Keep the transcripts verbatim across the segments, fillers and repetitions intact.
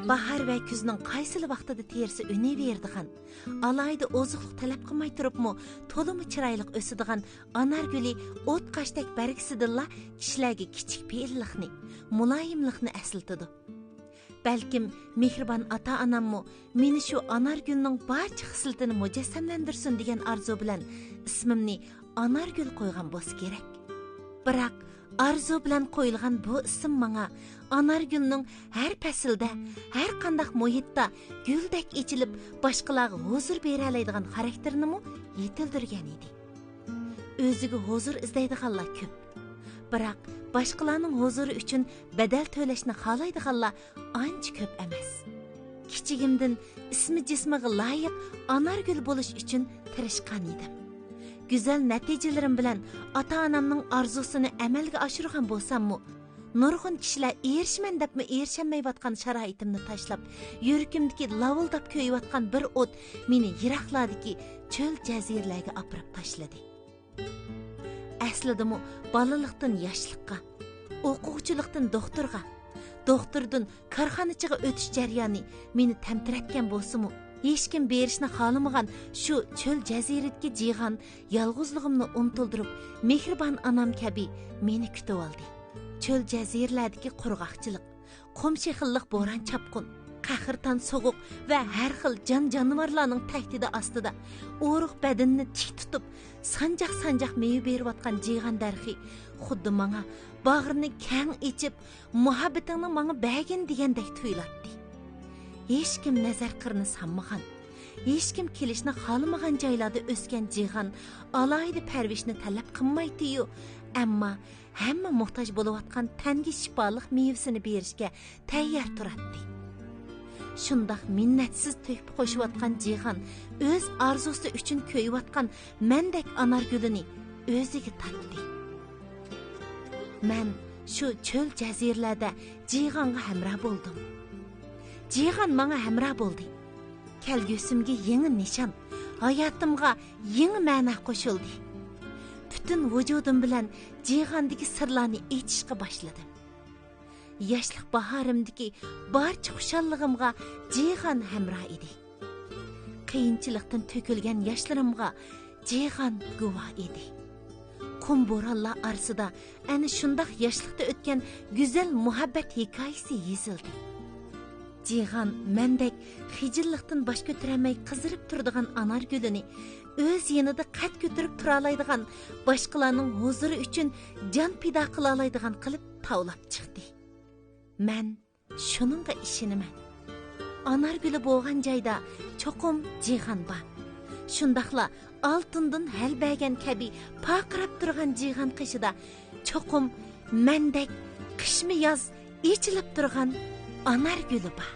باھار ۋە كۈزنىڭ قايسىلا ۋاقتىدا تېرىسا ئۈنۈۋېرىدىغان، ئالاھىدە ئوزۇقلۇق تەلەپ قىلماي تۇرۇپمۇ تولىمۇ چىرايلىق ئۆسىدىغان ئانار گۈلى ئوت قاشتەك بەرگىسىدىنلا كىشىلەرگە كىچىك پېئىللىقنى، مۇلايىملىقنى ئەسلىتىدۇ. بەلكىم مېھرىبان ئاتا-ئاناممۇ مېنى شۇ ئانار گۈلنىڭ بارچە خىسلىتىنى مۇجەسسەملەندۈرسۇن دېگەن ئارزۇ بىلەن ئىسمىمنى ئانارگۈل قويغان بولسا كېرەك. بىراق، ئارزۇ بىلەن قويۇلغان بۇ ئىسىم ماڭا ئانارگۈلنىڭ ھەر پەسىلدە، ھەر قانداق مۇھىتتا گۈلدەك ئېچىلىپ، باشقىلارغا ھۇزۇر بېرەلەيدىغان خاراكتېرىنىمۇ يېتىلدۈرگەن ئىدى. ئۆزىگە ھۇزۇر ئىزدەيدىغانلار كۆپ. بىراق، باشقىلارنىڭ ھۇزۇرى ئۈچۈن بەدەل تۆلەشنى خالايدىغانلار ئانچە كۆپ ئەمەس. كىچىكىمدىن ئىسمى جىسمىغا لايىق ئانارگۈل بولۇش ئۈچۈن تىرىشقان ئىدىم. گۈزەل نەتىجىلىرىم بىلەن ئاتا-ئانامنىڭ ئارزۇسىنى ئەمەلگە ئاشۇرغان بولساممۇ، نۇرغۇن كىشىلەر ئېرىشىمەن دەپمۇ ئېرىشەلمەيۋاتقان شارائىتىمنى تاشلاپ، يۈرىكىمدىكى لاۋۇلداپ كۆيۈۋاتقان بىر ئوت مېنى يىراقلاردىكى چۆل جەزىرىلەرگە ئاپىرىپ تاشلىدى. ئەسلىدىمۇ بالىلىقتىن ياشلىققا، ئوقۇغۇچىلىقتىن دوختۇرغا، دوختۇردىن كارخانىچىغا ئۆتۈش جەريانى مېنى تەمتىرەتكەن بولسىمۇ، ھېچكىم بېرىشنى خالىمىغان شۇ چۆل جەزىرىدىكى جىغان يالغۇزلۇقۇمنى ئۇنتۇلدۇرۇپ، مېھرىبان ئانام كەبى مېنى كۈتۈۋالدى. چۆل جەزىرىلەردىكى قۇرغاقچىلىق، قۇم شېخىللىق بوران-چاپقۇن، قەھرىتان سوغۇق ۋە ھەر خىل جان-جانىۋارلارنىڭ تەھدىتى ئاستىدا ئورۇق بەدىنىنى تىك تۇتۇپ، سانجاق-سانجاق مېۋە بېرىۋاتقان جىغان دەرىخى خۇددى ماڭا باغرىنى كەڭ ئېچىپ، مۇھەببىتىڭنى ماڭا بەرگىن دېگەندەك تۇيۇلاتتى. ھېچكىم نەزەر قىرىنى سانمىغان، ھېچكىم كېلىشنى خالىمىغان جايلاردا ئۆسكەن جىغان ئالاھىدە پەرۋىشنى تەلەپ قىلمايتتى-يۇ، ئەمما ھەممە موھتاج بولۇۋاتقان تەنگە شىپالىق مېۋىسىنى بېرىشكە تەييار تۇراتتى. شۇنداق مىننەتسىز تۆھپە قوشۇۋاتقان جىغان ئۆز ئارزۇسى ئۈچۈن كۆيۈۋاتقان مەندەك ئانارگۈلىنى ئۆزىگە تارتتى. مەن شۇ چۆل جەزىرىلەردە جىغانغا ھەمراھ بولدۇم. جىغان ماڭا ھەمراھ بولدى. كەلگۈسىمگە يېڭى نىشان، ھاياتىمغا يېڭى مەنە قوشۇلدى. پۈتۈن ۋۇجۇدۇم بىلەن جىغاندىكى سىرلارنى ئېچىشقا باشلىدىم. ياشلىق باھارىمدىكى بارچە خۇشاللىقىمغا جىغان ھەمراھ ئىدى. قىيىنچىلىقتىن تۆكۈلگەن ياشلىرىمغا جىغان گۇۋاھ ئىدى. قۇم بورانلار ئارىسىدا ئەنە شۇنداق ياشلىقتا ئۆتكەن گۈزەل مۇھەببەت ھېكايىسى يېزىلدى. جىغان مەندەك خىجىللىقتىن باش كۆتۈرەلمەي قىزىرىپ تۇرىدىغان ئانارگۈلىنى ئۆز يېنىدا قەد كۆتۈرۈپ تۇرالايدىغان، باشقىلارنىڭ ھۇزۇرى ئۈچۈن جان پىدا قىلالايدىغان قىلىپ تاۋلاپ چىقتى. مەن شۇنىڭغا ئىشىنىمەن. ئانارگۈلى بولغان جايدا چوقۇم جىغان بار. شۇنداقلا ئالتۇندىن ھەل بەرگەن كەبى پارقىراپ تۇرغان جىغان قېشىدا چوقۇم مەندەك قىشمۇ ياز ئېچىلىپ تۇرغان ئانارگۈلى بار.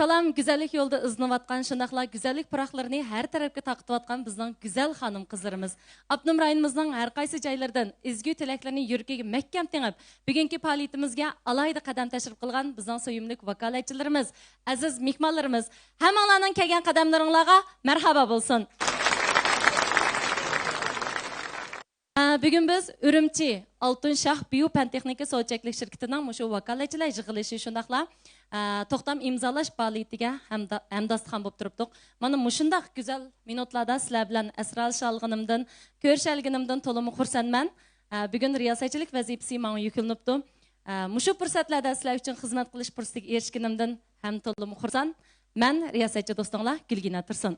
سالام، گۈزەللىك يولىدا ئىزدىنىۋاتقان، شۇنداقلا گۈزەللىك پۇراقلىرىنى ھەر تەرەپكە تارقىتىۋاتقان بىزنىڭ گۈزەل خانىم-قىزلىرىمىز. ئاپتونوم رايونىمىزنىڭ ھەر قايسى جايلىرىدىن ئىزگۈ تىلەكلىرىنى يۈرىكىگە مەھكەم تېڭىپ، بۈگۈنكى پائالىيىتىمىزگە ئالاھىدە قەدەم تەشرىپ قىلغان بىزنىڭ سۆيۈملۈك ۋاكالەتچىلىرىمىز، ئەزىز مېھمانلىرىمىز، ھەممىڭلارنىڭ كەلگەن قەدەملىرىڭلارغا مەرھابا بولسۇن! ئە، بۈگۈن بىز ئۈرۈمچى ئالتۇن شاھ بىيۇ پەن تېخنىكا سودا چەكلىك شىركىتىنىڭ مۇشۇ ۋاكالەتچىلەر يىغىلىشى شۇنداقلا، ئە، توختام ئىمزالاش پائالىيىتىگە ھەمدا-، ھەمداستىخان بولۇپ تۇرۇپتۇق. مانا مۇشۇنداق گۈزەل مىنۇتلاردا سىلەر بىلەن ئەسرالىشالغىنىمدىن، كۆرۈشەلىگىنىمدىن تولىمۇ خۇرسەنمەن. ئە، بۈگۈن رىياسەتچىلىك ۋەزىپىسى ماڭا يۈكلىنىپتۇ. ئە، مۇشۇ پۇرسەتلەردە سىلەر ئۈچۈن خىزمەت قىلىش پۇرسىتىگە ئېرىشكىنىمدىن ھەم تولىمۇ خۇرسەن. مەن رىياسەتچى دوستۇڭلار گۈلگىنە تۇرسۇن.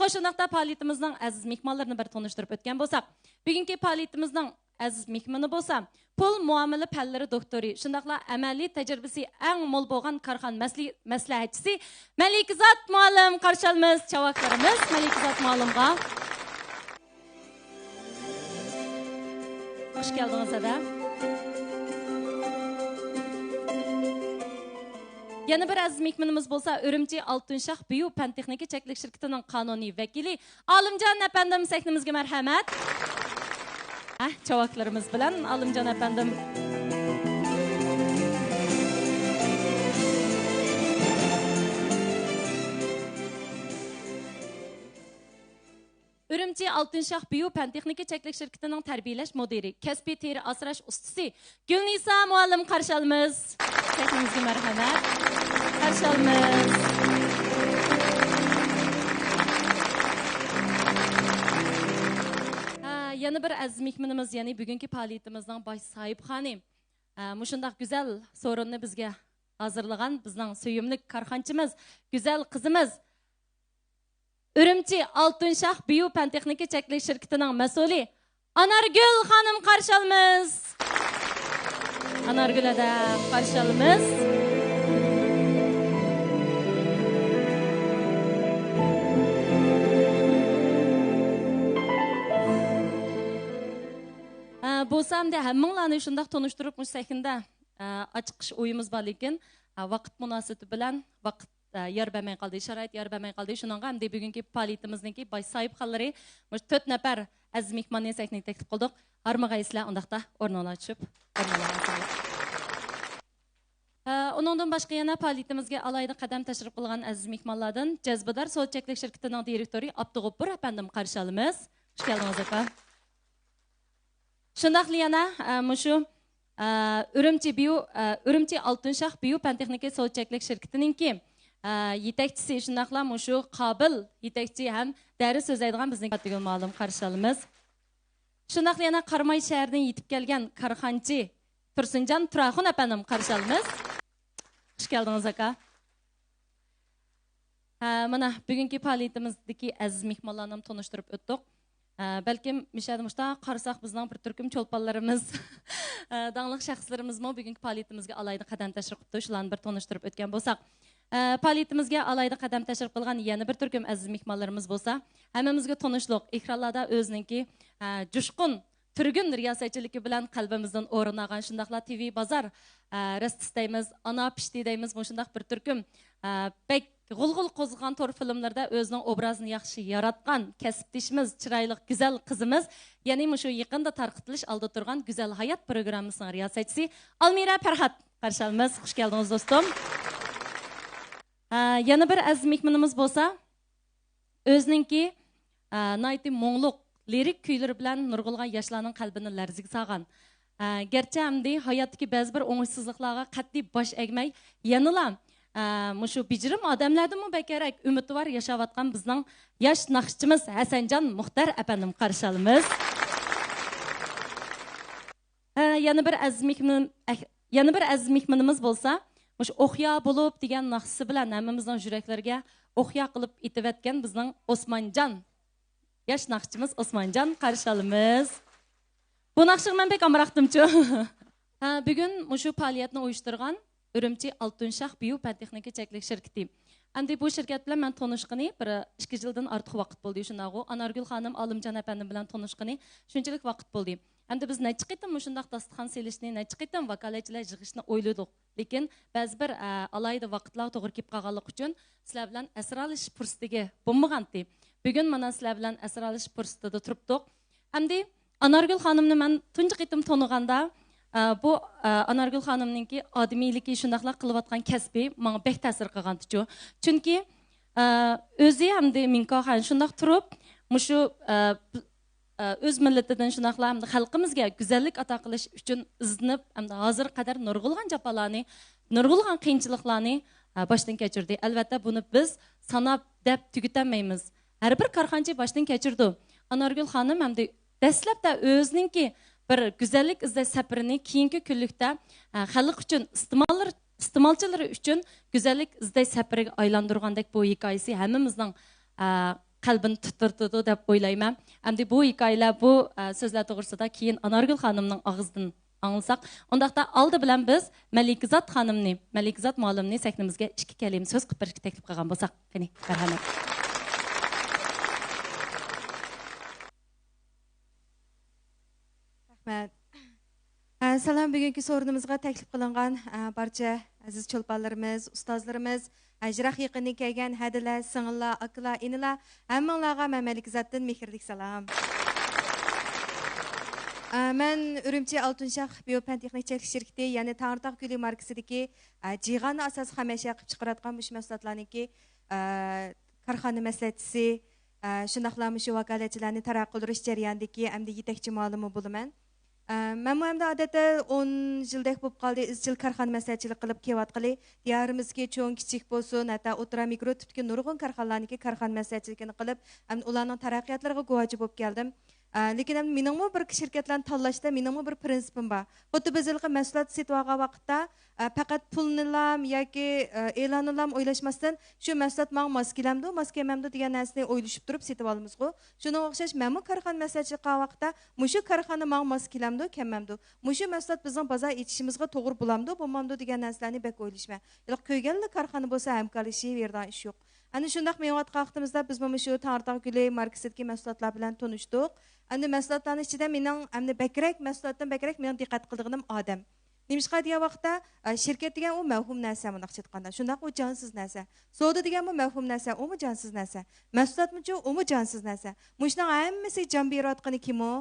خوش، شۇنداقتا پائالىيىتىمىزنىڭ ئەزىز مېھمانلىرىنى بىر تونۇشتۇرۇپ ئۆتكەن بولساق، بۈگۈنكى پائالىيىتىمىزنىڭ ئەزىز مېھمىنى بولسا، پۇل مۇئامىلە پەنلىرى دوكتورى، شۇنداقلا ئەمەلىي تەجرىبىسى ئەڭ مول بولغان كارخانا مەسلى-، مەسلىھەتچىسى مەلىكىزات مۇئەللىم. قارشى ئالىمىز چاۋاكلىرىمىز مەلىكىزات مۇئەللىمغا. خوش كەلدىڭىز، ھەدە. يەنە بىر ئەزىز مېھمىنىمىز بولسا، ئۈرۈمچى ئالتۇن شاھ بىيۇ پەن تېخنىكا چەكلىك شىركىتىنىڭ قانۇنىي ۋەكىلى ئالىمجان ئەپەندىم، سەھنىمىزگە مەرھەمەت. ھە، چاۋاكلىرىمىز بىلەن ئالىمجان ئەپەندىم. ئالتۇن شاھ بىيۇ پەن تېخنىكا چەكلىك شىركىتىنىڭ تەربىيەلەش مۇدىرى، كەسپىي تېرە ئاسراش ئۇستىسى گۈلنىسا مۇئەللىم قارشى ئالىمىز. سەھنىمىزگە مەرھەمەت. قارشى ئالىمىز. ھە، يەنە بىر ئەزىز مېھمىنىمىز، يەنى بۈگۈنكى پائالىيىتىمىزنىڭ باش ساھىبخانى. ھە، مۇشۇنداق گۈزەل سورۇننى بىزگە ھازىرلىغان بىزنىڭ سۆيۈملۈك كارخانىچىمىز، گۈزەل قىزىمىز، ئۈرۈمچى ئالتۇن شاھ بىيۇ پەن تېخنىكا چەكلىك شىركىتىنىڭ مەسئۇلى ئانارگۈل خانىم قارشى ئالىمىز. ئانارگۈل ھەدە قارشى ئالىمىز. ئە، بولسا ئەمدى ھەممىڭلارنى شۇنداق تونۇشتۇرۇپ، مۇشۇ سەھنىدە، ئە، ئاچىقىش ئويىمىز بار، لېكىن، ئە، ۋاقىت مۇناسىۋىتى بىلەن ۋاقىت، ئە، يار بەرمەي قالدى، شارائىت يار بەرمەي قالدى. شۇنىڭغا ئەمدى بۈگۈنكى پائالىيىتىمىزنىڭكى باش ساھىبخانلىرى مۇشۇ تۆت نەپەر ئەزىز مېھماننى سەھنىگە تەكلىپ قىلدۇق. ھارمىغايسىلەر، ئۇنداقتا ئورنۇڭلارغا چۈشۈپ، ئورنۇڭلارغا ئالساڭلار. ئە، ئۇنىڭدىن باشقا يەنە پائالىيىتىمىزگە ئالاھىدە قەدەم تەشرىپ قىلغان ئەزىز مېھمانلاردىن جەزبىدار سودا چەكلىك شىركىتىنىڭ دىرېكتورى ئابدۇغوپۇر ئەپەندىمنى قارشى ئالىمىز. خۇش كەلدىڭىز، ئاكا. شۇنداقلا يەنە، ئە، مۇشۇ، ئە، ئۈرۈمچى بىيۇ، ئە، ئۈرۈمچى ئالتۇن شاھ بىيۇ پەن تېخنىكا سودا چەكلىك شىركىتىنىڭكى، ئە، يېتەكچىسى، شۇنداقلا مۇشۇ قابىل يېتەكچى ھەم دەرس سۆزلەيدىغان بىزنىڭ پاتىگۈل مۇئەللىم قارشى ئالىمىز. شۇنداقلا يەنە قاراماي شەھىرىدىن يېتىپ كەلگەن كارخانىچى تۇرسۇنجان تۇراخۇن ئەپەندىم قارشى ئالىمىز. خۇش كەلدىڭىز، ئاكا. ھە، مانا، بۈگۈنكى پائالىيىتىمىزدىكى ئەزىز مېھمانلارنى تونۇشتۇرۇپ ئۆتتۇق. ھە، بەلكىم مىشەدە مۇشۇنداق قارىساق، بىزنىڭ بىر تۈركۈم چولپانلىرىمىز، ھە، داڭلىق شەخسلىرىمىزمۇ بۈگۈنكى پائالىيىتىمىزگە ئالاھىدە قەدەم تەشرىپ قىپتۇ. شۇلارنى بىر تونۇشتۇرۇپ ئۆتكەن بولساق. ھە، پائالىيىتىمىزگە ئالاھىدە قەدەم تەشرىپ قىلغان يەنە بىر تۈركۈم ئەزىز مېھمانلىرىمىز بولسا، ھەممىمىزگە تونۇشلۇق، ئېكرانلاردا ئۆزىنىڭكى، ھە، جۇشقۇن تۈرگۈن رىياسەتچىلىكى بىلەن قەلبىمىزدىن ئورۇن ئالغان، شۇنداقلا تىۋى بازار، ئە، رەستىسى دەيمىز، ئانا پىشتى دەيمىز، مۇشۇنداق بىر تۈركۈم، ئە، بەك غۇلغۇلا قوزغىغان تور فىلىملىرىدا ئۆزىنىڭ ئوبرازىنى ياخشى ياراتقان كەسىپدىشىمىز، چىرايلىق، گۈزەل قىزىمىز، يەنى مۇشۇ يېقىندا تارقىتىلىش ئالدىدا تۇرغان گۈزەل ھايات پروگراممىسىنىڭ رىياسەتچىسى ئالمىرە پەرھات قارشى ئالىمىز. خۇش كەلدىڭىز، دوستۇم. ئە، يەنە بىر ئەزىز مېھمىنىمىز بولسا، ئۆزىنىڭكى، ئە، ناھايىتى مۇڭلۇق لىرىك كۈيلىرى بىلەن نۇرغۇنلىغان ياشلارنىڭ قەلبىنى لەرزىگە سالغان، ئە، گەرچە ئەمدى ھاياتتىكى بەزى بىر ئوڭۇشسىزلىقلارغا قەتئىي باش ئەگمەي، يەنىلا، ئە، مۇشۇ بېجىرىم ئادەملەردىنمۇ بەكرەك ئۈمىدۋار ياشاۋاتقان بىزنىڭ ياش ناخشىچىمىز ھەسەنجان مۇختەر ئەپەندىمنى قارشى ئالىمىز. ھە، يەنە بىر ئەزىز مېھمان-، ئەھ-، يەنە بىر ئەزىز مېھمىنىمىز بولسا، مۇشۇ ئوقيا بولۇپ دېگەن ناخشىسى بىلەن ھەممىمىزنىڭ يۈرەكلىرىگە ئوقيا قىلىپ ئېتىۋەتكەن بىزنىڭ ئوسمانجان، ياش ناخشىچىمىز ئوسمانجان قارشى ئالىمىز. بۇ ناخشىغا مەن بەك ئامراقتىمچۇ. ھە، بۈگۈن مۇشۇ پائالىيەتنى ئۇيۇشتۇرغان ئۈرۈمچى ئالتۇن شاھ بىيۇ پەن تېخنىكا چەكلىك شىركىتى. ئەمدى بۇ شىركەت بىلەن مەن تونۇشقىنى بىر ئىككى يىلدىن ئارتۇق ۋاقىت بولدى، شۇنداقغۇ؟ ئانارگۈل خانىم، ئالىمجان ئەپەندىم بىلەن تونۇشقىنى شۇنچىلىك ۋاقىت بولدى. ئەمدى بىز نەچچە قېتىم مۇشۇنداق داستىخان سېلىشنى، نەچچە قېتىم ۋاكالەتچىلەر يىغىشنى ئويلىدۇق. لېكىن بەزى بىر، ئە، ئالاھىدە ۋاقىتلارغا توغرا كېلىپ قالغانلىقى ئۈچۈن سىلەر بىلەن ئەسەر ئالىشىش پۇرسىتىگە بولمىغانتى. بۈگۈن مانا سىلەر بىلەن ئەسەر ئالىشىش پۇرسىتىدە تۇرۇپتۇق. ئەمدى ئانارگۈل خانىمنى مەن تۇنجى قېتىم تونۇغاندا، ئە، بۇ، ئە، ئانارگۈل خانىمنىڭكى ئادىمىيلىكى، شۇنداقلا قىلىۋاتقان كەسپى ماڭا بەك تەسىر قىلغانتىچۇ. چۈنكى، ئە، ئۆزى ئەمدى مىڭكاخان شۇنداق تۇرۇپ، مۇشۇ، ئە، ئە، ئۆز مىللىتىدىن شۇنداقلا ھەمدە خەلقىمىزگە گۈزەللىك ئاتا قىلىش ئۈچۈن ئىزدىنىپ، ھەمدە ھازىرغا قەدەر نۇرغۇنلىغان جاپالارنى، نۇرغۇنلىغان قىيىنچىلىقلارنى، ئە، باشتىن كەچۈردى. ئەلۋەتتە، بۇنى بىز ساناپ، دەپ تۈگىتەلمەيمىز. ھەر بىر كارخانىچى باشتىن كەچۈرىدۇ. ئانارگۈل خانىم ھەمدە دەسلەپتە ئۆزىنىڭكى بىر گۈزەللىك ئىزدەش سەپىرىنى كېيىنكى كۈنلۈكتە، ئە، خەلق ئۈچۈن، ئىستېماللار-، ئىستېمالچىلىرى ئۈچۈن گۈزەللىك ئىزدەش سەپىرىگە ئايلاندۇرغاندەك بۇ ھېكايىسى ھەممىمىزنىڭ، ئە، قەلبىنى تىترىتىدۇ دەپ ئويلايمەن. ئەمدى بۇ ھېكايىلەر، بۇ، ئە، سۆزلەر توغرىسىدا كېيىن ئانارگۈل خانىمنىڭ ئاغزىدىن ئاڭلىساق. ئۇنداقتا ئالدى بىلەن بىز مەلىكىزات خانىمنى، مەلىكىزات مۇئەللىمنى سەھنىمىزگە ئىككى كەلىمە سۆز قىلىپ بېرىشكە تەكلىپ قىلغان بولساق. قېنى، مەرھەمەت. رەھمەت. ئە، سالام، بۈگۈنكى سورۇنىمىزغا تەكلىپ قىلىنغان، ئە، بارچە ئەزىز چولپانلىرىمىز، ئۇستازلىرىمىز، ئە، يىراق يېقىندىن كەلگەن ھەدىلەر، سىڭىللار، ئاكىلار، ئىنىلار، ھەممىڭلارغا مەن مەلىكىزاتتىن مېھىرلىك سالام. ئە، مەن ئۈرۈمچى ئالتۇن شاھ بىيو پەن تېخنىك چەكلىك شىركىتى، يەنى تەڭرىتاغ گۈلى ماركىسىدىكى، ئە، جىغاننى ئاساسلىق خام ئەشيا قىلىپ چىقىرىۋاتقان مۇشۇ مەھسۇلاتلارنىڭكى، ئە، كارخانا مەسلىھەتچىسى، ئە، شۇنداقلا مۇشۇ ۋاكالەتچىلەرنى تەرەققىي قىلدۇرۇش جەريانىدىكى ئەمدى يېتەكچى مۇئەللىمى بولىمەن. ئە، مەنمۇ ئەمدى ئادەتتە ئون يىلدەك بولۇپ قالدى، ئىزچىل كارخانا مەسلىھەتچىلىك قىلىپ كېلىۋاتقىلى. دىيارىمىزدىكى چوڭ، كىچىك بولسۇن، ھەتتا ئوتتۇرا، مىكرو تىپتىكى نۇرغۇن كارخانىلارنىڭكى كارخانا مەسلىھەتچىلىكىنى قىلىپ، ئەمدى ئۇلارنىڭ تەرەققىياتلىرىغا گۇۋاھچى بولۇپ كەلدىم. ئە، لېكىن ئەمدى مېنىڭمۇ بىر شىركەتلەرنى تاللاشتا مېنىڭمۇ بىر پرىنسىپىم بار. خۇددى بىز ھېلىقى مەھسۇلات سېتىۋالغان ۋاقىتتا، ئە، پەقەت پۇلنىلام ياكى، ئە، ئېلاننىلام ئويلاشماستىن، شۇ مەھسۇلات ماڭا ماس كېلەمدۇ، ماس كەلمەمدۇ دېگەن نەرسىنى ئويلىشىپ تۇرۇپ سېتىۋالىمىزغۇ. شۇنىڭغا ئوخشاش مەنمۇ كارخانا مەسلىھەتچىلىك قىلغان ۋاقىتتا، مۇشۇ كارخانا ماڭا ماس كېلەمدۇ، كەلمەمدۇ، مۇشۇ مەھسۇلات بىزنىڭ بازار ئېچىشىمىزغا توغرا بولامدۇ، بولمامدۇ دېگەن نەرسىلەرنى بەك ئويلىشىمەن. ھېلىقى كۆرگەنلا كارخانا بولسا ھەمكارلىشىۋېرىدىغان ئىش يوق. ئەنە شۇنداق مېڭىۋاتقان ۋاقتىمىزدا بىزمۇ مۇشۇ تەڭرىتاغ گۈلى ماركىسىدىكى مەھسۇلاتلار بىلەن تونۇشتۇق. ئەمدى مەھسۇلاتلارنىڭ ئىچىدە مېنىڭ ئەمدى بەكرەك، مەھسۇلاتتىن بەكرەك مېنىڭ دىققەت قىلىدىغىنىم ئادەم. نېمىشقا دېگەن ۋاقىتتا، ئە، شىركەت دېگەن ئۇ مەۋھۇم نەرسە، مۇنداقچە ئېيتقاندا. شۇنداق، ئۇ جانسىز نەرسە. سودا دېگەنمۇ مەۋھۇم نەرسە، ئۇمۇ جانسىز نەرسە. مەھسۇلاتمۇچۇ، ئۇمۇ جانسىز نەرسە. مۇشۇنىڭ ھەممىسىگە جان بېرىۋاتقىنى كىمۇ؟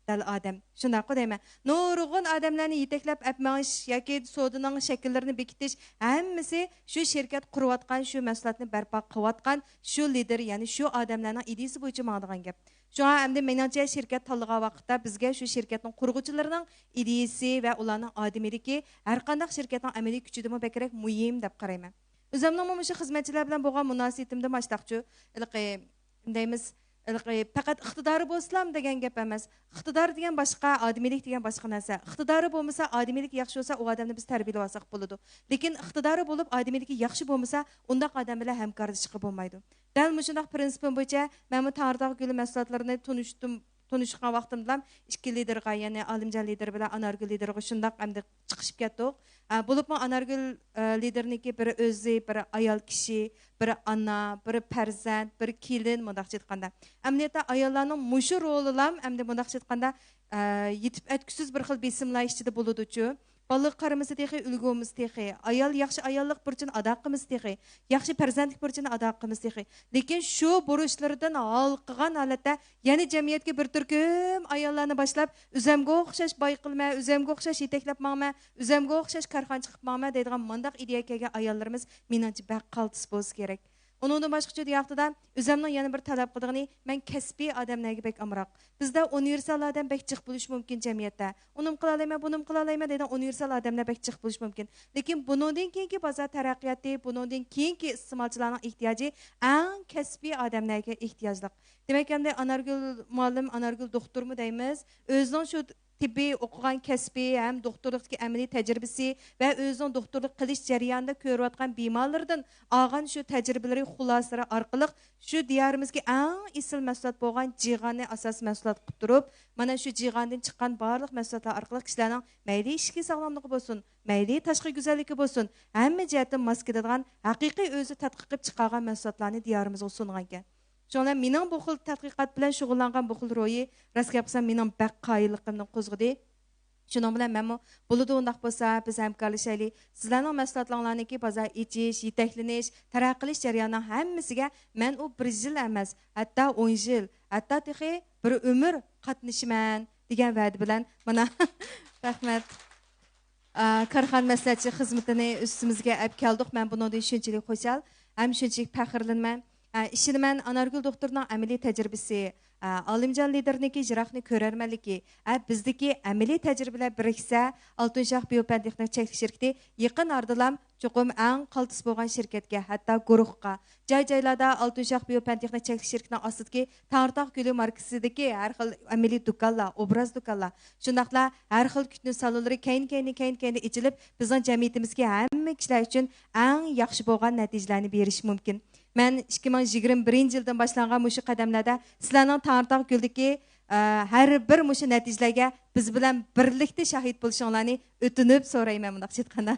دەل ئادەم. شۇنداققۇ دەيمەن. نۇرغۇن ئادەملەرنى يېتەكلەپ ئەپ مېڭىش ياكى سودىنىڭ شەكىللىرىنى بېكىتىش، ھەممىسى شۇ شىركەت قۇرۇۋاتقان، شۇ مەھسۇلاتنى بەرپا قىلىۋاتقان شۇ لىدېر، يەنى شۇ ئادەملەرنىڭ ئىدىيىسى بويىچە ماڭىدىغان گەپ. شۇڭا ئەمدى مېنىڭچە شىركەت تاللىغان ۋاقىتتا بىزگە شۇ شىركەتنىڭ قۇرغۇچىلىرىنىڭ ئىدىيىسى ۋە ئۇلارنىڭ ئادىمىيلىكى ھەرقانداق شىركەتنىڭ ئەمەلىي كۈچىدىنمۇ بەكرەك مۇھىم دەپ قارايمەن. ئۆزۈمنىڭمۇ مۇشۇ خىزمەتچىلەر بىلەن بولغان مۇناسىۋىتىمدىمۇ ئاشتاقچۇ، ھېلىقى دەيمىز، ھېلىقى پەقەت ئىقتىدارى بولسىلام دېگەن گەپ ئەمەس. ئىقتىدار دېگەن باشقا، ئادىمىيلىك دېگەن باشقا نەرسە. ئىقتىدارى بولمىسا، ئادىمىيلىكى ياخشى بولسا، ئۇ ئادەمنى بىز تەربىيەلىۋالساق بولىدۇ. لېكىن ئىقتىدارى بولۇپ، ئادىمىيلىكى ياخشى بولمىسا، ئۇنداق ئادەم بىلەن ھەمكارلىشىشقا بولمايدۇ. دەل مۇشۇنداق پرىنسىپىم بويىچە مەنمۇ تەڭرىتاغ گۈلى مەھسۇلاتلىرىنى تونۇشتۇم، تونۇشقان ۋاقتىمدىلا ئىككى لىدېرغا، يەنى ئالىمجان لىدېر بىلەن ئانارگۈل لىدېرغا شۇنداق ئەمدى چىقىشىپ كەتتۇق. ئە، بولۇپمۇ ئانارگۈل، ئە، لىدېرنىڭكى بىر ئۆزى، بىر ئايال كىشى، بىر ئانا، بىر پەرزەنت، بىر كېلىن، مۇنداقچە ئېيتقاندا. ئەمەلىيەتتە ئاياللارنىڭ مۇشۇ رولىلام ئەمدى مۇنداقچە ئېيتقاندا، ئە، يېتىپ ئەتكۈسىز بىر خىل بېسىملار ئىچىدە بولىدۇچۇ. بالىغا قارىمىسا تېخى، ئۈلگە بولمىسا تېخى. ئايال ياخشى ئاياللىق بۇرچىنى ئادا قىلمىسا تېخى. ياخشى پەرزەنتلىك بۇرچىنى ئادا قىلمىسا تېخى. لېكىن شۇ بۇرچلىرىدىن ھالقىغان ھالەتتە يەنە جەمئىيەتكە بىر تۈركۈم ئاياللارنى باشلاپ، ئۆزەمگە ئوخشاش باي قىلمە، ئۆزەمگە ئوخشاش يېتەكلەپ ماڭما، ئۆزەمگە ئوخشاش كارخانىچى قىلىپ ماڭما دەيدىغان مانداق ئىدىيەگە كەلگەن ئاياللىرىمىز مېنىڭچە بەك قالتىس بولسا كېرەك. ئۇنىڭدىن باشقىچە دېگەن ۋاقتىدا ئۆزەمنىڭ يەنە بىر تەلەپ قىلىدىغىنى، مەن كەسپىي ئادەملەرگە بەك ئامراق. بىزدە ئۇنىۋېرسال ئادەم بەك جىق بولۇشى مۇمكىن جەمئىيەتتە. ئۇنىمۇ قىلالايمەن، بۇنىمۇ قىلالايمەن دەيدىغان ئۇنىۋېرسال ئادەملەر بەك جىق بولۇشى مۇمكىن. لېكىن بۇنىڭدىن كېيىنكى بازار تەرەققىياتى، بۇنىڭدىن كېيىنكى ئىستېمالچىلارنىڭ ئېھتىياجى ئەڭ كەسپىي ئادەملەرگە ئېھتىياجلىق. دېمەك، ئەمدى ئانارگۈل مۇئەللىم، ئانارگۈل دوختۇرمۇ دەيمىز، ئۆزىنىڭ شۇ تېببىي ئوقۇغان كەسپى ھەم دوختۇرلۇقتىكى ئەمەلىي تەجرىبىسى ۋە ئۆزىنىڭ دوختۇرلۇق قىلىش جەريانىدا كۆرۈۋاتقان بىمارلىرىدىن ئالغان شۇ تەجرىبىلىرى خۇلاسىلىرى ئارقىلىق شۇ دىيارىمىزدىكى ئەڭ ئېسىل مەھسۇلات بولغان جىغاننى ئاساسىي مەھسۇلات قىلىپ تۇرۇپ، مانا شۇ جىغاندىن چىققان بارلىق مەھسۇلاتلار ئارقىلىق كىشىلەرنىڭ مەيلى ئىچكى ساغلاملىقى بولسۇن، مەيلى تاشقى گۈزەللىكى بولسۇن، ھەممە جەھەتتىن ماس كېلىدىغان، ھەقىقىي ئۆزى تەتقىق قىلىپ چىقارغان مەھسۇلاتلارنى دىيارىمىزغا سۇنغانىكەن. شۇنىڭ بىلەن مېنىڭ بۇ خىل تەتقىقات بىلەن شۇغۇللانغان بۇ خىل روھى، راست گەپ قىلسام، مېنىڭ بەك قايىللىقىمنى قوزغىدى. شۇنىڭ بىلەن مەنمۇ، بولىدۇ، ئۇنداق بولسا بىز ھەمكارلىشايلى. سىزلەرنىڭ مەھسۇلاتلىرىڭلارنىڭكى بازار ئېچىش، يېتەكلىنىش، تەرەققىي قىلىش جەريانىنىڭ ھەممىسىگە مەن ئۇ بىر يىل ئەمەس، ھەتتا ئون يىل، ھەتتا تېخى بىر ئۆمۈر قاتنىشىمەن دېگەن ۋەدە بىلەن مانا. رەھمەت. ئا، كارخانا مەسلىھەتچى خىزمىتىنى ئۈستىمىزگە ئەپ كەلدۇق. مەن بۇنىڭدىن شۇنچىلىك خۇشال ھەم شۇنچىلىك پەخىرلىنىمەن. ئە، ئىشىنىمەن، ئانارگۈل دوختۇرنىڭ ئەمەلىي تەجرىبىسى، ئە، ئالىمجان لىدېرنىڭكى يىراقنى كۆرەرمەنلىكى، ئە، بىزدىكى ئەمەلىي تەجرىبىلەر بىرىكسە، ئالتۇن شاخ بىيو پەن تېخنىك چەكلىك شىركىتى يېقىن ئارىدىلا چوقۇم ئەڭ قالتىس بولغان شىركەتكە، ھەتتا گۇرۇھقا، جاي-جايلاردا ئالتۇن شاخ بىيو پەن تېخنىك چەكلىك شىركىتىنىڭ ئاستىدىكى تەڭرىتاغ گۈلى ماركىسىدىكى ھەر خىل ئەمەلىي دۇكانلار، ئوبراز دۇكانلار، شۇنداقلا ھەر خىل كۈتۈنۈش سالونلىرى كەينى-كەينى، كەينى-كەينى ئېچىلىپ، بىزنىڭ جەمئىيىتىمىزدىكى ھەممە كىشىلەر ئۈچۈن ئەڭ ياخشى بولغان نەتىجىلەرنى بېرىشى مۇمكىن. مەن ئىككى مىڭ يىگىرمە بىرىنچى يىلدىن باشلانغان مۇشۇ قەدەملەردە سىلەرنىڭ تەڭرىتاغ گۈلدىكى، ئە، ھەر بىر مۇشۇ نەتىجىلەرگە بىز بىلەن بىرلىكتە شاھىت بولۇشۇڭلارنى ئۆتۈنۈپ سورايمەن، مۇنداقچە ئېيتقاندا.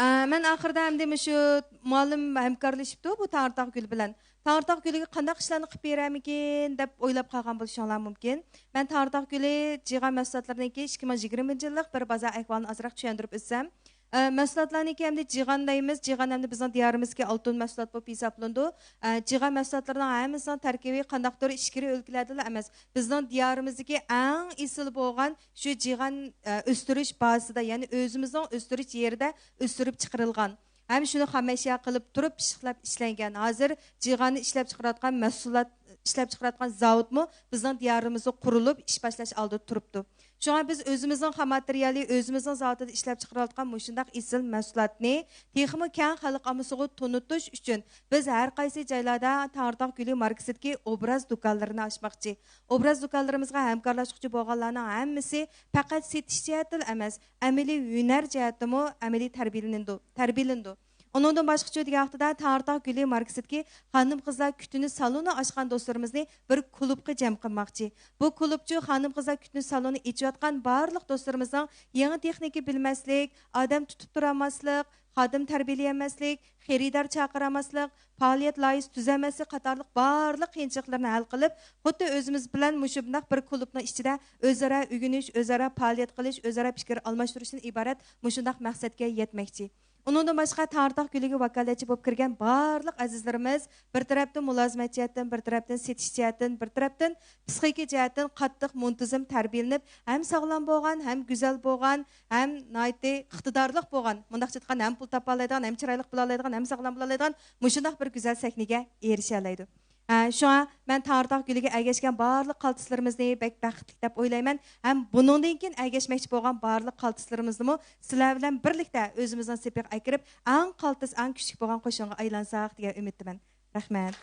ئە، مەن ئاخىرىدا ئەمدى مۇشۇ مۇئەللىم ھەمكارلىشىپتۇ بۇ تەڭرىتاغ گۈل بىلەن. تەڭرىتاغ گۈلىگە قانداق ئىشلارنى قىلىپ بېرەرمىكىن دەپ ئويلاپ قالغان بولۇشۇڭلار مۇمكىن. مەن تەڭرىتاغ گۈلى جىغان مەھسۇلاتلىرىنىڭكى ئىككى مىڭ يىگىرمىنچى يىللىق بىر بازار ئەھۋالىنى ئازراق چۈشەندۈرۈپ ئۆتسەم. ئە، مەھسۇلاتلارنىڭكى ئەمدى جىغان دەيمىز، جىغان ئەمدى بىزنىڭ دىيارىمىزدىكى ئالتۇن مەھسۇلات بولۇپ ھېسابلىنىدۇ. ئە، جىغان مەھسۇلاتلىرىنىڭ ھەممىسىنىڭ تەركىبى قانداقتۇر ئىچكىرى ئۆلكىلەردىلا ئەمەس، بىزنىڭ دىيارىمىزدىكى ئەڭ ئېسىل بولغان شۇ جىغان، ئە، ئۆستۈرۈش بازىسىدا، يەنى ئۆزىمىزنىڭ ئۆستۈرۈش يېرىدە ئۆستۈرۈپ چىقىرىلغان. ھەم شۇنى خام ئەشيا قىلىپ تۇرۇپ پىششىقلاپ ئىشلەنگەن. ھازىر جىغاننى ئىشلەپچىقىرىۋاتقان مەھسۇلات، ئىشلەپچىقىرىۋاتقان زاۋۇتمۇ بىزنىڭ دىيارىمىزدا قۇرۇلۇپ ئىش باشلاش ئالدىدا تۇرۇپتۇ. شۇڭا بىز ئۆزىمىزنىڭ خام ماتېرىيالى، ئۆزىمىزنىڭ زاۋۇتىدا ئىشلەپچىقىرىۋاتقان مۇشۇنداق ئېسىل مەھسۇلاتنى تېخىمۇ كەڭ خەلق ئاممىسىغا تونۇتۇش ئۈچۈن، بىز ھەر قايسى جايلاردا تەڭرىتاغ گۈلى ماركىسىدىكى ئوبراز دۇكانلىرىنى ئاچماقچى. ئوبراز دۇكانلىرىمىزغا ھەمكارلاشقۇچى بولغانلارنىڭ ھەممىسى پەقەت سېتىش جەھەتتىلا ئەمەس، ئەمەلىي ھۈنەر جەھەتتىمۇ ئەمەلىي تەربىيەلىنىدۇ، تەربىيەلىنىدۇ. ئۇنىڭدىن باشقىچۇ دېگەن ۋاقتىدا تەڭرىتاغ گۈلى ماركىسىدىكى خانىم قىزلار كۈتۈنى سالونى ئاچقان دوستلىرىمىزنى بىر كۇلۇبقا جەم قىلماقچى. بۇ كۇلۇبچۇ خانىم قىزلار كۈتۈنى سالونى ئېچىۋاتقان بارلىق دوستلىرىمىزنىڭ يېڭى تېخنىكا بىلمەسلىك، ئادەم تۇتۇپ تۇرالماسلىق، خادىم تەربىيەلىيەلمەسلىك، خېرىدار چاقىرالماسلىق، پائالىيەت لايىھىسى تۈزەلمەسلىك قاتارلىق بارلىق قىيىنچىلىقلىرىنى ھەل قىلىپ، خۇددى ئۆزىمىز بىلەن مۇشۇ بۇنداق بىر كۇلۇبنىڭ ئىچىدە ئۆزئارا ئۆگىنىش، ئۆزئارا پائالىيەت قىلىش، ئۆزئارا پىكىر ئالماشتۇرۇشتىن ئىبارەت مۇشۇنداق مەقسەتكە يەتمەكچى. ئۇنىڭدىن باشقا، تەڭرىتاغ گۈلىگە ۋاكالەتچى بولۇپ كىرگەن بارلىق ئەزىزلىرىمىز بىر تەرەپتىن مۇلازىمەت جەھەتتىن، بىر تەرەپتىن سېتىش جەھەتتىن، بىر تەرەپتىن پىسخىكا جەھەتتىن قاتتىق مۇنتىزىم تەربىيەلىنىپ، ھەم ساغلام بولغان، ھەم گۈزەل بولغان، ھەم ناھايىتى ئىقتىدارلىق بولغان، مۇنداقچە ئېيتقاندا، ھەم پۇل تاپالايدىغان، ھەم چىرايلىق بولالايدىغان، ھەم ساغلام بولالايدىغان مۇشۇنداق بىر گۈزەل سەھنىگە ئېرىشەلەيدۇ. ھە، شۇڭا مەن تەڭرىتاغ گۈلىگە ئەگەشكەن بارلىق قالتىسلىرىمىزنى بەك بەختلىك دەپ ئويلايمەن. ھەم بۇنىڭدىن كېيىن ئەگەشمەكچى بولغان بارلىق قالتىسلىرىمىزنىمۇ سىلەر بىلەن بىرلىكتە ئۆزىمىزنىڭ سېپىگە ئەكىرىپ، ئەڭ قالتىس، ئەڭ كۈچلۈك بولغان قوشۇنغا ئايلانساق دېگەن ئۈمىدتىمەن. رەھمەت.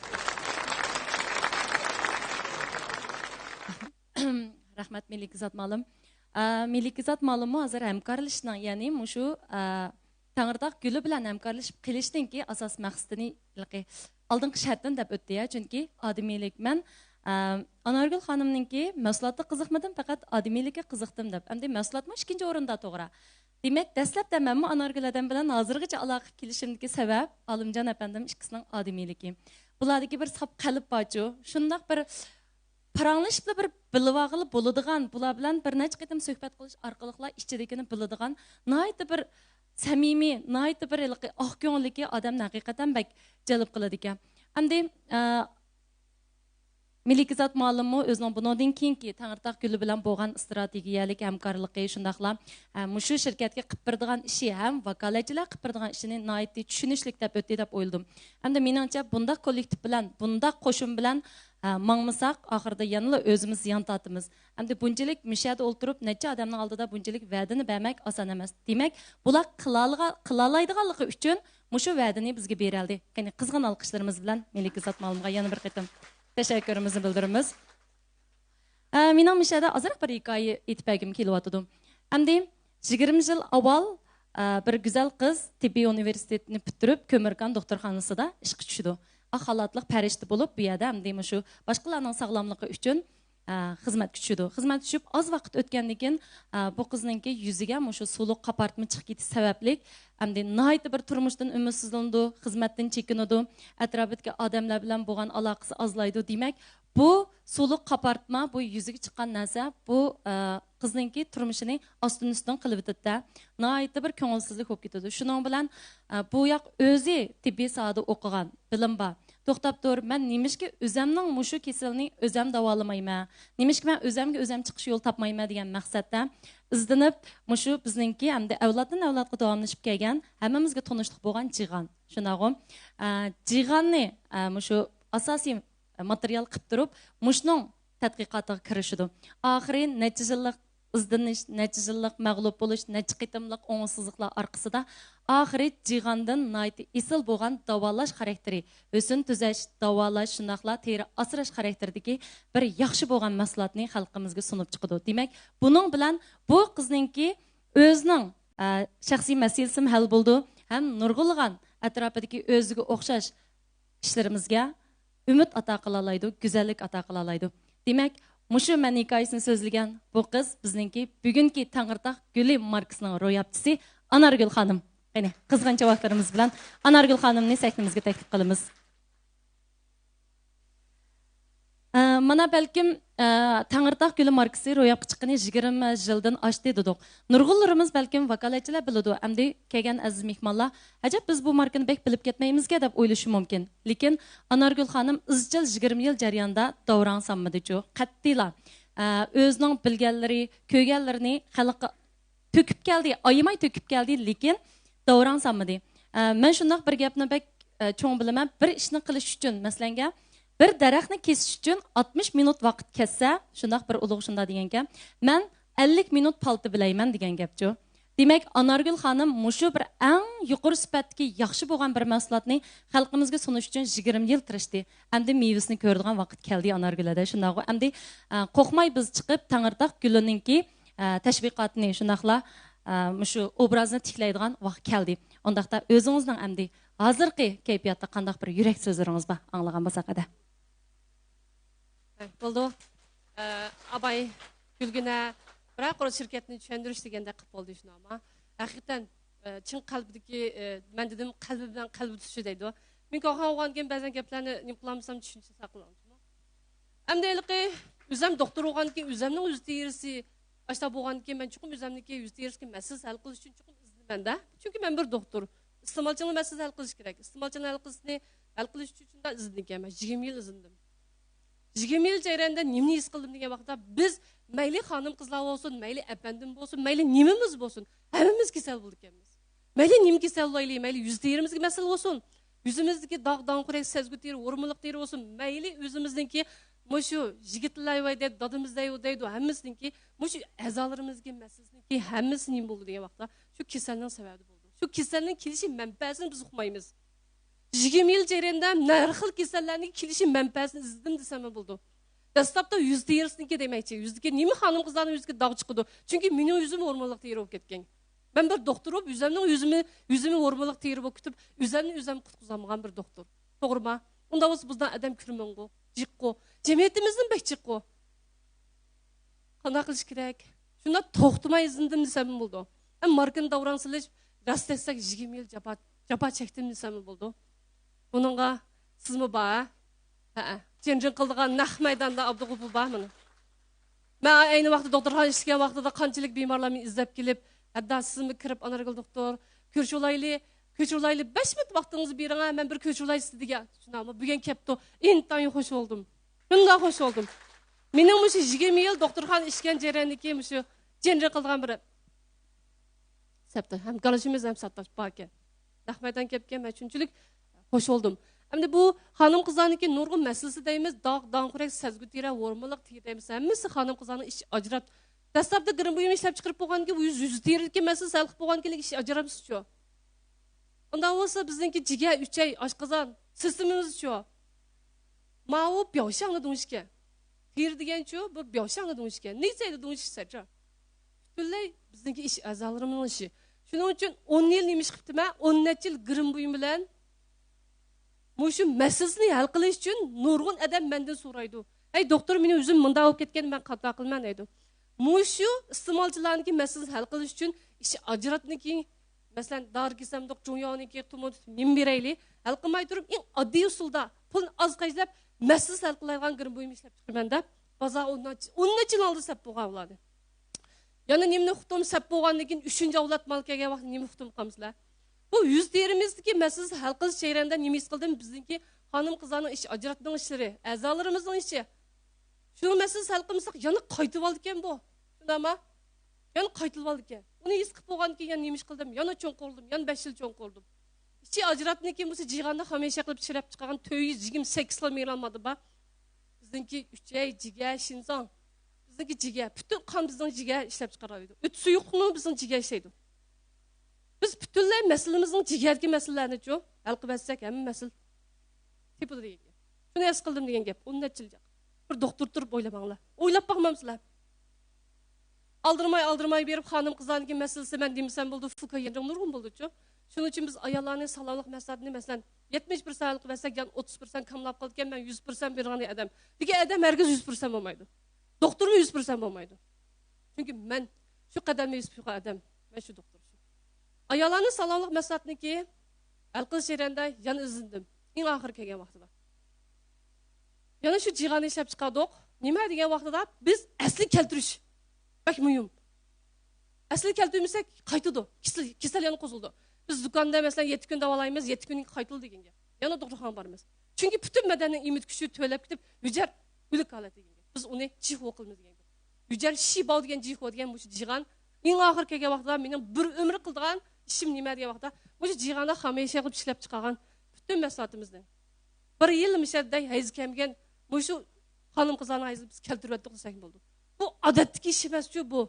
رەھمەت، مەلىكىزات مۇئەللىم. ئە، مەلىكىزات مۇئەللىممۇ ھازىر ھەمكارلىشىشنىڭ، يەنى مۇشۇ، ئە، تەڭرىتاغ گۈلى بىلەن ھەمكارلىشىپ قېلىشنىڭكى ئاساسىي مەقسىتىنى، ھېلىقى ئالدىنقى شەرتىنى دەپ ئۆتتى، يا، چۈنكى ئادىمىيلىك. مەن، ئە، ئانارگۈل خانىمنىڭكى مەھسۇلاتقا قىزىقمىدىم، پەقەت ئادىمىيلىككە قىزىقتىم دەپ. ئەمدى مەھسۇلاتمۇ ئىككىنچى ئورۇندا، توغرا. دېمەك، دەسلەپتە مەنمۇ ئانارگۈل ھەدەم بىلەن ھازىرغىچە ئالاقە كېلىشىمدىكى سەۋەب ئالىمجان ئەپەندىم ئىككىسىنىڭ ئادىمىيلىكى. بۇلاردىكى بىر ساپ قەلب بارچۇ، شۇنداق بىر پاراڭلىشىپلا بىر بىلىۋالغىلى بولىدىغان، بۇلار بىلەن بىر نەچچە قېتىم سۆھبەت قىلىش ئارقىلىقلا ئىچىدىكىنى بىلىدىغان، ناھايىتى بىر سەمىمىي، ناھايىتى بىر ھېلىقى ئاق كۆڭۈللۈكى ئادەمنى ھەقىقەتەن بەك جەلپ قىلىدىكەن. ئەمدى، ئە، مەلىكىزات مۇئەللىممۇ ئۆزىنىڭ بۇنىڭدىن كېيىنكى تەڭرىتاغ گۈلى بىلەن بولغان ئىستراتېگىيەلىك ھەمكارلىقى، شۇنداقلا، ئە، مۇشۇ شىركەتكە قىلىپ بېرىدىغان ئىشى ھەم ۋاكالەتچىلەر قىلىپ بېرىدىغان ئىشىنى ناھايىتى چۈشىنىشلىك دەپ ئۆتتى دەپ ئويلىدىم. ئەمدى مېنىڭچە، بۇنداق كوللېكتىپ بىلەن، بۇنداق قوشۇن بىلەن، ئە، ماڭمىساق، ئاخىرىدا يەنىلا ئۆزىمىز زىيان تارتىمىز. ئەمدى بۇنچىلىك مۇشۇ يەردە ئولتۇرۇپ، نەچچە ئادەمنىڭ ئالدىدا بۇنچىلىك ۋەدىنى بەرمەك ئاسان ئەمەس. دېمەك، بۇلار قىلالىغا-، قىلالايدىغانلىقى ئۈچۈن مۇشۇ ۋەدىنى بىزگە بېرەلدى. قېنى، قىزغىن ئالقىشلىرىمىز بىلەن مەلىكىزات مۇئەللىمغا يەنە بىر قېتىم تەشەككۈرىمىزنى بىلدۈرىمىز. ئە، مېنىڭ مۇشۇ يەردە ئازراق بىر ھېكايە ئېيتىپ بەرگۈم كېلىۋاتىدۇ. ئەمدى يىگىرمە يىل ئاۋۋال، ئە، بىر گۈزەل قىز تېببىي ئۇنىۋېرسىتېتىنى پۈتتۈرۈپ، كۆمۈركان دوختۇرخانىسىدا ئىشقا چۈشىدۇ. ئاق خالاتلىق پەرىشتە بولۇپ، بۇ يەردە ئەمدى مۇشۇ باشقىلارنىڭ ساغلاملىقى ئۈچۈن، ئە، خىزمەتكە چۈشىدۇ. خىزمەتكە چۈشۈپ، ئاز ۋاقىت ئۆتكەندىن كېيىن، ئە، بۇ قىزنىڭكى يۈزىگە مۇشۇ سۇلۇق قاپارتما چىقىپ كېتىش سەۋەبلىك، ئەمدى ناھايىتى بىر تۇرمۇشتىن ئۈمىدسىزلىنىدۇ، خىزمەتتىن چېكىنىدۇ، ئەتراپىدىكى ئادەملەر بىلەن بولغان ئالاقىسى ئازلايدۇ. دېمەك، بۇ سۇلۇق قاپارتما، بۇ يۈزىگە چىققان نەرسە، بۇ، ئە، قىزنىڭكى تۇرمۇشىنى ئاستىن-ئۈستۈن قىلىۋېتىدۇ-دە، ناھايىتى بىر كۆڭۈلسىزلىك بولۇپ كېتىدۇ. شۇنىڭ بىلەن، ئە، بۇ ياق ئۆزى تېببىي ساھەدە ئوقۇغان، بىلىم بار. توختاپ تۇر، مەن نېمىشقا ئۆزەمنىڭ مۇشۇ كېسىلىنى ئۆزەم داۋالىمايمەن؟ نېمىشقا مەن ئۆزەمگە ئۆزەم چىقىش يولى تاپمايمەن دېگەن مەقسەتتە ئىزدىنىپ، مۇشۇ بىزنىڭكى ھەمدە ئەۋلادتىن ئەۋلادقا داۋاملىشىپ كەلگەن، ھەممىمىزگە تونۇشلۇق بولغان جىغان. شۇنداقغۇ؟ ئە، جىغاننى، ئە، مۇشۇ ئاساسىي ماتېرىيال قىلىپ تۇرۇپ، مۇشۇنىڭ تەتقىقاتىغا كىرىشىدۇ. ئاخىرى نەچچە يىللىق ئىزدىنىش، نەچچە يىللىق مەغلۇپ بولۇش، نەچچە قېتىملىق ئوڭۇشسىزلىقلار ئارقىسىدا، ئاخىرى جىغاندىن ناھايىتى ئېسىل بولغان داۋالاش خاراكتېرى، ھۆسن تۈزەش، داۋالاش، شۇنداقلا تېرە ئاسراش خاراكتېرىدىكى بىر ياخشى بولغان مەھسۇلاتنى خەلقىمىزگە سۇنۇپ چىقىدۇ. دېمەك، بۇنىڭ بىلەن بۇ قىزنىڭكى ئۆزىنىڭ، ئە، شەخسىي مەسىلىسىمۇ ھەل بولىدۇ، ھەم نۇرغۇنلىغان ئەتراپىدىكى ئۆزىگە ئوخشاش ئىشلىرىمىزگە ئۈمىد ئاتا قىلالايدۇ، گۈزەللىك ئاتا قىلالايدۇ. دېمەك، مۇشۇ مەن ھېكايىسىنى سۆزلىگەن بۇ قىز بىزنىڭكى بۈگۈنكى تەڭرىتاغ گۈلى ماركىسىنىڭ روياپچىسى ئانارگۈل خانىم. قېنى، قىزغىن چاۋاكلىرىمىز بىلەن ئانارگۈل خانىمنى سەھنىمىزگە تەكلىپ قىلىمىز. ئە، مانا بەلكىم، ئە، تەڭرىتاغ گۈلى ماركىسى روياپقا چىققىنى يىگىرمە يىلدىن ئاشتى دېدۇق. نۇرغۇنلىرىمىز بەلكىم ۋاكالەتچىلەر بىلىدۇ، ئەمدى كەلگەن ئەزىز مېھمانلار، ئەجەب بىز بۇ ماركىنى بەك بىلىپ كەتمەيمىزكەن دەپ ئويلىشى مۇمكىن. لېكىن ئانارگۈل خانىم ئىزچىل يىگىرمە يىل جەريانىدا داۋراڭ سالمىدىچۇ، قەتئىيلا، ئە، ئۆزىنىڭ بىلگەنلىرى، كۆرگەنلىرىنى خەلققە تۆكۈپ كەلدى، ئايىماي تۆكۈپ كەلدى، لېكىن داۋراڭ سالمىدى. ئە، مەن شۇنداق بىر گەپنى بەك، ئە، چوڭ بىلىمەن. بىر ئىشنى قىلىش ئۈچۈن، مەسىلەنگە، بىر دەرەخنى كېسىش ئۈچۈن ئاتمىش مىنۇت ۋاقىت كەتسە، شۇنداق بىر ئۇلۇغ شۇنداق دېگەنكەن، مەن ئەللىك مىنۇت پالتا بىلەيمەن دېگەن گەپچۇ. دېمەك، ئانارگۈل خانىم مۇشۇ بىر ئەڭ يۇقىرى سۈپەتتىكى ياخشى بولغان بىر مەھسۇلاتنى خەلقىمىزگە سۇنۇش ئۈچۈن يىگىرمە يىل تىرىشتى. ئەمدى مېۋىسىنى كۆرىدىغان ۋاقىت كەلدى ئانارگۈل ھەدە. شۇنداقغۇ. ئەمدى، ئە، قورقماي بىز چىقىپ تەڭرىتاغ گۈلىنىڭكى، ئە، تەشۋىقاتىنى، شۇنداقلا، ئە، مۇشۇ ئوبرازنى تىكلەيدىغان ۋاقىت كەلدى. ئۇنداقتا ئۆزىڭىزنىڭ ئەمدى ھازىرقى كەيپىياتتا قانداق بىر يۈرەك سۆزلىرىڭىز بار؟ ئاڭلىغان بولساق ھەدە. ھە، بولدى. ئە، ئاباي، گۈلگۈنە، بىرەر قۇر شىركەتنى چۈشەندۈرۈش دېگەندەك قىلىپ بولدى شۇنىما. ھەقىقەتەن، ئە، چىن قەلبىدىكى، ئە، مەن دېدىم، قەلبى بىلەن قەلبى تۇتۇشى دەيدۇ. مېنىڭ كارخانا بولغاندىكىن بەزەن گەپلەرنى نېمە قىلالمىسام چۈشىنىشى ساقلىغان. ئەمدى ھېلىقى ئۆزەم دوختۇر بولغاندىكىن ئۆزەمنىڭ يۈز تېرىسى، ئاشتا بولغاندىكىن مەن چوقۇم ئۆزەمنىڭكى يۈز تېرىسىدىكى مەسىلىسى ھەل قىلىش ئۈچۈن چوقۇم ئىزدىنىمەن-دە. چۈنكى مەن بىر دوختۇر. ئىستېمالچىنىڭ مەسىلىسىنى ھەل قىلىش كېرەك. ئىستېمالچىنىڭ ھەل قىلىشنى ھەل قىلىش ئۈچۈن شۇنداق ئىزدىنىكەن. مەن يىگىرمە يىل ئىزدىنىم. يىگىرمە يىل جەريانىدا نېمىنى ھېس قىلدىم دېگەن ۋاقىتتا، بىز مەيلى خانىم قىزلار بولسۇن، مەيلى ئەپەندىم بولسۇن، مەيلى نېمىمىز بولسۇن، ھەممىمىز كېسەل بولىدىكەنمىز. مەيلى نېمە كېسەل بولايلى، مەيلى يۈز تېرىمىزگە مەسىلە بولسۇن، يۈزىمىزدىكى داغ، داڭقۇرەك، سەزگۈ تېرە، ھورمىلىق تېرە بولسۇن، مەيلى ئۆزىمىزنىڭكى مۇشۇ يىگىتلەر ۋە دەيدۇ، دادىمىز دەيدۇ، دەيدۇ، ھەممىسىنىڭكى مۇشۇ ئەزالىرىمىزدىكى مەسىلىسىنىڭكى ھەممىسى نېمە بولىدۇ دېگەن ۋاقىتتا، شۇ كېسەلنىڭ سەۋەبى بولىدۇ. شۇ كېسەلنىڭ كېلىشى مەنبەسىنى بىز ئۇقمايمىز. يىگىرمە يىل جەريانىدا ھەر خىل كېسەللەرنىڭ كېلىشى مەنبەسىنى ئىزدىدىم دېسەممۇ بولىدۇ. دەسلەپتە يۈز تېرىسىنىڭكى دېمەكچى. يۈزدىكى نېمە خانىم قىزلارنىڭ يۈزىدىكى داغ چىقىدۇ؟ چۈنكى مېنىڭ يۈزۈم ھورمونلۇق تېرە بولۇپ كەتكەن. مەن بىر دوختۇر بولۇپ، ئۆزۈمنىڭ يۈزىمى، يۈزىمى ھورمونلۇق تېرە بولۇپ كېتىپ، ئۆزۈمنى ئۆزۈم قۇتقۇزالمىغان بىر دوختۇر. توغرىما؟ ئۇنداق بولسا بۇنداق ئادەم كۆرمەڭغۇ، جىققۇ. جەمئىيىتىمىزدىن بەك جىققۇ. قانداق قىلىش كېرەك؟ شۇنداق توختىماي ئىزدىنىدىم دېسەم بولىدۇ. ھەم ماركىنى داۋراڭ سېلىش، راست دېسەك، يىگىرمە يىل جاپا، جاپا چەكتىم دېسەممۇ بولىدۇ. بۇنىڭغا سىزمۇ بار، ھە؟ ھەئە. جىڭجىڭ قىلىدىغان نەق مەيداندا ئابدۇغۇپۇر بار مانا. مەن ئەينى ۋاقىتتا دوختۇرخانا ئىشلىگەن ۋاقتىدا قانچىلىك بىمارلار مېنى ئىزدەپ كېلىپ، ھەددا سىزمۇ كىرىپ، ئانارگۈل دوختۇر، كۆرۈشۈۋالايلى، كۆرۈشۈۋالايلى، بەش مىنۇت ۋاقتىڭىزنى بېرىڭە، مەن بىر كۆرۈشۈۋالاي سىزنى دېگەن. شۇنداقمۇ؟ بۈگۈن كەپتۇ، ئىنتايىن خوش بولدۇم. شۇنداق خوش بولدۇم. مېنىڭ مۇشۇ يىگىرمە يىل دوختۇرخانا ئىشلىگەن جەرياندىكى مۇشۇ جىڭجىڭ قىلىدىغان بىر سەپداش، ھەم گالىشىمىز ھەم سەپداش باركەن. نەق مەيدان كەپكەن، مەن شۇنچىلىك خوش بولدۇم. ئەمدى بۇ خانىم قىزلارنىڭكى نۇرغۇن مەسىلىسى دەيمىز، داغ، داڭقۇرەك، سەزگۈ تېرە، ھورمىلىق تېرە دەيمىز، ھەممىسى خانىم قىزلارنىڭ ئىچى ئاجراپ. دەسلەپتە گىرىم بۇيۇم ئىشلەپ چىقىرىپ بولغاندىن كېيىن، يۈز، يۈز تېرىدىكى مەسىلىسى ھەل قىلىپ بولغاندىن كېيىن ئىچى ئاجرامسىزچۇ؟ ئۇنداق بولسا بىزنىڭكى جىگەر، ئۈچەي، ئاشقازان سىستېمىمىزچۇ؟ ماۋۇ بياۋشاڭنى دۇڭشىكەن. تېرە دېگەنچۇ، بۇ بياۋشاڭنى دۇڭشىكەن. نېسەيدە دۇڭشىسەچۇ؟ پۈتۈنلەي بىزنىڭكى ئىچ ئەزالىرىمىزنىڭ ئىشى. شۇنىڭ ئۈچۈن ئون يىل نېمە ئىش قىپتىمەن؟ ئون نەچچە يىل گىرىم بۇيۇم بىلەن مۇشۇ مەسىلىسىنى ھەل قىلىش ئۈچۈن نۇرغۇن ئادەم مەندىن سورايدۇ. ھەي، دوختۇر، مېنىڭ يۈزۈم مۇنداق بولۇپ كەتكەن، مەن قانداق قىلىمەن دەيدۇ. مۇشۇ ئىستېمالچىلارنىڭكى مەسىلىسىنى ھەل قىلىش ئۈچۈن ئىچ ئاجراتنىكى، مەسىلەن، دارى كېسەمدۇق، جۇڭياۋنىڭكى تۇمۇر تۇتۇپ نېمە بېرەيلى؟ ھەل قىلماي تۇرۇپ، ئەڭ ئاددىي ئۇسۇلدا پۇلنى ئاز خەجلەپ، مەسىلىسىنى ھەل قىلايدىغان گىرىم بۇيۇم ئىشلەپ چىقىمەن دەپ، بازار ئون نەچچە، ئون نەچچە يىل ئالدى سەپ بولغان ئۇلارنى. يەنە نېمىنى ئۇقتۇم، سەپ بولغاندىن كېيىن ئۈچىنچى ئەۋلاد مال كەلگەن ۋاقتىدا نېمە ئۇقتۇم قالمىسىلەر؟ بۇ يۈز تېرىمىزدىكى مەسىلىسىنى ھەل قىلىش جەريانىدا نېمە ھېس قىلدىم؟ بىزنىڭكى خانىم قىزلارنىڭ ئىچ ئاجراتنىڭ ئىشلىرى، ئەزالىرىمىزنىڭ ئىشى. شۇ مەسىلىسىنى ھەل قىلمىساق، يەنە قايتىۋالىدىكەن بۇ. شۇنداقما؟ يەنە قايتىۋالىدىكەن. ئۇنى ھېس قىلىپ بولغاندىن كېيىن يەنە نېمە ئىش قىلدىم؟ يەنە چوڭ قۇردۇم، يەنە بەش يىل چوڭ قۇردۇم. ئىچى ئاجراتنىكى بۇ جىگەندە خامىيە قىلىپ چىراپ چىقارغان تۆت يۈز يىگىرمە سەككىز خىل مىنېرال ماددا بار. بىزنىڭكى ئۈچەي، جىگەر، شىنزاڭ. بىزنىڭكى جىگەر، پۈتۈن قان بىزنىڭ جىگەر ئىشلەپ چىقارالايدۇ. ئۆت سۇيۇقنى بىزنىڭ جىگەر ئىشلەيدۇ. بىز پۈتۈنلەي مەسىلىمىزنىڭ جىگەردىكى مەسىلىلەرنىچۇ ھەل قىلىۋەتسەك، ھەممە مەسىلە تېپىلىدۇ دېگەن گەپ. شۇنى ھېس قىلدىم دېگەن گەپ. ئون نەچچە يىل جىق. بىر دوختۇر تۇرۇپ ئويلىماڭلار. ئويلاپ باقمامسىلەر؟ ئالدىرىماي، ئالدىرىماي بېرىپ، خانىم قىزلارنىڭكى مەسىلىسى مەن دېمىسەم بولىدۇ، فۇكا يەنجىڭ نۇرغۇن بولىدۇچۇ. شۇنىڭ ئۈچۈن بىز ئاياللارنى ساغلاملىق مەقسەتىنى، مەسىلەن، يەتمىش پىرسەنت ھەل قىلىۋەتسەك، يەنە ئوتتۇز پىرسەنت كاملاپ قالىدىكەن، مەن يۈز پىرسەنت بېرىدىغان ئادەم. لېكىن ئادەم ھەرگىز يۈز پىرسەنت بولمايدۇ. دوختۇرمۇ يۈز پىرسەنت بولمايدۇ. چۈنكى مەن شۇ قەدەمدە يۈز پىرسەنت ئادەم. مەن شۇ دوختۇر شۇ. ئاياللارنى ساغلاملىق مەقسەتىنىڭكى ھەل قىلىش جەريانىدا يەنە ئىزدىنىدىم. ئەڭ ئاخىرى كەلگەن ۋاقتىدا. يەنە شۇ جىغاننى ئىشلەپ چىقاردۇق. نېمە دېگەن ۋاقتىدا بىز ئەسلىگە كەلتۈرۈش بەك مۇھىم. ئەسلىگە كەلتۈرمىسەك قايتىدۇ. كېسەل، كېسەل يەنە قوزغىلىدۇ. بىز دۇكاندا مەسىلەن يەتتە كۈن داۋالايمىز، يەتتە كۈندىن كېيىن قايتىدۇ دېگەن گەپ. يەنە دوختۇرخانىغا بارىمىز. چۈنكى پۈتۈن بەدەننىڭ ئىممۇنىتېت كۈچى تۆۋەنلەپ كېتىپ، ھۈجەر ئۆلۈك ھالەتتە دېگەن گەپ. بىز ئۇنى جىخۇ قىلىمىز دېگەن گەپ. ھۈجەر شىباۋ دېگەن جىخۇ دېگەن مۇشۇ جىغان ئەڭ ئاخىرى كەلگەن ۋاقتىدا مېنىڭ بىر ئۆمۈر قىلىدىغان ئىشىم نېمە دېگەن ۋاقىتتا، مۇشۇ جىغاندا خامېشيا قىلىپ ئىشلەپ چىقارغان پۈتۈن مەھسۇلاتىمىزنى، بىر يىل مۇشۇ يەردە ھەيز كەلمىگەن مۇشۇ خانىم-قىزلارنىڭ ھەيزىنى بىز كەلتۈرۈۋەتتۇق دېسەكمۇ بولىدۇ. بۇ ئادەتتىكى ئىش ئەمەسچۇ بۇ.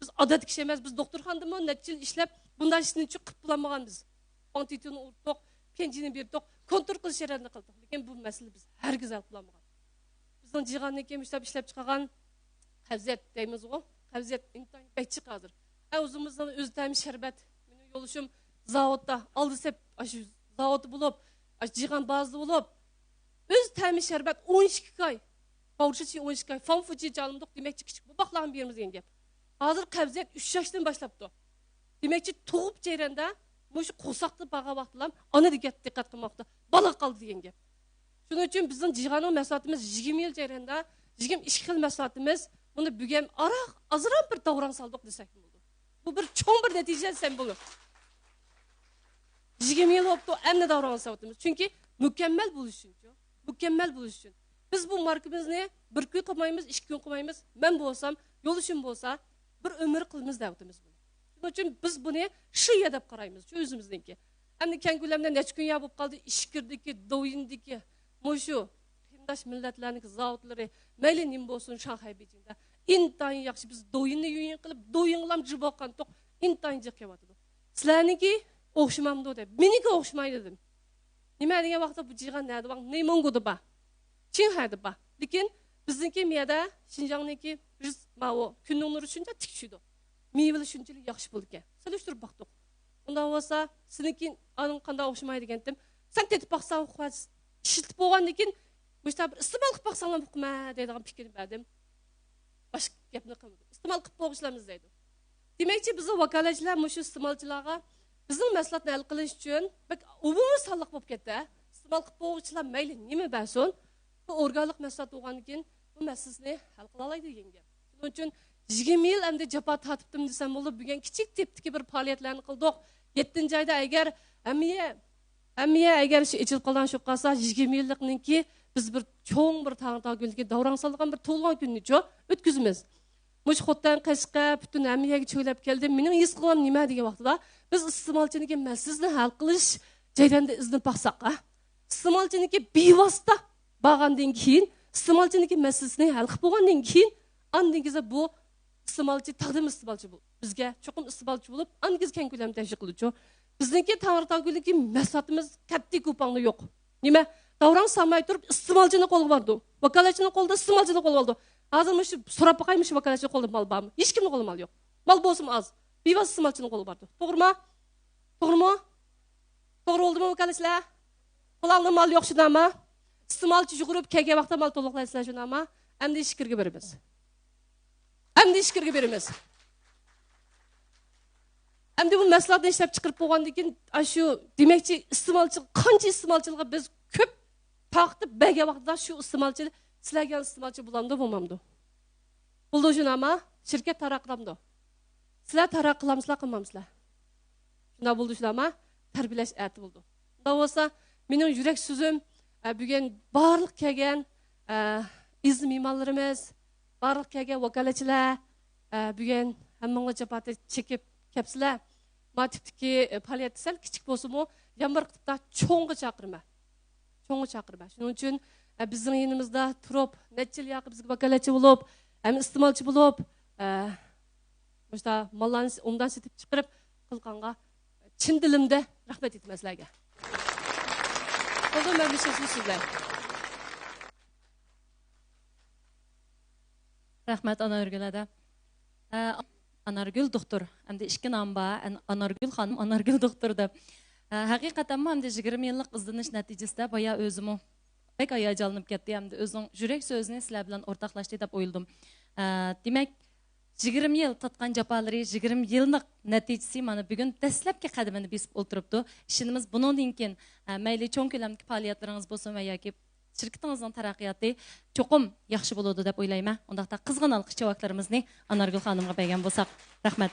بىز ئادەتتىكى ئىش ئەمەس. بىز دوختۇرخانىدىمۇ نەچچە يىل ئىشلەپ، بۇنداق ئىشنى چىقىپ بولالمىغان بىز. ئانتىتوننى ئۇرتتۇق، پېنجىنى بېرىتتۇق، كونترول قىلىش جەريانىدا قىلدۇق. لېكىن بۇ مەسىلىنى بىز ھەرگىز ھەل قىلالمىغان. بىزنىڭ جىغاندىن كېيىن مۇشۇنداق ئىشلەپ چىقارغان قەۋزىيەت دەيمىزغۇ، قەۋزىيەت ئىنتايىن بەك جىق ھازىر. ھە، ئۆزىمىزنىڭ ئۆز تەمى شەربەت، مېنىڭ يولدىشىم زاۋۇتتا، ئالدى سەپ، ئاشۇ زاۋۇتتا بولۇپ، ئاشۇ جىغان بازىدا بولۇپ، ئۆز تەمى شەربەت ئون ئىككى ئاي، باۋشىچى ئون ئىككى ئاي، فاڭفۇچى جالىمدۇق، دېمەكچى، كىچىك بوۋاقلارغا بېرىمىز دېگەن گەپ. ھازىر قەۋزىيەت ئۈچ ياشتىن باشلاپتۇ. دېمەكچى، تۇغۇپ جەرياندا مۇشۇ قورساقتا بارغان ۋاقتىلا ئانا دىققەت، دىققەت قىلماقتا، بالا قالدى دېگەن گەپ. شۇنىڭ ئۈچۈن بىزنىڭ جىغاننىڭ مەھسۇلاتىمىز يىگىرمە يىل جەرياندا يىگىرمە ئىككى خىل مەھسۇلاتىمىز، بۇنى بۈگۈن ئاران، ئازراق بىر داۋراڭ سالدۇق دېسەكمۇ بولىدۇ. بۇ بىر چوڭ بىر نەتىجە دېسەم بولىدۇ. يىگىرمە يىل بوپتۇ، ئەمدى داۋراڭ سالدۇق. چۈنكى مۇكەممەل بولۇش ئۈچۈنچۇ. مۇكەممەل بولۇش ئۈچۈن. بىز بۇ ماركىمىزنى بىر كۈن قىلمايمىز، ئىككى كۈن قىلمايمىز. مەن بولسام، يولدىشىم بولسا، بىر ئۆمۈر قىلىمىز دەۋاتىمىز بۇنى. شۇنىڭ ئۈچۈن بىز بۇنى شۇ يەر دەپ قارايمىز، شۇ ئۆزىمىزنىڭكى. ئەمدى كەڭ كۆلەمدە نەچچە كۈن يەر بولۇپ قالدى، ئىچكىرىدىكى، دوۋيىندىكى، مۇشۇ قېرىنداش مىللەتلەرنىڭكى زاۋۇتلىرى، مەيلى نېمە بولسۇن، شاڭخەي، بېيجىڭدا ئىنتايىن ياخشى. بىز دوۋيىننى يۇيۇن قىلىپ، دوۋيىنغىلام جىبوققانتۇق، ئىنتايىن جىق كېلىۋاتىدۇ. سىلەرنىڭكى ئوخشىمامدۇ دەپ. مېنىڭكى ئوخشىمايدۇ دېدىم. نېمە دېگەن ۋاقىتتا بۇ جىغان نەدە بار؟ نېيموڭگۇدا بار. چىڭخەيدە بار. لېكىن بىزنىڭكى مۇ يەردە شىنجاڭنىڭكى رىز-، ماۋۇ كۈننىڭ نۇرى شۇنچە تىك چۈشىدۇ. مېۋىلىرى شۇنچىلىك ياخشى بولىدىكەن. سېلىشتۇرۇپ باقتۇق. ئۇنداق بولسا، سېنىڭكى ئانىڭ قانداق ئوخشىمايدۇ دېگەنتىم. سەن تېتىپ باقساڭ، ئىشلىتىپ بولغاندىن كېيىن، مۇشۇنداق بىر ئىستېمال قىلىپ باقساڭلار ئۇقىمەن دەيدىغان پىكىرنى بەردىم. باشقا گەپنى قىلمىدۇق. ئىستېمال قىلىپ بولغۇچىلارمىز دەيدۇ. دېمەكچى، بىزنىڭ ۋاكالەتچىلەر مۇشۇ ئىستېمالچىلارغا بىزنىڭ مەھسۇلاتنى ھەل قىلىش ئۈچۈن بەك ئومۇمىي سانلىق بولۇپ كەتتى. ئىستېمال قىلىپ بولغۇچىلار مەيلى نېمە بەرسۇن، بۇ ئورگانلىق مەھسۇلات بولغاندىن كېيىن بۇ مەسىلىسىنى ھەل قىلالايدۇ دېگەن گەپ. شۇنىڭ ئۈچۈن يىگىرمە يىل ئەمدى جاپا تارتىپتىم دېسەم بولىدۇ. بۈگۈن كىچىك تىپتىكى بىر پائالىيەتلەرنى قىلدۇق. يەتتىنچى ئايدا ئەگەر ھەممە يەر، ھەممە يەر ئەگەر شۇ ئېچىلىپ قالىدىغان بولۇپ قالسا، يىگىرمە يىللىقنىڭكى بىز بىر چوڭ بىر تەڭرىتاغ كۈنىدىكى داۋراڭ سالىدىغان بىر تۇغۇلغان كۈنىنىچۇ ئۆتكۈزىمىز. مۇشۇ خوتەن، قەشقەر، پۈتۈن ھەممە يەرگە چۆگىلەپ كەلدى. مېنىڭ ھېس قىلغىنىم نېمە دېگەن ۋاقتىدا، بىز ئىستېمالچىنىڭكى مەسىلىسىنى ھەل قىلىش جەريانىدا ئىزدىنىپ باقساق، ھە؟ ئىستېمالچىنىڭكى بىۋاسىتە بارغاندىن كېيىن، ئىستېمالچىنىڭكى مەسىلىسىنى ھەل قىلىپ بولغاندىن كېيىن، ئاندىن كېيىن بۇ ئىستېمالچى تەقدىم ئىستېمالچى بولۇپ، بىزگە چوقۇم ئىستېمالچى بولۇپ، ئاندىن كېيىن كەڭ كۆلەمدە تەشۋىق قىلىدۇ. بىزنىڭكى تەڭرىتاغ كۈنىدىكى مەھسۇلاتىمىز قەتئىي گۇپاڭدا يوق. نېمە؟ داۋراڭ سالماي تۇرۇپ ئىستېمالچىنىڭ قولىغا بارىدۇ. ۋاكالەتچىنىڭ قولىدا ئىستېمالچىنىڭ قولىغا بارىدۇ. ھازىر مۇشۇ سوراپ باقاي، مۇشۇ ۋاكالەتچىنىڭ قولىدا مال بارمۇ؟ ھېچكىمنىڭ قولىدا مال يوق. مال بولسىمۇ ئاز. بىۋاسىتە ئىستېمالچىنىڭ قولىغا بارىدۇ. توغرىمۇ؟ توغرىمۇ؟ توغرا بولدىمۇ ۋاكالەتچىلەر؟ قولۇڭلاردا مال يوق شۇنداقمۇ؟ ئىستېمالچى يۈگۈرۈپ كەلگەن ۋاقىتتا مال تولۇقلايسىلەر شۇنداقمۇ؟ ئەمدى ئىچكىرىگە بېرىمىز. ئەمدى ئىچكىرىگە بېرىمىز. ئەمدى بۇ مەھسۇلاتنى ئىشلەپ چىقىرىپ بولغاندىن كېيىن، ئاشۇ دېمەكچى ئىستېمالچى، قانچە ئىستېمالچىلارغا بىز كۆپ تارقىتىپ بەرگەن ۋاقتىدا شۇ ئىستېمالچى، سىلەرگە ئىستېمالچى بولامدۇ، بولمامدۇ؟ بولىدۇ شۇنداقمۇ؟ شىركەت تەرەققىي قىلامدۇ؟ سىلەر تەرەققىي قىلامسىلەر، قىلمامسىلەر؟ شۇنداق بولدى، شۇنداقما؟ تەربىيەلەش ئەتە بولىدۇ. شۇنداق بولسا، مېنىڭ يۈرەك سۆزۈم، ئە، بۈگۈن بارلىق كەلگەن، ئە، ئەزىز مېھمانلىرىمىز، بارلىق كەلگەن ۋاكالەتچىلەر، ئە، بۈگۈن ھەممىڭلار جاپا چېكىپ كەپسىلەر. ما تىپتىكى، ئە، پائالىيەتنى سەل كىچىك بولسىمۇ، يان بىر تىپتا چوڭغا چاقىرىمەن. چوڭغا چاقىرىمەن. شۇنىڭ ئۈچۈن، ئە، بىزنىڭ يېنىمىزدا تۇرۇپ، نەچچە يىل ياقى بىزگە ۋاكالەتچى بولۇپ، ھەم ئىستېمالچى بولۇپ، ئە، مۇشتا ماللارنى ئومدان سېتىپ چىقىرىپ قىلغانغا چىن دىلىمدە رەھمەت ئېيتىمەن سىلەرگە. بولدى، مەن مۇشۇ سۆزۈم بىلەن. رەھمەت، ئانارگۈل ھەدە. ئە، ئانارگۈل دوختۇر. ئەمدى ئىككى نام بار. ئەن-، ئانارگۈل خانىم، ئانارگۈل دوختۇر دەپ. ئە، ھەقىقەتەنمۇ ئەمدى يىگىرمە يىللىق ئىزدىنىش نەتىجىسىدە بايا ئۆزىمۇ بەك ھاياجانلىنىپ كەتتى. ئەمدى ئۆزىنىڭ يۈرەك سۆزىنى سىلەر بىلەن ئورتاقلاشتى دەپ ئويلىدىم. ئە، دېمەك، يىگىرمە يىل تارتقان جاپالىرى، يىگىرمە يىللىق نەتىجىسى مانا بۈگۈن دەسلەپكى قەدىمىنى بېسىپ ئولتۇرۇپتۇ. ئىشىنىمىز بۇنىڭدىن كېيىن، ئە، مەيلى چوڭ كۆلەمدىكى پائالىيەتلىرىڭىز بولسۇن ۋە ياكى شىركىتىڭىزنىڭ تەرەققىياتى چوقۇم ياخشى بولىدۇ دەپ ئويلايمەن. ئۇنداقتا قىزغىن ئالقىش چاۋاكلىرىمىزنى ئانارگۈل خانىمغا بەرگەن بولساق. رەھمەت.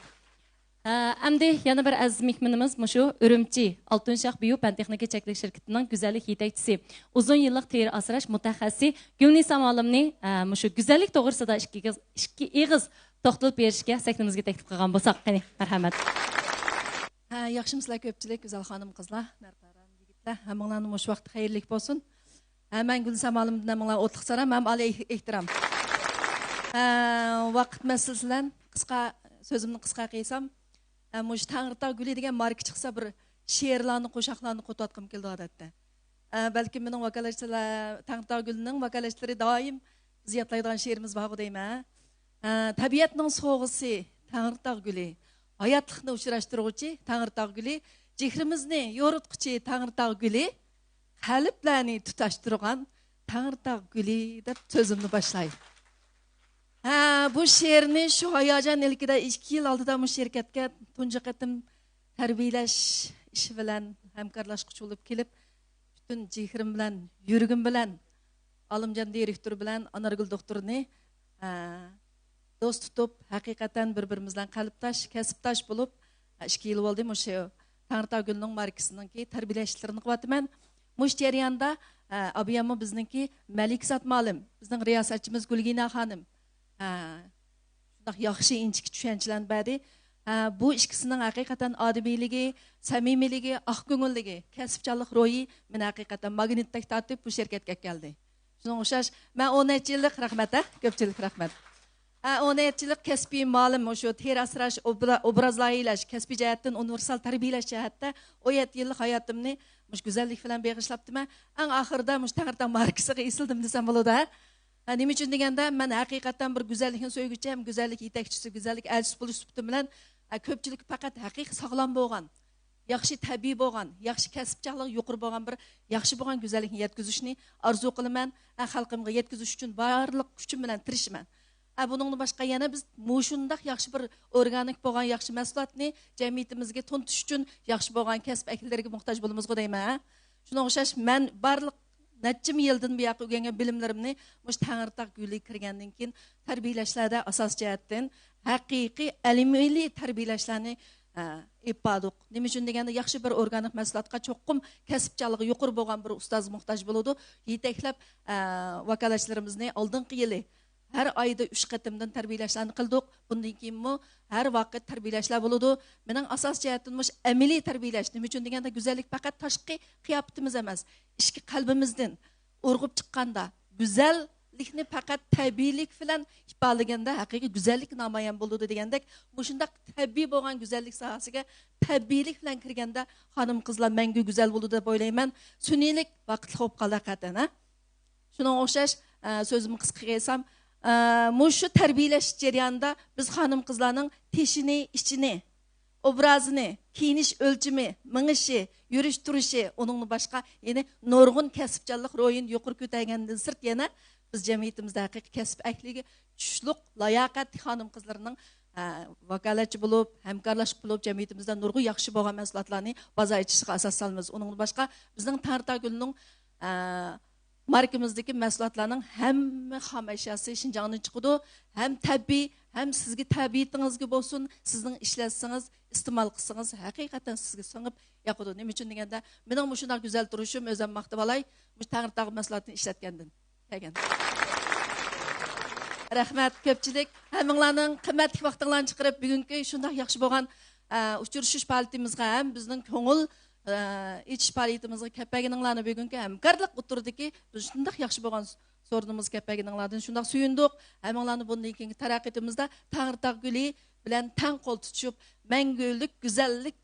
ئە، ئەمدى يەنە بىر ئەزىز مېھمىنىمىز مۇشۇ ئۈرۈمچى ئالتۇن شاخ بىيۇ پەن تېخنىكا چەكلىك شىركىتىنىڭ گۈزەللىك يېتەكچىسى، ئۇزۇن يىللىق تېرە ئاسراش مۇتەخەسسىسى گۈلنىسا مۇئەللىمنى، ئە، مۇشۇ گۈزەللىك توغرىسىدا ئىككى ئېغىز، ئىككى ئېغىز توختىلىپ بېرىشكە سەھنىمىزگە تەكلىپ قىلغان بولساق. قېنى، مەرھەمەت. ھە، ياخشىمۇسىلەر كۆپچىلىك، گۈزەل خانىم-قىزلار، نەرپەرەن يىگىتلەر، ھەممىڭلارنى مۇشۇ ۋاقىت خەيرلىك بولسۇن. ھە، مەن گۈلسەم ئالىمدىن ھەممىڭلارغا ئوتلۇق سالام ھەم ئالىي ئېھ-، ئېھتىرام. ھە، ۋاقىت مەسىلىسى بىلەن قىسقا، سۆزۈمنى قىسقا قىلسام، ھە، مۇشۇ تەڭرىتاغ گۈلى دېگەن ماركا چىقسا، بىر شېئىرلارنى، قوشاقلارنى قوتۇۋاتقۇم كېلىدۇ ئادەتتە. ئە، بەلكىم مېنىڭ ۋاكالەتچىلەر، تەڭرىتاغ گۈلىنىڭ ۋاكالەتچىلىرى دائىم بىز يادلايدىغان شېئىرىمىز بارغۇ دەيمەن. ئە، تەبىئەتنىڭ سوۋغىسى تەڭرىتاغ گۈلى، ھاياتلىقنى ئۇچراشتۇرغۇچى تەڭرىتاغ گۈلى، چېھرىمىزنى يورۇتقۇچى تەڭرىتاغ گۈلى، قەلبلەرنى تۇتاشتۇرغان تەڭرىتاغ گۈلى دەپ سۆزۈمنى باشلاي. ھە، بۇ شېئىرنى شۇ ھاياجان ئىلكىدە ئىككى يىل ئالدىدا مۇشۇ شىركەتكە تۇنجى قېتىم تەربىيەلەش ئىشى بىلەن ھەمكارلاشقۇچى بولۇپ كېلىپ، پۈتۈن جېھرىم بىلەن، يۈرىكىم بىلەن، ئالىمجان دىرېكتور بىلەن ئانارگۈل دوختۇرنى، ھە، دوست تۇتۇپ، ھەقىقەتەن بىر-بىرىمىز بىلەن قەلبداش، كەسىپداش بولۇپ، ھە، ئىككى يىل بولدى مۇشۇ تەڭرىتاغ گۈلىنىڭ ماركىسىنىڭكى تەربىيەلەشلىرىنى قىلىۋاتىمەن. مۇشۇ جەرياندا، ھە، ئابىياممۇ بىزنىڭكى مەلىكە زات مۇئەللىم، بىزنىڭ رىياسەتچىمىز گۈلگىنە خانىم، ھە، شۇنداق ياخشى ئىنچىكە چۈشەنچىلەرنى بەردى. ھە، بۇ ئىككىسىنىڭ ھەقىقەتەن ئادىمىيلىكى، سەمىمىيلىكى، ئاق كۆڭۈللۈكى، كەسىپچانلىق روھى مېنى ھەقىقەتەن ماگنىتتەك تارتىپ بۇ شىركەتكە ئەكەلدى. شۇنىڭغا ئوخشاش، مەن ئون نەچچە يىللىق، رەھمەت، ھە، كۆپچىلىك رەھمەت. ھە، ئون نەچچە يىللىق كەسپىي مۇئەللىم، مۇشۇ تېرە ئاسراش، ئوبرا-، ئوبراز لايىھەلەش، كەسپىي جەھەتتىن ئۇنىۋېرسال تەربىيەلەش جەھەتتە ئون يەتتە يىللىق ھاياتىمنى مۇشۇ گۈزەللىك بىلەن بېغىشلاپتىمەن. ئەڭ ئاخىرىدا مۇشۇ تەڭرىتاغ ماركىسىغا ئېسىلدىم دېسەم بولىدۇ، ھە. ھە، نېمە ئۈچۈن دېگەندە، مەن ھەقىقەتەن بىر گۈزەللىكنى سۆيگۈچى ھەم گۈزەللىك يېتەكچىسى، گۈزەللىك ئەلچىسى بولۇش سۈپىتىم بىلەن، ھە، كۆپچىلىككە پەقەت ھەقىقىي ساغلام بولغان، ياخشى تەبىئىي بولغان، ياخشى كەسىپچانلىقى يۇقىرى بولغان بىر ياخشى بولغان گۈزەللىكنى يەتكۈزۈشنى ئارزۇ قىلىمەن. ھە، خەلقىمگە يەتكۈزۈش ئۈچۈن بارلىق كۈچۈم بىلەن تىرىشىمەن. ھە، بۇنىڭدىن باشقا يەنە بىز مۇشۇنداق ياخشى بىر ئورگانىك بولغان ياخشى مەھسۇلاتنى جەمئىيىتىمىزگە تونۇتۇش ئۈچۈن ياخشى بولغان كەسىپ ئەھلىلىرىگە موھتاج بولىمىزغۇ دەيمەن، ھە. شۇنىڭغا ئوخشاش، مەن بارلىق نەچچە مىڭ يىلدىن بۇياققى ئۆگەنگەن بىلىملىرىمنى مۇشۇ تەڭرىتاغ گۈلىگە كىرگەندىن كېيىن تەربىيەلەشلەردە ئاساسىي جەھەتتىن ھەقىقىي ئەمەلىي تەربىيەلەشلەرنى، ئە، ئېلىپ باردۇق. نېمە ئۈچۈن دېگەندە، ياخشى بىر ئورگانىك مەھسۇلاتقا چوقۇم كەسىپچانلىقى يۇقىرى بولغان بىر ئۇستاز موھتاج بولىدۇ. يېتەكلەپ، ئە، ۋاكالەتچىلىرىمىزنى ئالدىنقى يىلى ھەر ئايدا ئۈچ قېتىمدىن تەربىيەلەشلەرنى قىلدۇق. بۇندىن كېيىنمۇ ھەر ۋاقىت تەربىيەلەشلەر بولىدۇ. مېنىڭ ئاساسىي جەھەتتىن مۇشۇ ئەمەلىي تەربىيەلەش. نېمە ئۈچۈن دېگەندە، گۈزەللىك پەقەت تاشقى قىياپىتىمىز ئەمەس، ئىچكى قەلبىمىزدىن ئۇرغۇپ چىققاندا، گۈزەللىكنى پەقەت تەبىئىيلىك بىلەن ئىپادىلىگەندە، ھەقىقىي گۈزەللىك نامايان بولىدۇ دېگەندەك، مۇشۇنداق تەبىئىي بولغان گۈزەللىك ساھەسىگە تەبىئىيلىك بىلەن كىرگەندە، خانىم-قىزلار مەڭگۈ گۈزەل بولىدۇ دەپ ئويلايمەن. سۈنئىيلىك ۋاقىتلىق بولۇپ قالدى ھەقىقەتەن، ھە؟ شۇنىڭغا ئوخشاش، ئە، سۆزۈمنى قىسقا قىلسام، ئە، مۇشۇ تەربىيەلەش جەريانىدا بىز خانىم-قىزلارنىڭ تېشىنى، ئىچىنى، ئوبرازىنى، كىيىنىش ئۆلچىمى، مېڭىشى، يۈرۈش تۇرۇشى، ئۇنىڭدىن باشقا يەنە نۇرغۇن كەسىپچانلىق روھىنى يۇقىرى كۆتەرگەندىن سىرت، يەنە بىز جەمئىيىتىمىزدە ھەقىقىي كەسىپ ئەھلىگە چۈشلۈق، لاياقەتلىك خانىم-قىزلارنىڭ، ئە، ۋاكالەتچى بولۇپ، ھەمكارلاشقا بولۇپ، جەمئىيىتىمىزدە نۇرغۇن ياخشى بولغان مەھسۇلاتلارنى بازار ئېچىشىغا ئاساس سالىمىز. ئۇنىڭدىن باشقا، بىزنىڭ تەڭرىتاغ گۈلىنىڭ، ئە، ماركىمىزدىكى مەھسۇلاتلارنىڭ ھەممە خام ئەشياسى شىنجاڭدىن چىقىدۇ. ھەم تەبىئىي، ھەم سىزگە، تەبىئىتىڭىزگە بولسۇن، سىزنىڭ ئىشلەتسىڭىز، ئىستېمال قىلسىڭىز، ھەقىقەتەن سىزگە سىڭىپ ياقىدۇ. نېمە ئۈچۈن دېگەندە، مېنىڭ مۇشۇنداق گۈزەل تۇرۇشۇم، ئۆزۈم ماختىۋالاي، مۇشۇ تەڭرىتاغ مەھسۇلاتىنى ئىشلەتكەندىن كەلگەن. رەھمەت كۆپچىلىك. ھەممىڭلارنىڭ قىممەتلىك ۋاقتىڭلارنى چىقىرىپ، بۈگۈنكى شۇنداق ياخشى بولغان، ئە، ئۇچرىشىش پائالىيىتىمىزغا ھەم بىزنىڭ كۆڭۈل، ئە، ئېچىش پائالىيىتىمىزغا كەپ بەرگىنىڭلارنى، بۈگۈنكى ھەمكارلىق ئوتتۇرىدىكى بىز شۇنداق ياخشى بولغان سورۇنىمىزغا كەپ بەرگىنىڭلاردىن شۇنداق سۆيۈندۇق. ھەممىڭلارنى بۇندىن كېيىنكى تەرەققىياتىمىزدا تەڭرىتاغ گۈلى بىلەن تەڭ قول تۇتۇشۇپ، مەڭگۈلۈك گۈزەللىك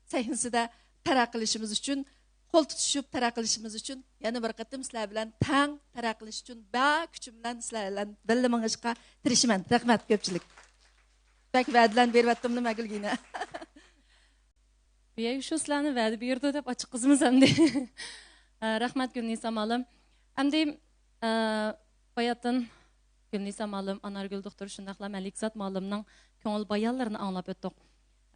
سەھنىسىدە تەرەققىي قىلىشىمىز ئۈچۈن، قول تۇتۇشۇپ تەرەققىي قىلىشىمىز ئۈچۈن، يەنە بىر قېتىم سىلەر بىلەن تەڭ تەرەققىي قىلىش ئۈچۈن بار كۈچۈم بىلەن سىلەر بىلەن بىللە مېڭىشقا تىرىشىمەن. رەھمەت كۆپچىلىك. بەك ۋەدىلەرنى بېرىۋەتتىملا مەن گۈلگىنە. بۇ يەرگە شۇ سىلەرنى ۋەدە بېرىدۇ دەپ ئاچچىق قىزىمىز ئەمدى. ھە، رەھمەت گۈلنىسا مۇئەللىم. ئەمدى، ئە، باياتىن گۈلنىسا مۇئەللىم، ئانارگۈل دوختۇر، شۇنداقلا مەلىكزات مۇئەللىمنىڭ كۆڭۈل بايانلىرىنى ئاڭلاپ ئۆتتۇق.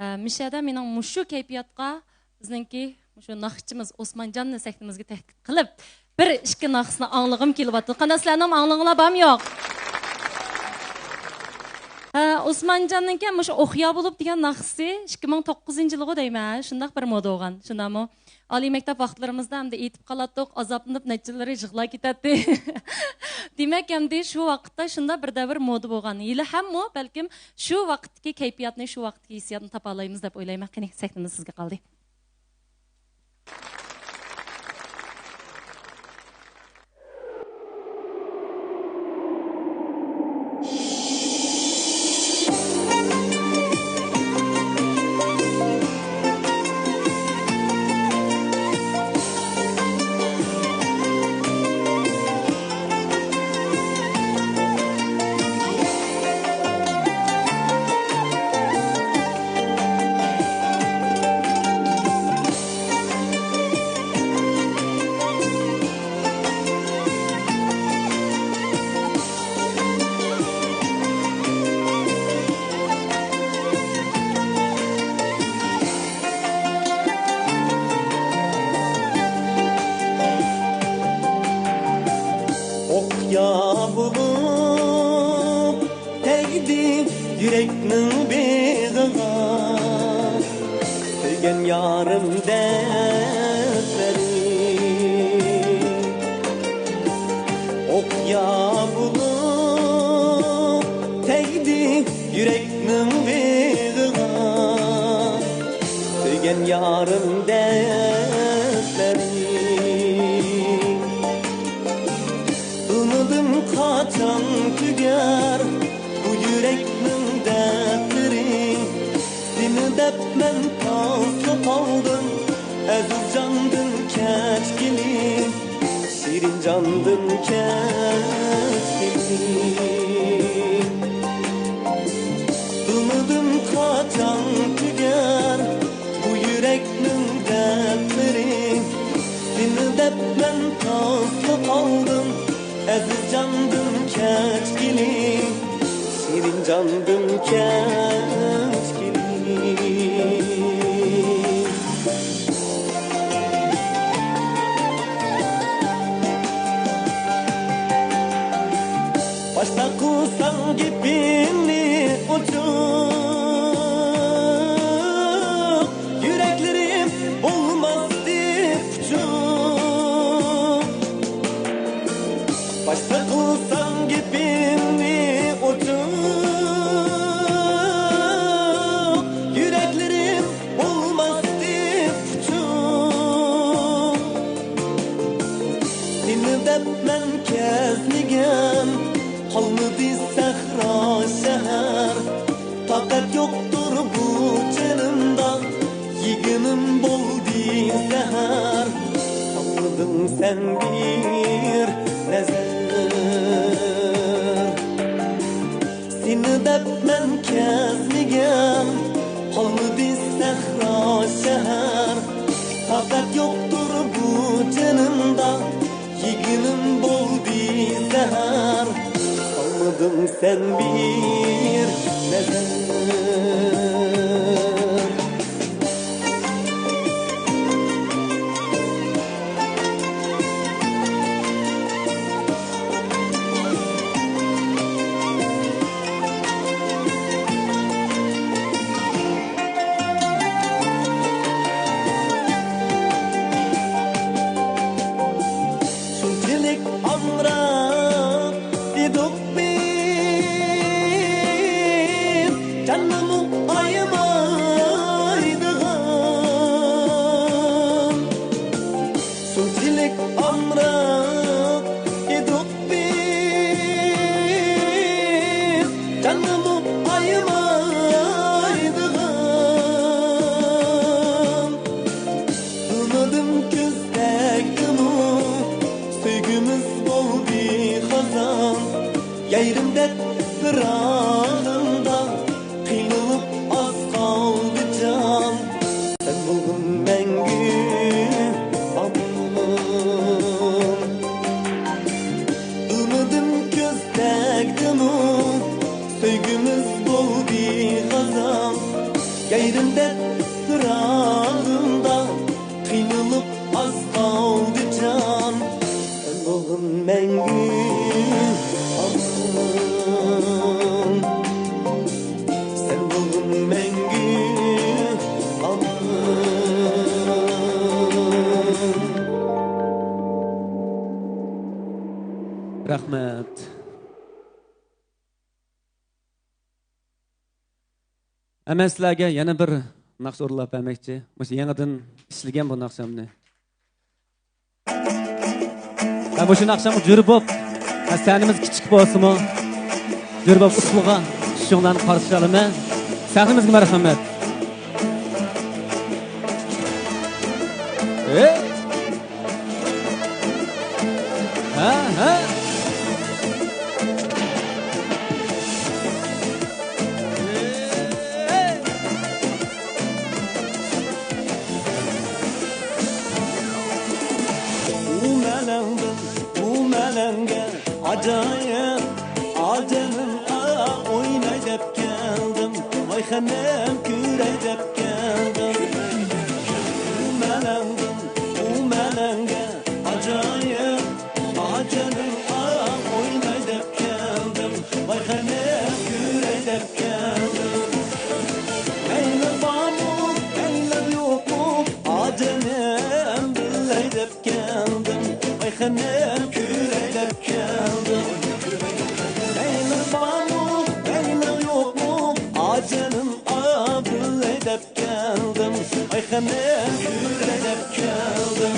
ئە، مىشەدە مېنىڭ مۇشۇ كەيپىياتقا بىزنىڭكى مۇشۇ ناخشىچىمىز ئوسمانجاننى سەھنىمىزگە تەكلىپ قىلىپ، بىر ئىككى ناخشىسىنى ئاڭلىغۇم كېلىۋاتىدۇ. قانداق، سىلەرنىڭمۇ ئاڭلىغۇڭلار بارمۇ يوق؟ ھە، ئوسمانجاننىڭكى مۇشۇ ئوقيا بولۇپ دېگەن ناخشىسى ئىككى مىڭ توققۇزىنچى يىلىغۇ دەيمەن، ھە، شۇنداق بىر مودا بولغان، شۇنداقمۇ؟ ئالىي مەكتەپ ۋاقىتلىرىمىزدا ئەمدى ئېيتىپ قالاتتۇق، ئازابلىنىپ نەچچىلىرى يىغلاپ كېتەتتى. دېمەك، ئەمدى شۇ ۋاقىتتا شۇنداق بىر دەۋر مودا بولغان. ھېلىھەممۇ بەلكىم شۇ ۋاقىتتىكى كەيپىياتنى، شۇ ۋاقىتتىكى ھېسسىياتنى تاپالايمىز دەپ ئويلايمەن. قېنى، سەھنىمىز سىزگە قالدى. ئوقيا بولۇپ تەگدى يۈرەكنىڭ بېغىغا، سۆيگەن يارىم دەردلىرى. ئوقيا بولۇپ تەگدى يۈرەكنىڭ بېغىغا، سۆيگەن يارىم دەردلىرى. بىلمىدىم قاچان تۈگەر بۇ يۈرەكنىڭ دەردلىرى. سېنى دەپ مەن تاسلا قالدىم، ئەزىز جاندىن كەچكىلى، شېرىن جاندىن كەچكىلى. بىلمىدىم قاچان تۈگەر بۇ يۈرەكنىڭ دەردلىرى. سېنى دەپ مەن تاسلا قالدىم، ئەزىز جاندىن كەچكىلى، شېرىن جاندىن كەچكىلى. باشتا قىلساڭ گېپىمنى ئوچۇق، يۈرەكلىرىم بولماستى پۇچۇق. باشتا قىلساڭ گېپىمنى ئوچۇق، يۈرەكلىرىم بولماستى پۇچۇق. سېنى دەپ مەن كەزمىگەن، قالمىدى سەھرا شەھەر. تاقەت يوقتۇر بۇ جېنىمدا، يېگىنىم بولدى زەھەر. سالمىدىڭ سەن بىر نەزەر. سېنى دەپ مەن كەزمىگەن، قالمىدى سەھرا شەھەر. تاقەت يوقتۇر بۇ جېنىمدا، يېگىنىم بولدى زەھەر. سالمىدىڭ سەن بىر نەزەر. شۇنچىلىك ئامراق ئىدۇق بىز، جاننىمۇ ئايىمايدىغان. شۇنچىلىك ئامراق ئىدۇق بىز، جاننىمۇ ئايىمايدىغان. بىلمىدىم كۆز تەگدىمۇ، سۆيگۈمىز بولدى خازان. يايرىم دەپ پىراقىڭدا، قىينىلىپ ئاز قالدى جان. سەن بولغىن مەڭگۈ ئامىنىم. بىلمىدىم كۆز تەگدىمۇ، سۆيگۈمىز بولدى خازان. يايرىم دەپ پىراقىڭدا، قىينىلىپ ئاز قالدى جان. سەن بولغىن مەڭگۈ ئامىنىم. رەھمەت. ئەمەن سىلەرگە يەنە بىر ناخشا ئورۇنلاپ بەرمەكچى. مۇشۇ يېڭىدىن ئىشلىگەن بۇ ناخشامنى. ھە، مۇشۇ ناخشامغا جۈرە بوپ، ھە، سەھنىمىز كىچىك بولسىمۇ، جۈرە بوپ ئۇسسۇلغا چۈشۈشۈڭلارنى قارشى ئالىمەن. سەھنىمىزگە مەرھەمەت. ھە، ھە. ئۇ مەلەڭدىن بۇ مەلەڭگە ئاجايىپ، ئاجىنىم ئا، ئويناي دەپ كەلدىم، ۋاي خېنىم كۆرەي دەپ كەلدىم. ئۇ مەلەڭدىن بۇ مەلەڭگە ئاجايىپ، ئاجىنىم ئا، ئويناي دەپ كەلدىم، ۋاي خېنىم كۆرەي دەپ كەلدىم. مەيلى بارمۇ، مەيلى يوقمۇ، ئاجىنىم بىلەي دەپ كەلدىم، ئاي خېنىم كۆرەي دەپ كەلدىم. مەيلى بارمۇ، مەيلى يوقمۇ، ئاجىنىم ئا، بىلەي دەپ كەلدىم، ئاي خېنىم كۆرەي دەپ كەلدىم.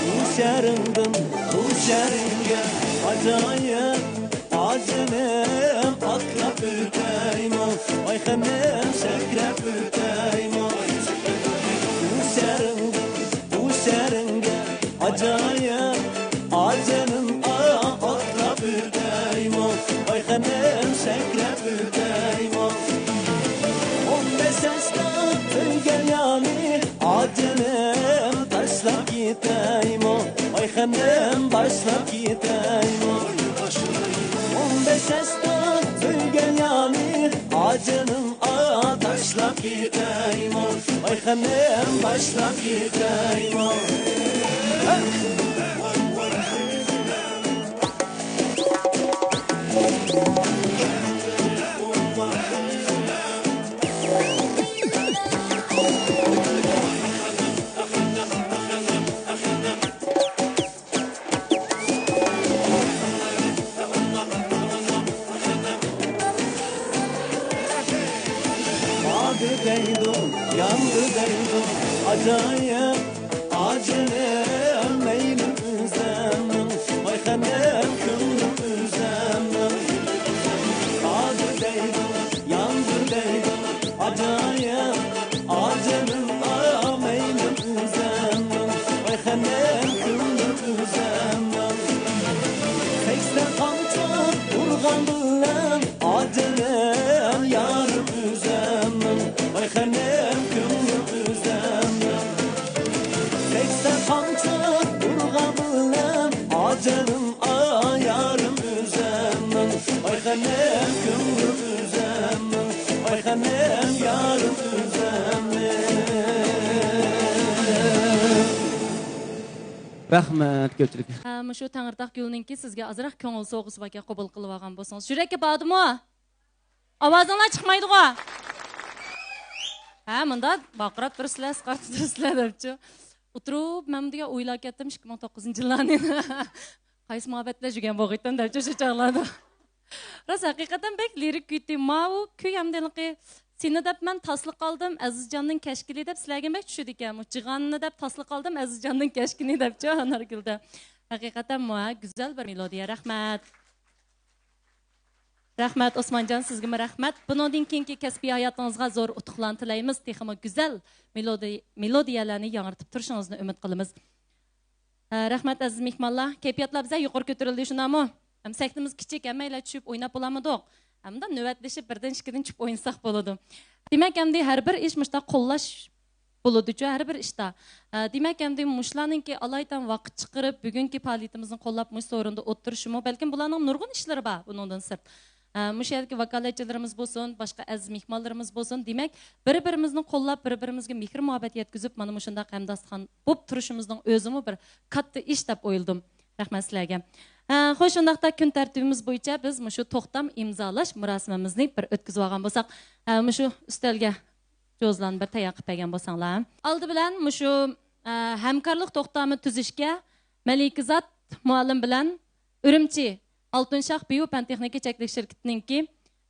ئۇ شەھىرىڭدىن بۇ شەھىرىڭگە ئاجايىپ، ئاجىنىم ئاتلاپ ئۆتەيمۇ، ۋاي خېنىم سەكرەپ ئۆتەيمۇ. ئۇ شەھىرىڭدىن بۇ شەھىرىڭگە ئاجايىپ، ئاجىنىم ئاتلاپ ئۆتەيمۇ، ۋاي خېنىم سەكرەپ ئۆتەيمۇ. ئون بەش ياشتا سۆيگەن يارنى ئاجىنىم تاشلاپ كېتەيمۇ، ۋاي خېنىم باشلاپ كېتەيمۇ. ئون بەش ياشتا سۆيگەن يارنى ئاجىنىم ئا، تاشلاپ كېتەيمۇ، ۋاي خېنىم باشلاپ كېتەيمۇ. باردى دەيدۇ، ياندى دەيدۇ، ئاجايىپ. ئاجىنىم مەيلىم ئۆزەمنىڭ، ۋاي خېنىم كۆڭلۈم ئۆزەمنىڭ. باردى دەيدۇ، ياندى دەيدۇ، ئاجايىپ. ئاجىنىم ئا، مەيلىم ئۆزەمنىڭ، ۋاي خېنىم كۆڭلۈم ئۆزەمنىڭ. سەكسەن قامچا ئۇرغان بىلەن ئاجىنىم يارىم ئۆزەمنىڭ، ۋاي خېنىم كۆڭلۈم ئۆزەمنىڭ. سەكسەن قامچا ئۇرغان بىلەن ئاجىنىم ئا، يارىم ئۆزەمنىڭ، ۋاي خېنىم كۆڭلۈم ئۆزەمنىڭ، ۋاي خېنىم يارىم ئۆزەمنىڭ. رەھمەت، كۆپچىلىك. ھە، مۇشۇ تەڭرىتاغ گۈلنىڭكى سىزگە ئازراق كۆڭۈل سوۋغىسى باركەن، قوبۇل قىلىۋالغان بولسىڭىز. يۈرەككە باردىمۇ؟ ئاۋازىڭلار چىقمايدىغۇ؟ ھە، مۇنداق ۋارقىراپ تۇرىسىلەر، ئەسقەرتىپ تۇرىسىلەر دەپچۇ. ئولتۇرۇپ مەن دېگەن ئويلاپ كەتتىم ئىككى مىڭ توققۇزىنچى يىللارنى. قايسى مۇھەببەتلەر يۈرگەن بولغىيتتىم دەپچۇ شۇ چاغلاردا. راست، ھەقىقەتەن بەك لىرىك كۈيتى. ماۋۇ كۈي ھەمدە ھېلىقى سېنى دەپ مەن تاسلا قالدىم، ئەزىزجاننىڭ كەچكىلى دەپ سىلەرگە بەك چۈشىدىكەن. مۇ جىغاننى دەپ تاسلا قالدىم، ئەزىزجاننىڭ كەچكىنى دەپچۇ ئانارگۈلدە. ھەقىقەتەن مۇ، ھە، گۈزەل بىر مېلودىيە. رەھمەت. رەھمەت، ئوسمانجان، سىزگىمۇ رەھمەت. بۇنىڭدىن كېيىنكى كەسپىي ھاياتىڭىزغا زور ئۇتۇقلارنى تىلەيمىز. تېخىمۇ گۈزەل مېلودى-، مېلودىيەلەرنى ياڭرىتىپ تۇرۇشىڭىزنى ئۈمىد قىلىمىز. ھە، رەھمەت، ئەزىز مېھمانلار. كەيپىياتلار بىزە يۇقىرى كۆتۈرۈلدى، شۇنداقمۇ؟ ھەم سەھنىمىز كىچىك، ھەممەيلەن چۈشۈپ ئويناپ بولالمىدۇق. ئەمدى نۆۋەتلىشىپ بىردىن ئىككىدىن چۈشۈپ ئوينىساق بولىدۇ. دېمەك، ئەمدى ھەر بىر ئىش مۇشۇنداق قوللاش بولىدۇچۇ، ھەر بىر ئىشتا. ھە، دېمەك، ئەمدى مۇشۇلارنىڭكى ئالايىتەن ۋاقىت چىقىرىپ، بۈگۈنكى پائالىيىتىمىزنى قوللاپ، مۇشۇ سورۇندا ئولتۇرۇشىمۇ، بەلكىم بۇلارنىڭ نۇرغۇن ئىشلىرى بار بۇنىڭدىن سىرت. ئە، مۇشۇ يەردىكى ۋاكالەتچىلىرىمىز بولسۇن، باشقا ئەزىز مېھمانلىرىمىز بولسۇن، دېمەك، بىر-بىرىمىزنى قوللاپ، بىر-بىرىمىزگە مېھىر-مۇھەببەت يەتكۈزۈپ، مانا مۇشۇنداق ھەمداستىخان بولۇپ تۇرۇشىمىزنىڭ ئۆزىمۇ بىر كاتتا ئىش دەپ ئويلىدىم. رەھمەت سىلەرگە. ئە، خوش، شۇنداقتا كۈن تەرتىپىمىز بويىچە بىز مۇشۇ توختام ئىمزالاش مۇراسىمىمىزنى بىر ئۆتكۈزۈۋالغان بولساق، ئە، مۇشۇ ئۈستەلگە جوزىلارنى بىر تەييار قىلىپ بەرگەن بولساڭلار. ئالدى بىلەن مۇشۇ، ئە، ھەمكارلىق توختامى تۈزۈشكە مەلىكىزات مۇئەللىم بىلەن ئۈرۈمچى ئالتۇن شاھ بىيۇ پەن تېخنىكا چەكلىك شىركىتىنىڭكى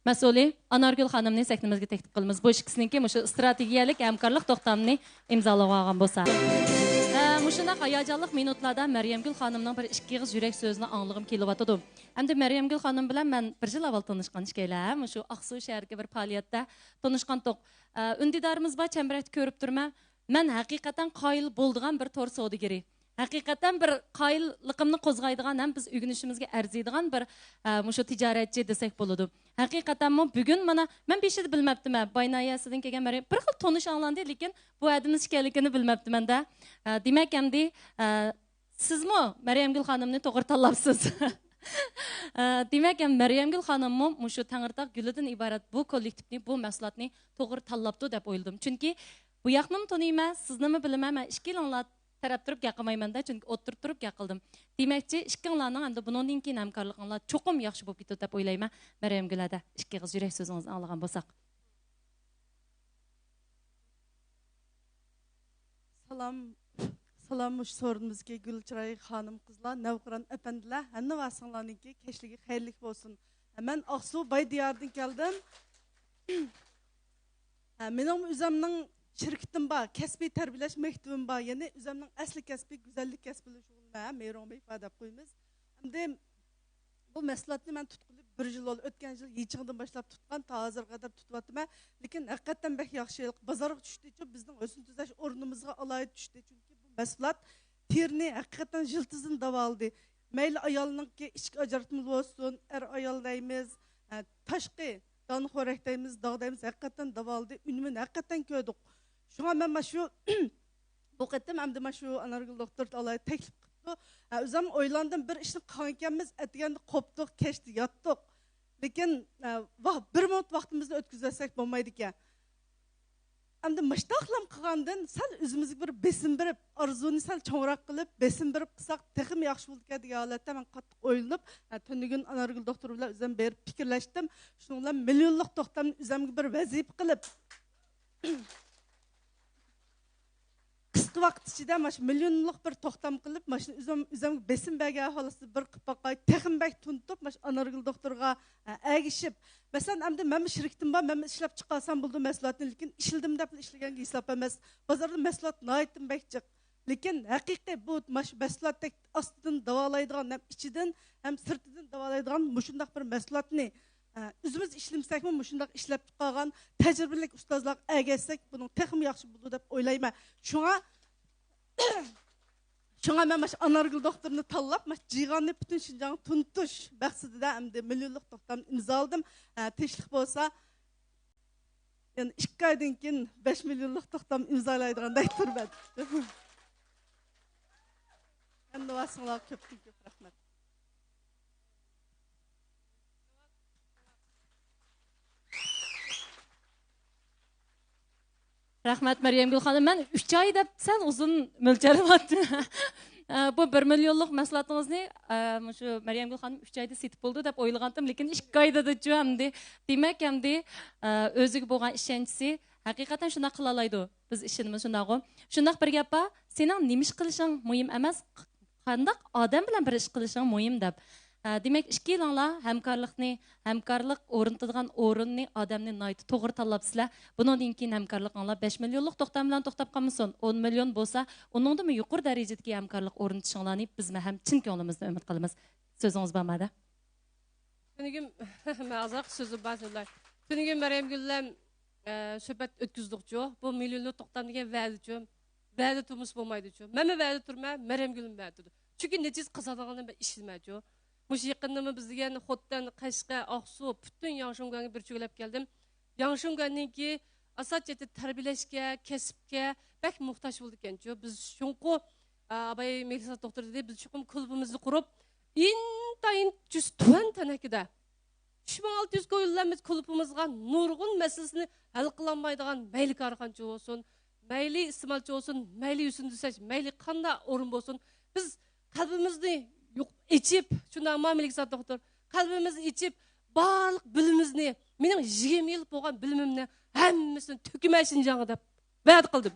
مەسئۇلى ئانارگۈل خانىمنى سەھنىمىزگە تەكلىپ قىلىمىز. بۇ ئىككىسىنىڭكى مۇشۇ ئىستراتېگىيەلىك ھەمكارلىق توختامىنى ئىمزالىۋالغان بولسا. ھە، مۇشۇنداق ھاياجانلىق مىنۇتلاردا مەريەمگۈل خانىمنىڭ بىر ئىككى ئېغىز يۈرەك سۆزىنى ئاڭلىغۇم كېلىۋاتىدۇ. ئەمدى مەريەمگۈل خانىم بىلەن مەن بىر يىل ئاۋۋال تانىشقان ئىكەنلەر، ھە، مۇشۇ ئاقسۇ شەھىرىدىكى بىر پائالىيەتتە تونۇشقانتۇق. ئە، ئۈندىدارىمىز بار چەمبىرەكتە كۆرۈپ تۇرىمەن. مەن ھەقىقەتەن قايىل بولىدىغان بىر تور سودىگىرى. ھەقىقەتەن بىر قايىللىقىمنى قوزغايدىغان ھەم بىز ئۆگىنىشىمىزگە ئەرزىيدىغان بىر، ئە، مۇشۇ تىجارەتچى دېسەك بولىدۇ. ھەقىقەتەنمۇ بۈگۈن مانا مەن بېشىدا بىلمەپتىمەن، باي ناھىيەسىدىن كەلگەن مەريەم، بىر خىل تونۇش ئاڭلاندى، لېكىن بۇ ئادەمنىڭ ئىكەنلىكىنى بىلمەپتىمەن-دە. ئە، دېمەك ئەمدى، ئە، سىزمۇ مەريەمگۈل خانىمنى توغرا تاللاپسىز. ئە، دېمەك ئەمدى مەريەمگۈل خانىممۇ مۇشۇ تەڭرىتاغ گۈلىدىن ئىبارەت بۇ كوللېكتىپنى، بۇ مەھسۇلاتنى توغرا تاللاپتۇ دەپ ئويلىدىم. چۈنكى بۇ ياقنىمۇ تونۇيمەن، سىزنىمۇ بىلىمەن، مەن ئىككىلىڭلار تەرەپ تۇرۇپ گەپ قىلمايمەن-دە، چۈنكى ئوتتۇرا تۇرۇپ گەپ قىلدىم. دېمەكچى، ئىككىڭلارنىڭ ئەمدى بۇنىڭدىن كېيىن ھەمكارلىقىڭلار چوقۇم ياخشى بولۇپ كېتىدۇ دەپ ئويلايمەن. مەريەمگۈل ھەدە، ئىككى ئېغىز يۈرەك سۆزىڭىزنى ئاڭلىغان بولساق. سالام، سالام، مۇشۇ سورۇنىمىزدىكى گۈل چىراي خانىم قىزلار، نەۋقىران ئەپەندىلەر، ھەممە ۋاسىڭلارنىڭكى كەچلىكى خەيرلىك بولسۇن. مەن ئاقسۇ باي دىيارىدىن كەلدىم. ھە، مېنىڭ ئۆزۈمنىڭ شىركىتىم بار، كەسپىي تەربىيەلەش مەكتىپىم بار. يەنى ئۆزۈمنىڭ ئەسلى كەسپى گۈزەللىك كەسپى بىلەن شۇغۇللىنىمەن، ھە، مېيرۇڭ بېيفا دەپ قويىمىز. ئەمدى بۇ مەھسۇلاتنى مەن تۇتقىلى بىر يىل بولدى. ئۆتكەن يىل يىچىڭدىن باشلاپ تۇتقان، تا ھازىرغا قەدەر تۇتۇۋاتىمەن. لېكىن ھەقىقەتەن بەك ياخشى بازارغا چۈشتىچۇ، بىزنىڭ ھۆسن تۈزەش ئورنىمىزغا ئالاھىدە چۈشتى. چۈنكى بۇ مەھسۇلات تېرىنى ھەقىقەتەن يىلتىزىنى داۋالىدى. مەيلى ئايالنىڭكى ئىچكى ئاجراتمىلىرى بولسۇن، ئەر ئايال دەيمىز، ئە، تاشقى دان خورەك دەيمىز، داغ دەيمىز، ھەقىقەتەن داۋالىدى. ئۈنۈمىنى ھەقىقەتەن كۆردۇق. شۇڭا مەن مانا شۇ بۇ قېتىم ئەمدى مانا شۇ ئانارگۈل دوختۇر ئالاھىدە تەكلىپ قىپتۇ. ھە، ئۆزۈم ئويلاندىم، بىر ئىشنى قىلغان ئىكەنمىز، ئەتىگەندە قوپتۇق، كەچتە ياتتۇق. لېكىن، ھە، ۋاھ، بىر مىنۇت ۋاقتىمىزنى ئۆتكۈزۈۋەتسەك بولمايدىكەن. ئەمدى مۇشتاقلام قىلغاندىن سەل ئۆزىمىزگە بىر بېسىم بېرىپ، ئارزۇنى سەل چوڭراق قىلىپ، بېسىم بېرىپ قىلساق تېخىمۇ ياخشى بولىدىكەن دېگەن ھالەتتە مەن قاتتىق ئويلىنىپ، ھە، تۈنۈگۈن ئانارگۈل دوختۇر بىلەن ئۆزۈم بېرىپ پىكىرلەشتىم. شۇنىڭ بىلەن مىليونلۇق توختامنى ئۆزۈمگە بىر ۋەزىپە قىلىپ، قىسقا ۋاقىت ئىچىدە مانا شۇ مىليونلۇق بىر توختام قىلىپ، مانا شۇنى ئۆزۈم، ئۆزۈمگە بېسىم بەرگەن ھالىتىدە بىر قىلىپ باقاي، تېخىمۇ بەك تونۇتۇپ، مانا شۇ ئانارگۈل دوختۇرغا، ئە، ئەگىشىپ، مەسىلەن، ئەمدى مەنمۇ شىركىتىم بار، مەنمۇ ئىشلەپ چىقارسام بولىدۇ مەھسۇلاتنى، لېكىن ئىشلىدىم دەپلا ئىشلىگەنگە ھېساب ئەمەس. بازاردا مەھسۇلات ناھايىتى بەك جىق. لېكىن ھەقىقىي بۇ مانا شۇ مەھسۇلاتتەك ئاستىدىن داۋالايدىغان، ھەم ئىچىدىن، ھەم سىرتىدىن داۋالايدىغان مۇشۇنداق بىر مەھسۇلاتنى، ئە، ئۆزىمىز ئىشلىمىسەكمۇ، مۇشۇنداق ئىشلەپ چىقارغان تەجرىبىلىك ئۇستازلارغا ئەگەشسەك، بۇنىڭ تېخىمۇ ياخشى بولىدۇ دەپ ئويلايمەن. شۇڭا، شۇڭا مەن مانا شۇ ئانارگۈل دوختۇرنى تاللاپ، مانا شۇ جىغاننى پۈتۈن شىنجاڭغا تونۇتۇش مەقسىتىدە ئەمدى مىليونلۇق توختامنى ئىمزالىدىم. ئە، تىنچلىق بولسا، يەنە ئىككى ئايدىن كېيىن بەش مىليونلۇق توختام ئىمزالايدىغاندەك تۇرىمەن. ھەممە ۋاسىڭلارغا كۆپتىن كۆپ رەھمەت. رەھمەت، مەريەمگۈل خانىم. مەن ئۈچ ئاي دەپ سەل ئۇزۇن مۆلچەرلەۋاتتىم. ئە، بۇ بىر مىليونلۇق مەھسۇلاتىڭىزنى، ئە، مۇشۇ مەريەمگۈل خانىم ئۈچ ئايدا سېتىپ بولىدۇ دەپ ئويلىغانتىم، لېكىن ئىككى ئايدا دېدىچۇ ئەمدى. دېمەك، ئەمدى، ئە، ئۆزىگە بولغان ئىشەنچىسى ھەقىقەتەن شۇنداق قىلالايدۇ. بىز ئىشىنىمىز شۇنداقغۇ. شۇنداق بىر گەپ بار، سېنىڭ نېمە ئىش قىلىشىڭ مۇھىم ئەمەس، قانداق ئادەم بىلەن بىر ئىش قىلىشىڭ مۇھىم دەپ. ئە، دېمەك، ئىككىيلەڭلار ھەمكارلىقنى، ھەمكارلىق ئورنىتىدىغان ئورۇننى، ئادەمنى ناھايىتى توغرا تاللاپسىلەر. بۇنىڭدىن كېيىن ھەمكارلىقىڭلار بەش مىليونلۇق توختام بىلەن توختاپ قالمىسۇن، ئون مىليون بولسا، ئۇنىڭدىنمۇ يۇقىرى دەرىجىدىكى ھەمكارلىق ئورنىتىشىڭلارنى بىزمۇ ھەم چىن كۆڭلىمىزدىن ئۈمىد قىلىمىز. سۆزىڭىز بارمۇ ھەدە؟ تۈنۈگۈن مەن ئازراق سۆزۈم بار سۆزلەي. تۈنۈگۈن مەريەمگۈل بىلەن، ئە، سۆھبەت ئۆتكۈزدۇقچۇ. بۇ مىليونلۇق توختام دېگەن ۋەدىچۇ. ۋەدە تۇرمىسا بولمايدىچۇ. مەنمۇ ۋەدە تۇرىمەن، مەريەمگۈلمۇ ۋەدە تۇرىدۇ. چۈنكى نەتىجە قازانىدىغاننى مەن ئىشىنىمەنچۇ. مۇشۇ يېقىندىمۇ بىز دېگەن خوتەن، قەشقەر، ئاقسۇ، پۈتۈن ياڭشۇڭگۈەنگە بىر چۆگىلەپ كەلدىم. ياڭشۇڭگۈەننىڭكى ئاساسىي جەھەتتە تەربىيەلەشكە، كەسىپكە بەك موھتاج بولىدىكەنچۇ. بىز چوڭقۇر، ئا، ئاباي مېھرىسات دوختۇر دېدى، بىز چوقۇم كۇلۇبىمىزنى قۇرۇپ، ئىنتايىن چۈست تۆۋەن تەنەكىدە، ئۈچ مىڭ ئالتە يۈز كويلىنىمىز كۇلۇبىمىزغا نۇرغۇن مەسىلىسىنى ھەل قىلالمايدىغان مەيلى كارخانىچى بولسۇن، مەيلى ئىستېمالچى بولسۇن، مەيلى يۈسۈن تۈزەش، مەيلى قانداق ئورۇن بولسۇن، بىز قەلبىمىزنى يوق-، ئېچىپ، شۇنداقمۇ مەلىكزات دوختۇر؟ قەلبىمىزنى ئېچىپ، بارلىق بىلىمىمىزنى، مېنىڭ يىگىرمە يىل بولغان بىلىمىمنى ھەممىسىنى تۆكىمەن شىنجاڭغا دەپ ۋەدە قىلدىم.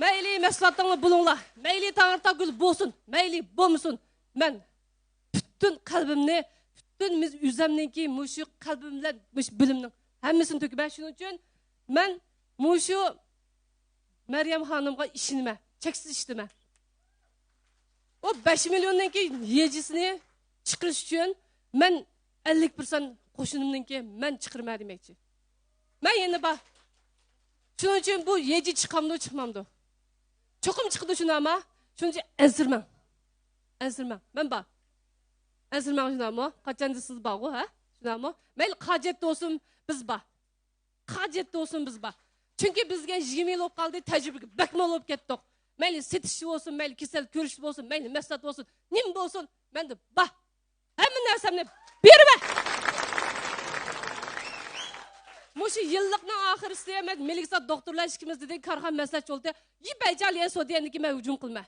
مەيلى مەھسۇلاتىڭلار بولۇڭلار، مەيلى تەڭرىتاغ گۈلى بولسۇن، مەيلى بولمىسۇن، مەن پۈتۈن قەلبىمنى، پۈتۈن مىز-، ئۆزەمنىڭكى مۇشۇ قەلبىم بىلەن مۇشۇ بىلىمنىڭ ھەممىسىنى تۆكىمەن. شۇنىڭ ئۈچۈن مەن مۇشۇ مەريەم خانىمغا ئىشىنىمەن، چەكسىز ئىشىنىمەن. ئۇ بەش مىليوننىڭكى يېجىسىنى چىقىرىش ئۈچۈن مەن ئەللىك پىرسەنت قوشۇنۇمنىڭكى مەن چىقىرىمەن دېمەكچى. مەن يەنە بار. شۇنىڭ ئۈچۈن بۇ يېجى چىقامدۇ، چىقمامدۇ؟ چوقۇم چىقىدۇ، شۇنداقما؟ شۇنىڭ ئۈچۈن ئەنسىرىمەڭ. ئەنسىرىمەڭ. مەن بار. ئەنسىرىمەڭ، شۇنداقمۇ؟ قاچان دېسىڭىز بارغۇ، ھە؟ شۇنداقمۇ؟ مەيلى قاجەتتە بولسۇن، بىز بار. قاجەتتە بولسۇن، بىز بار. چۈنكى بىزگە يىگىرمە يىل بولۇپ قالدى، تەجرىبىگە بەكمۇ بولۇپ كەتتۇق. مەيلى سېتىش بولسۇن، مەيلى كېسەل كۆرۈش بولسۇن، مەيلى مەھسۇلات بولسۇن، نېمە بولسۇن، مەندە بار. ھەممە نەرسەمنى بېرىمەن. مۇشۇ يىللىقنىڭ ئاخىرىسى مەن مەلىكزات دوختۇرلار ئىككىمىز دېدى، كارخانا مەسلىھەتچى بولدى. يى بەيجالىيە سودىيەننىكى مەن ھۇجۇم قىلما.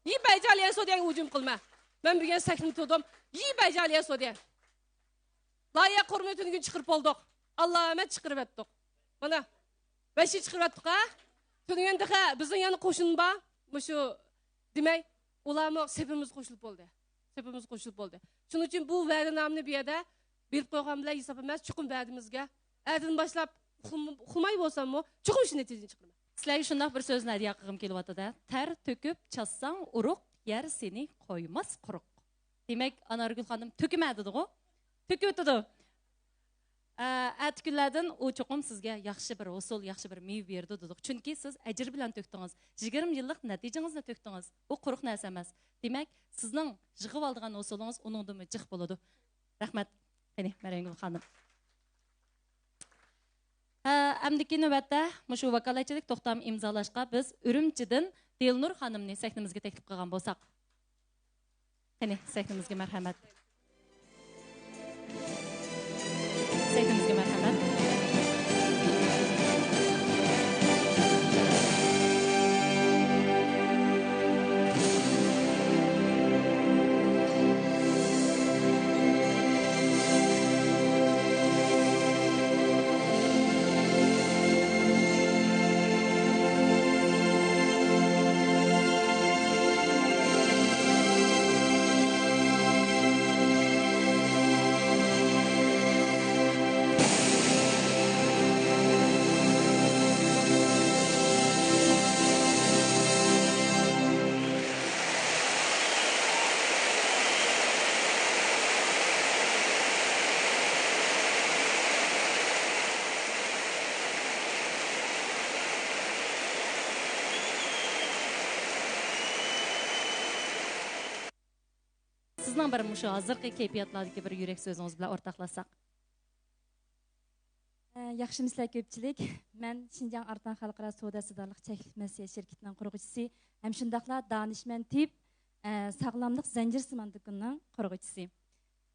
يى بەيجالىيە سودىيەنگە ھۇجۇم قىلما. مەن بۈگۈن سەھنىدە تۇردۇم. يى بەيجالىيە سودىيەن. لايىھە قۇرۇمىنى تۈنۈگۈن چىقىرىپ بولدۇق. ئاللامەت چىقىرىۋەتتۇق. مانا، بەشى چىقىرىۋەتتۇق، ھە؟ تۈنۈگۈن تېخى بىزنىڭ يەنە قوشۇن بار. مۇشۇ، دېمەي، ئۇلارمۇ سېپىمىزگە قوشۇلۇپ بولدى. سېپىمىزگە قوشۇلۇپ بولدى. شۇنىڭ ئۈچۈن بۇ ۋەدىنامىنى بۇ يەردە بېرىپ قويغان بىلەن ھېساب ئەمەس، چوقۇم ۋەدىمىزگە. ئەتىدىن باشلاپ ئۇخلىم-، ئۇخلىماي بولساممۇ، چوقۇم شۇ نەتىجىنى چىقىرىمەن. سىلەرگە شۇنداق بىر سۆزنى ھەدىيە قىلغۇم كېلىۋاتىدۇ. تەر تۆكۈپ چاچساڭ ئۇرۇق، يەر سېنى قويماس قۇرۇق. دېمەك، ئانارگۈل خانىم تۆكىمەن دېدىغۇ؟ تۆكۈۋېتىدۇ. ئە، ئەتە كۈنلەردىن ئۇ چوقۇم سىزگە ياخشى بىر ھوسۇل، ياخشى بىر مېۋە بېرىدۇ دېدۇق. چۈنكى سىز ئەجىر بىلەن تۆكتىڭىز. يىگىرمە يىللىق نەتىجىڭىزنى تۆكتىڭىز. ئۇ قۇرۇق نەرسە ئەمەس. دېمەك، سىزنىڭ يىغىۋالىدىغان ھوسۇلىڭىز ئۇنىڭدىنمۇ جىق بولىدۇ. رەھمەت. قېنى، مەريەمگۈل خانىم. ھە، ئەمدىكى نۆۋەتتە مۇشۇ ۋاكالەتچىلىك توختامى ئىمزالاشقا بىز ئۈرۈمچىدىن دىلنۇر خانىمنى سەھنىمىزگە تەكلىپ قىلغان بولساق. قېنى، سەھنىمىزگە مەرھەمەت. سەھنىمىزگە مەرھەمەت. سىزنىڭ بىر مۇشۇ ھازىرقى كەيپىياتلاردىكى بىر يۈرەك سۆزىڭىز بىلەن ئورتاقلاشساق. ئە، ياخشىمۇسىلەر كۆپچىلىك؟ مەن شىنجاڭ ئارتان خەلقئارا سودا سىدارلىق چەكلىك مۇئەسسەسە شىركىتىنىڭ قۇرغۇچىسى ھەم شۇنداقلا دانىشمەن تېۋىپ، ئە، ساغلاملىق زەنجىرسىمان دۇكىنىنىڭ قۇرغۇچىسى.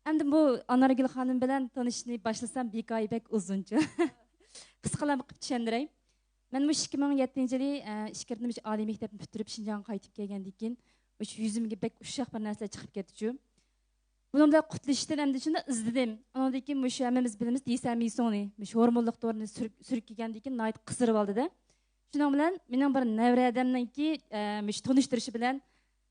ئەمدى بۇ ئانارگۈل خانىم بىلەن تونۇشۇشنى باشلىسام، ھېكايە بەك ئۇزۇنچۇ. قىسقىلام قىلىپ چۈشەندۈرەي. مەن مۇشۇ ئىككى مىڭ يەتتىنچى يىلى، ئە، ئىچكىرىدىن مۇشۇ ئالىي مەكتەپنى پۈتتۈرۈپ، شىنجاڭغا قايتىپ كەلگەندىن كېيىن، مۇشۇ يۈزۈمگە بەك ئۇششاق بىر نەرسىلەر چىقىپ كەتتىچۇ. بۇنىڭ بىلەن قۇتلىشىشتىن ئەمدى شۇنداق ئىزدىدىم. ئۇنىڭدىن كېيىن مۇشۇ ھەممىمىز بىلىمىز، دېسەمىسونى، مۇشۇ ھورمونلۇق دورىنى سۈرۈپ، سۈرۈپ كىرگەندىن كېيىن ناھايىتى قىزىرىۋالدى-دە. شۇنىڭ بىلەن مېنىڭ بىر نەۋرەدەمنىڭكى، ئە، مۇشۇ تونۇشتۇرۇشى بىلەن،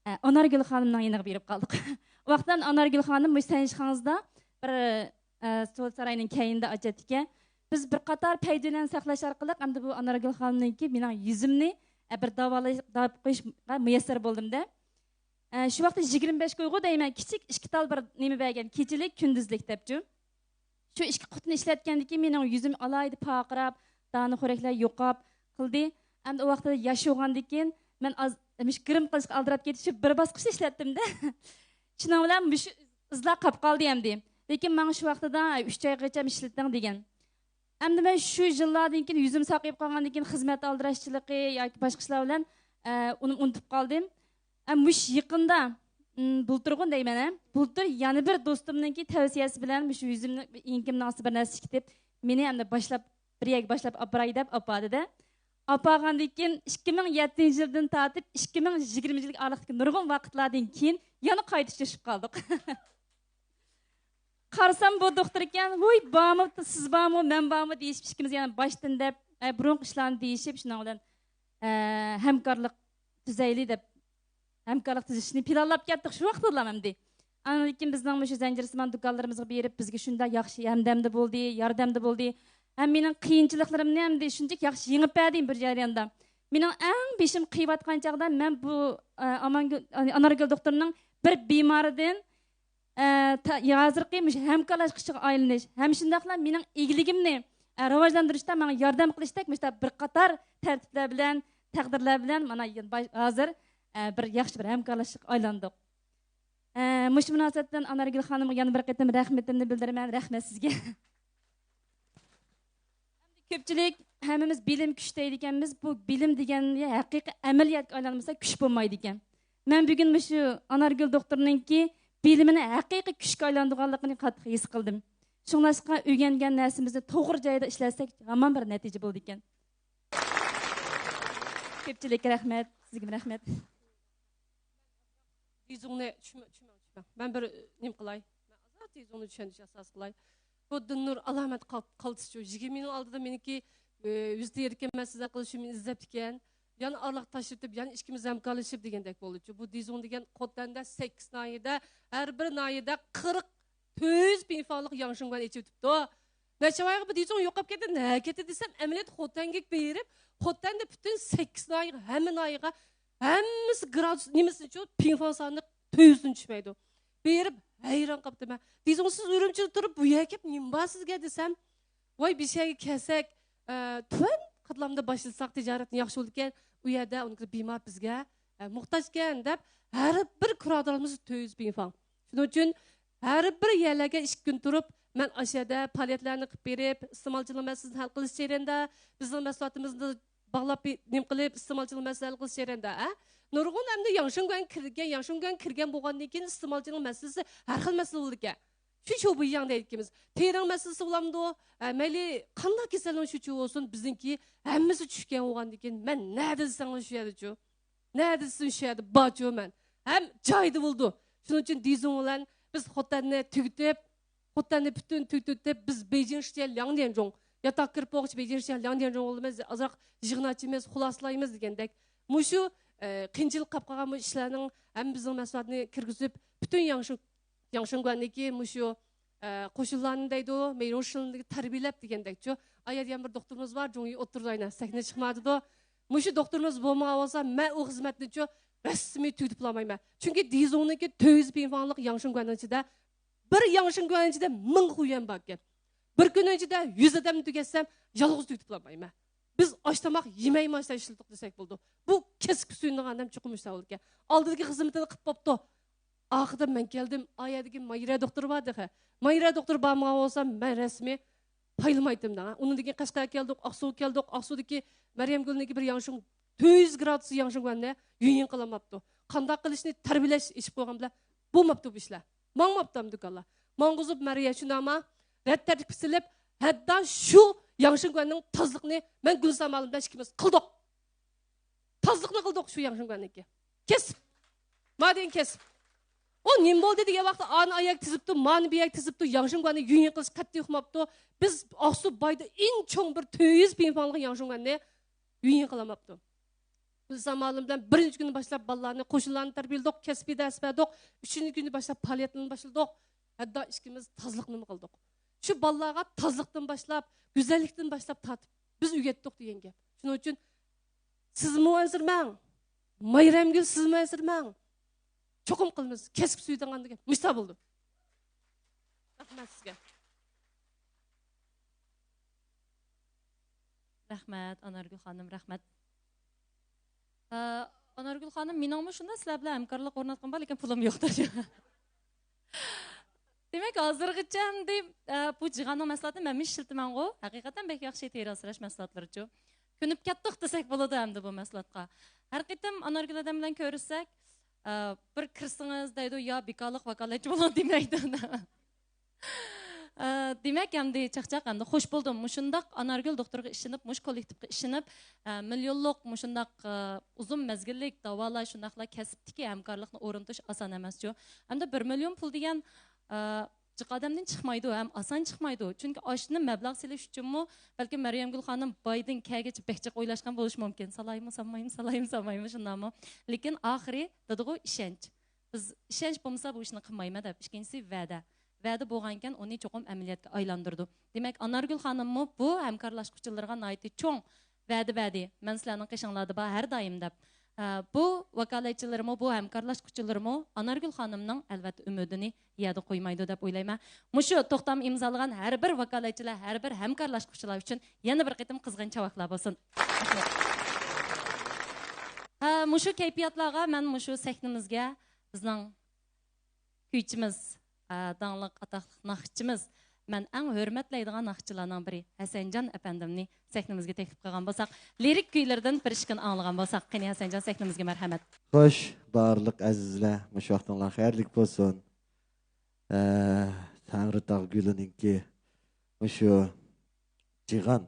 ئە، ئانارگۈل خانىمنىڭ يېنىغا بېرىپ قالدۇق. ئۇ ۋاقىتتا ئانارگۈل خانىم مۇشۇ سەنشىخاڭزدا بىر، ئە، سودا سارايىنىڭ كەينىدە ئاچاتتىكەن. بىز بىر قاتار پەيدىلەرنى ساقلاش ئارقىلىق ئەمدى بۇ ئانارگۈل خانىمنىڭكى مېنىڭ يۈزۈمنى، ئە، بىر داۋالاش، داۋاپ قويۇشقا مۇيەسسەر بولدۇم-دە. ئە، شۇ ۋاقىتتا يىگىرمە بەش كويغۇ دەيمەن، كىچىك ئىككى تال بىر نېمە بەرگەن، كېچىلىك، كۈندۈزلۈك دەپچۇ. شۇ ئىككى قۇتىنى ئىشلەتكەندىن كېيىن مېنىڭ يۈزۈم ئالاھىدە پارقىراپ، دانە خورەكلەر يوقاپ قىلدى. ئەمدى ئۇ ۋاقىتتا ياش بولغاندىن كېيىن مەن ئاز، مۇشۇ گىرىم قىلىشقا ئالدىراپ كېتىپ، شۇ بىر باسقۇچتا ئىشلەتتىم-دە. شۇنىڭ بىلەن مۇشۇ ئىزلار قاپ قالدى ئەمدى. لېكىن ماڭا شۇ ۋاقتىدا، ئۈچ ئايغىچە ئىشلىتىڭ دېگەن. ئەمدى مەن شۇ يىللاردىن كېيىن يۈزۈم ساقىيىپ قالغاندىن كېيىن خىزمەت ئالدىراشچىلىقى ياكى باشقا ئىشلار بىلەن، ئە، ئۇنى ئۇنتۇپ قالدىم. ئە، مۇشۇ يېقىندا بۇلتۇرغۇ دەيمەن ھە، بۇلتۇر يەنە بىر دوستۇمنىڭكى تەۋسىيەسى بىلەن مۇشۇ يۈزۈمنى، ئېڭىكىمنىڭ ئاستىدا بىر نەرسە ئىكىتىپ، مېنى ئەمدى باشلاپ، بىر يەرگە باشلاپ ئاپىراي دەپ ئاپاردىدە. ئاپارغاندىن كېيىن، ئىككى مىڭ يەتتىنچى يىلدىن تارتىپ ئىككى مىڭ يىگىرمىنچى يىلغا ئارىلىقتىكى نۇرغۇن ۋاقىتلاردىن كېيىن يەنە قايتا ئۇچرىشىپ قالدۇق. قارىسام، بۇ دوختۇر ئىكەن، ۋۇي، بارمۇ، سىز بارمۇ، مەن بارمۇ دېيىشىپ، ئىككىمىز يەنە باشتىن دەپ، ئە، بۇرۇنقى ئىشلارنى دېيىشىپ، شۇنىڭ بىلەن، ئە، ھەمكارلىق تۈزەيلى دەپ، ھەمكارلىق تۈزۈشنى پىلانلاپ كەتتۇق شۇ ۋاقىتتىلا ئەمدى. ئاندىن كېيىن بىزنىڭ مۇشۇ زەنجىرسىمان دۇكانلىرىمىزغا بېرىپ، بىزگە شۇنداق ياخشى ھەمدەمدە بولدى، ياردەمدە بولدى. ھەم مېنىڭ قىيىنچىلىقلىرىمنى ئەمدى شۇنچىلىك ياخشى يېڭىپ بەردى بىر جەرياندا. مېنىڭ ئەڭ بېشىم قېيىۋاتقان چاغدا مەن بۇ، ئە، ئامانگۈل، ئانارگۈل دوختۇرنىڭ بىر بىمارىدىن، ئە، تا-، ھازىرقى مۇشۇ ھەمكارلاشقۇچىغا ئايلىنىش ھەم شۇنداقلا مېنىڭ ئىگىلىكىمنى، ئە، راۋاجلاندۇرۇشتا ماڭا ياردەم قىلىشتەك مۇشۇنداق بىر قاتار تەرتىپلەر بىلەن، تەقدىرلەر بىلەن مانا ھازىر، ئە، بىر ياخشى بىر ھەمكارلاشقا ئايلاندۇق. ئە، مۇشۇ مۇناسىۋەت بىلەن ئانارگۈل خانىمغا يەنە بىر قېتىم رەھمىتىمنى بىلدۈرىمەن. رەھمەت سىزگە. كۆپچىلىك ھەممىمىز بىلىم كۈچ دەيدىكەنمىز. بۇ بىلىم دېگەن ھەقىقىي ئەمەلىيەتكە ئايلانمىسا، كۈچ بولمايدىكەن. مەن بۈگۈن مۇشۇ ئانارگۈل دوختۇرنىڭكى بىلىمىنى ھەقىقىي كۈچكە ئايلاندۇرغانلىقىنى قاتتىق ھېس قىلدىم. شۇڭلاشقا ئۆگەنگەن نەرسىمىزنى توغرا جايدا ئىشلەتسەك، ھامان بىر نەتىجە بولىدىكەن. كۆپچىلىككە رەھمەت، سىزگىمۇ رەھمەت. دېزۇڭنى چۈشمە-، چۈشمەڭ، چۈشمەڭ. مەن بىر، ئە، نېمە قىلاي؟ مەن ئازراق دېزۇڭنى چۈشەندۈرۈش ئاساس قىلاي. بۇ دىلنۇر ئالامەت قال-، قالتىسچۇ. يىگىرمە يىلنىڭ ئالدىدا مېنىڭكى، ئە، يۈز تېرىكەن، مەن سىزدەك قىلىش ئۈچۈن مېنى ئىزدەپتىكەن. يەنە ئارىلاق تاشلىتىپ، يەنە ئىككىمىز ھەمكارلىشىپ دېگەندەك بولدىچۇ. بۇ دېزۇڭ دېگەن خوتەندە سەككىز ناھىيەدە، ھەر بىر ناھىيەدە قىرىق تۆت يۈز پىڭفاڭلىق ياڭشىڭگۈەن ئېچىۋېتىپتۇ. نەچچە ئايغا بۇ دېزۇڭ يوقاپ كەتتى، نەگە كەتتى دېسەم، ئەمەلىيەتتە خوتەنگە بېرىپ، خوتەندە پۈتۈن سەككىز ناھىيە، ھەممە ناھىيەگە، ھەممىسى گرادۇس نېمىسىنىچۇ، پىڭفاڭ سانى تۆت يۈزدىن چۈشمەيدۇ. بېرىپ ھەيران قاپتىمەن. دېزۇڭ سىز ئۈرۈمچىدە تۇرۇپ، بۇ يەرگە كەپ نېمە بار سىزگە دېسەم، ۋاي، بىر شەرگە كەلسەك، ئە، تۆۋەن قاتلامدا باشلىساق، تىجارەتنى ياخشى بولىدىكەن، ئۇ يەردە ئۇنىڭ بىمار بىزگە، ئە، موھتاجكەن دەپ، ھەر بىر كۇراتورىمىز تۆت يۈز پىڭفاڭ. شۇنىڭ ئۈچۈن ھەر بىر يەرلەرگە ئىككى كۈن تۇرۇپ، مەن ئاشۇ يەردە پائالىيەتلەرنى قىلىپ بېرىپ، ئىستېمالچىلار مەسىلىسىنى ھەل قىلىش جەريانىدا، بىزنىڭ مەھسۇلاتىمىزنى باغلاپ بى-، نېمە قىلىپ، ئىستېمالچىلار مەسىلىسىنى ھەل قىلىش جەريانىدا، ھە؟ نۇرغۇن ئەمدى ياڭشىڭگۈەن كىرگەن، ياڭشىڭگۈەن كىرگەن بولغاندىن كېيىن ئىستېمالچىنىڭ مەسىلىسى ھەر خىل مەسىلە بولىدىكەن. شۇ شۇ بۇ ياڭ دەيدىكىمىز. تېرىنىڭ مەسىلىسى بولامدۇ؟ ھە، مەيلى قانداق كېسەلنىڭ شۇچى بولسۇن، بىزنىڭكى ھەممىسى چۈشكەن بولغاندىن كېيىن، مەن نەدە دېسەڭلار شۇ يەردىچۇ. نەدە دېسىڭ شۇ يەردە بارچۇ مەن. ھەم جايىدا بولىدۇ. شۇنىڭ ئۈچۈن دېزۇڭ بىلەن بىز خوتەننى تۈگىتىپ، خوتەننى پۈتۈن تۈگىتىپ، بىز بېيجىڭ شىجيەن لياڭديەنجۇڭ، ياتاق كىرىپ بولغۇچە بېيجىڭ شىجيەن لياڭديەنجۇڭ بولىمىز، ئازراق يىغىن ئاچىمىز، خۇلاسىلايمىز دېگەندەك. مۇشۇ، ئە، قىيىنچىلىق قاپ قالغان بۇ ئىشلارنىڭ ھەممە بىزنىڭ مەھسۇلاتنى كىرگۈزۈپ، پۈتۈن ياڭشىڭ-، ياڭشىڭگۈەندىكى مۇشۇ، ئە، قوشۇنلارنى دەيدۇ، مېيروشىنلىرىنى تەربىيەلەپ دېگەندەكچۇ. ئايەر دېگەن بىر دوختۇرىمىز بار، جۇڭيى ئوتتۇرىدا ئاينا سەھنىگە چىقمايدۇ. مۇشۇ دوختۇرىمىز بولمىغان بولسا، مەن ئۇ خىزمەتنىچۇ رەسمىي تۈگىتىپ بولالمايمەن. چۈنكى دېزۇڭنىڭكى تۆت يۈز پىڭفاڭلىق ياڭشىڭگۈەننىڭ ئىچىدە بىر ياڭشىڭگۈەن ئىچىدە مىڭ خۇيۈەن باركەن. بىر كۈننىڭ ئىچىدە يۈز ئادەمنى تۈگەتسەم، يالغۇز تۈگىتىپ بولالمايمەن. بىز ئاش تاماق يېمەيمۇ ئاشتا ئىشلىتىق دېسەك بولىدۇ. بۇ كەسىپ سۆيۈنىدىغان ئادەم چوقۇم مۇشۇنداق بولىدىكەن. ئالدىدىكى خىزمىتىنى قىلىپ بوپتۇ. ئاخىرىدا مەن كەلدىم. ئا يەردىكى مايرا دوختۇر بار تېخى. مايرا دوختۇر بارمىغان بولسا، مەن رەسمىي پايلىمايتتىم دەڭ. ئۇنىڭدىن كېيىن قەشقەرگە كەلدۇق، ئاقسۇغا كەلدۇق. ئاقسۇدىكى مەريەمگۈلنىڭكى بىر ياڭشىڭ، تۆت يۈز گرادۇس ياڭشىڭگۈەننى يۈيۈن قىلالماپتۇ. قانداق قىلىشنى تەربىيەلەش ئېشىپ قويغان بىلەن بولماپتۇ بۇ ئىشلار. ماڭماپتۇ ئەمدى دۇكانلار. ماڭغۇزۇپ مەريە شۇنداقما رەت تەرتىپكە سېلىپ، ھەتتا شۇ ياڭشىڭگۈەننىڭ تازىلىقىنى مەن گۈلسام ئالىم بىلەن ئىككىمىز قىلدۇق. تازىلىقنى قىلدۇق شۇ ياڭشىڭگۈەننىڭكى. كەسىپ. مادىن كەسىپ. ئۇ نېمە بولدى دېگەن ۋاقىتتا ئانى ئاياغ تىزىپتۇ، مانى بىيەك تىزىپتۇ، ياڭشىڭگۈەننى يۈيۈن قىلىش قەتئىي ئۇقماپتۇ. بىز ئاقسۇ بايدا ئەڭ چوڭ بىر تۆت يۈز پىڭفاڭلىق ياڭشىڭگۈەننى يۈيۈن قىلالماپتۇ. گۈلسام ئالىم بىلەن بىرىنچى كۈنى باشلاپ بالىلارنى، قوشۇنلارنى تەربىيەلىدۇق، كەسپىي دەرس بەردۇق. ئۈچىنچى كۈنى باشلاپ پائالىيەتنى باشلىدۇق. ھەتتا ئىككىمىز تازىلىقنىمۇ قىلدۇق. شۇ بالىلارغا تازىلىقتىن باشلاپ، گۈزەللىكتىن باشلاپ تارتىپ بىز ئۆگەتتۇق دېگەن گەپ. شۇنىڭ ئۈچۈن سىزمۇ ئەنسىرىمەڭ، مايرەمگۈل سىزمۇ ئەنسىرىمەڭ. چوقۇم قىلىمىز. كەسىپ سۆيىدىغان دېگەن مۇشۇنداق بولىدۇ. رەھمەت سىزگە. رەھمەت، ئانارگۈل خانىم، رەھمەت. ئە، ئانارگۈل خانىم، مېنىڭمۇ شۇنداق سىلەر بىلەن ھەمكارلىق ئورناتقۇم بار، لېكىن پۇلۇم يوق. دېمەك، ھازىرغىچە ئەمدى، ئە، بۇ جىغاننىڭ مەھسۇلاتىنى مەنمۇ ئىشلىتىمەنغۇ. ھەقىقەتەن بەك ياخشى تېرە ئاسراش مەھسۇلاتلىرىچۇ. كۆنۈپ كەتتۇق دېسەك بولىدۇ ئەمدى بۇ مەھسۇلاتقا. ھەر قېتىم ئانارگۈل ھەدەم بىلەن كۆرۈشسەك، ئە، بىر كىرسىڭىز دەيدۇ، يا بىكارلىق ۋاكالەتچى بولۇڭ دېمەيدۇ. ئە، دېمەك، ئەمدى چاقچاق، ئەمدى خوش بولدۇم. مۇشۇنداق ئانارگۈل دوختۇرغا ئىشىنىپ، مۇشۇ كوللېكتىپقا ئىشىنىپ، ئە، مىليونلۇق مۇشۇنداق، ئە، ئۇزۇن مەزگىللىك داۋالاش، شۇنداقلا كەسىپتىكى ھەمكارلىقنى ئورنىتىش ئاسان ئەمەسچۇ. ئەمدى بىر مىليون پۇل دېگەن، ئە، جىق ئادەمدىن چىقمايدۇ ھەم ئاسان چىقمايدۇ. چۈنكى ئاشۇنى مەبلەغ سېلىش ئۈچۈنمۇ، بەلكىم مەريەمگۈل خانىم بايدىن كەلگىچە بەك جىق ئويلاشقان بولۇشى مۇمكىن. سالايمۇ، سالمايمۇ، سالايمۇ، سالمايمۇ، شۇنداقمۇ؟ لېكىن ئاخىرى دېدىغۇ ئىشەنچ. بىز ئىشەنچ بولمىسا بۇ ئىشنى قىلمايمەن دەپ. ئىككىنچىسى ۋەدە. ۋەدە بولغانىكەن ئۇنى چوقۇم ئەمەلىيەتكە ئايلاندۇرىدۇ. دېمەك، ئانارگۈل خانىممۇ بۇ ھەمكارلاشقۇچىلىرىغا ناھايىتى چوڭ ۋەدە بەردى. مەن سىلەرنىڭ قېشىڭلاردا بار ھەر دائىم دەپ. ئە، بۇ ۋاكالەتچىلىرىمۇ، بۇ ھەمكارلاشقۇچىلىرىمۇ ئانارگۈل خانىمنىڭ ئەلۋەتتە ئۈمىدىنى يەردە قويمايدۇ دەپ ئويلايمەن. مۇشۇ توختام ئىمزالىغان ھەر بىر ۋاكالەتچىلەر، ھەر بىر ھەمكارلاشقۇچىلار ئۈچۈن يەنە بىر قېتىم قىزغىن چاۋاكلار بولسۇن. ھە، مۇشۇ كەيپىياتلارغا مەن مۇشۇ سەھنىمىزگە بىزنىڭ كۈيچىمىز، ئە، داڭلىق ئاتاقلىق ناخشىچىمىز، مەن ئەڭ ھۆرمەتلەيدىغان ناخشىچىلارنىڭ بىرى ھەسەنجان ئەپەندىمنى سەھنىمىزگە تەكلىپ قىلغان بولساق، لىرىك كۈيلىرىدىن بىر ئىككىنى ئاڭلىغان بولساق. قېنى، ھەسەنجان، سەھنىمىزگە مەرھەمەت. خوش، بارلىق ئەزىزلەر، مۇشۇ ۋاقتىڭلار خەيرلىك بولسۇن. ئە، تەڭرىتاغ گۈلىنىڭكى مۇشۇ جىغان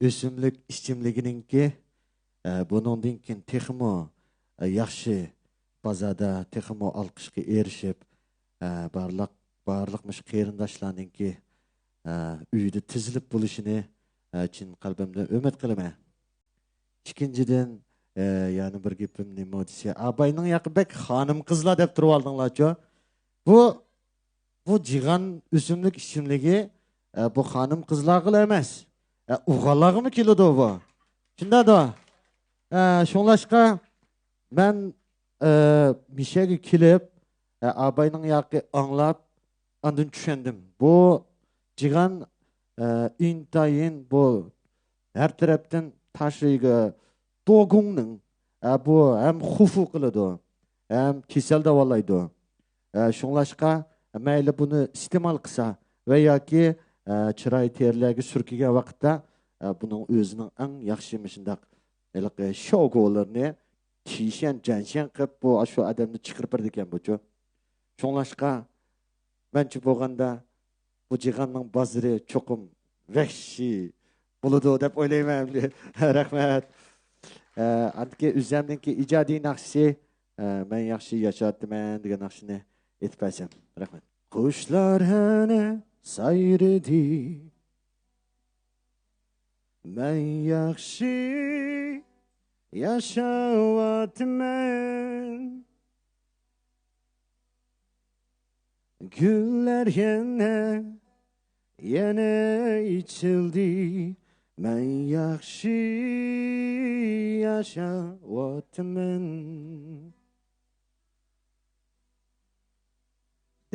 ئۆسۈملۈك ئىچىملىكىنىڭكى، ئە، بۇنىڭدىن كېيىن تېخىمۇ، ئە، ياخشى بازاردا تېخىمۇ ئالقىشقا ئېرىشىپ، ئە، بارلىق، بارلىق مۇشۇ قېرىنداشلارنىڭكى، ئە، ئۆيىدە تىزىلىپ بولۇشىنى، ئە، چىن قەلبىمدىن ئۈمىد قىلىمەن. ئىككىنچىدىن، ئە، يەنە بىر گېپىم نېمە دېسە، ئاباينىڭ ياقى بەك خانىم قىزلار دەپ تۇرۇۋالدىڭلارچۇ. بۇ، بۇ جىغان ئۆسۈملۈك ئىچىملىكى، ئە، بۇ خانىم قىزلارغىلا ئەمەس، ئە، ئوغۇللارغىمۇ كېلىدۇ بۇ. شۇنداقتۇ. ئە، شۇڭلاشقا مەن، ئە، مىشەگە كېلىپ، ئە، ئاباينىڭ ياقى ئاڭلاپ، ئاندىن چۈشەندىم. بۇ جىغان، ئە، ئىنتايىن بۇ ھەر تەرەپتىن تاشرىگا دوگۇڭنىڭ، ئە، بۇ ھەم خۇفۇ قىلىدۇ، ھەم كېسەل داۋالايدۇ. ئە، شۇڭلاشقا مەيلى بۇنى ئىستېمال قىلسا ۋە ياكى، ئە، چىراي تېرىلەرگە سۈركىگەن ۋاقىتتا، ئە، بۇنىڭ ئۆزىنىڭ ئەڭ ياخشى مۇشۇنداق ھېلىقى شوگولىرىنى تىشەن جەنشەن قىلىپ بۇ ئاشۇ ئادەمنى چىقىرىپ بېرىدىكەن بۇچۇ. شۇڭلاشقا مەنچە بولغاندا بۇ جىغاننىڭ بازىرى چوقۇم ۋەھشىي بولىدۇ دەپ ئويلايمەن ئەمدى. رەھمەت. ئە، ئاندىكى ئۆزەمنىڭكى ئىجادىي ناخشىسى، ئە، مەن ياخشى ياشاۋاتىمەن دېگەن ناخشىنى ئېيتىپ بەرسەم. رەھمەت. قۇشلار ھەنە سايرىدى. مەن ياخشى ياشاۋاتىمەن. گۈللەر يەنە، يەنە ئېچىلدى. مەن ياخشى ياشاۋاتىمەن.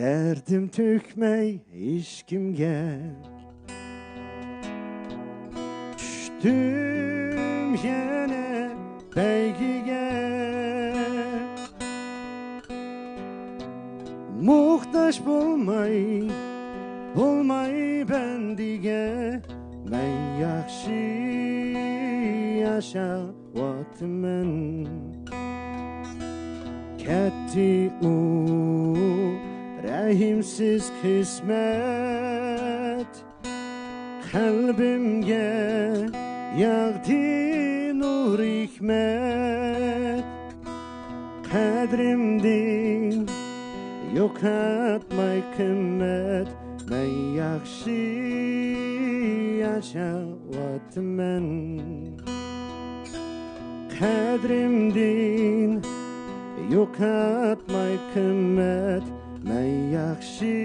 دەردىم تۆكمەي ھېچكىمگە، چۈشتۈم يەنە بەيگىگە. موھتاج بولماي، بولماي بەندىگە، مەن ياخشى ياشاۋاتىمەن. كەتتى ئۇ رەھىمسىز قىسمەت، قەلبىمگە ياغدى نۇر ھېكمەت. قەدرىمدىن يوقاتماي قىممەت، مەن ياخشى ياشاۋاتىمەن. قەدرىمدىن يوقاتماي قىممەت، مەن ياخشى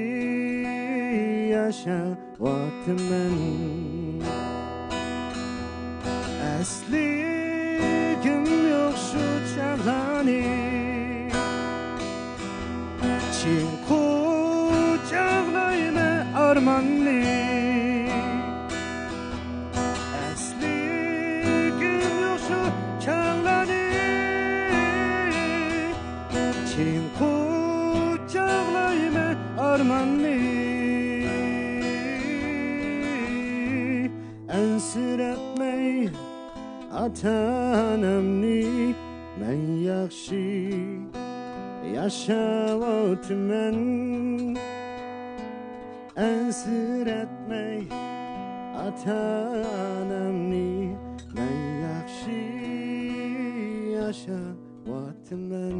ياشاۋاتىمەن. ئەسلىگۈم يوق شۇ چاغلارنى، چىڭ قۇچاقلايمەن ئارماننى. ئەسلىگۈم يوق شۇ چاغلارنى، چىڭ قۇچاقلايمەن ئارماننى. ئەنسىرەتمەي ئاتا-ئانامنى، مەن ياخشى ياشاۋاتىمەن، ئەنسىرەتمەي ئاتا-ئانامنى. مەن ياخشى ياشاۋاتىمەن،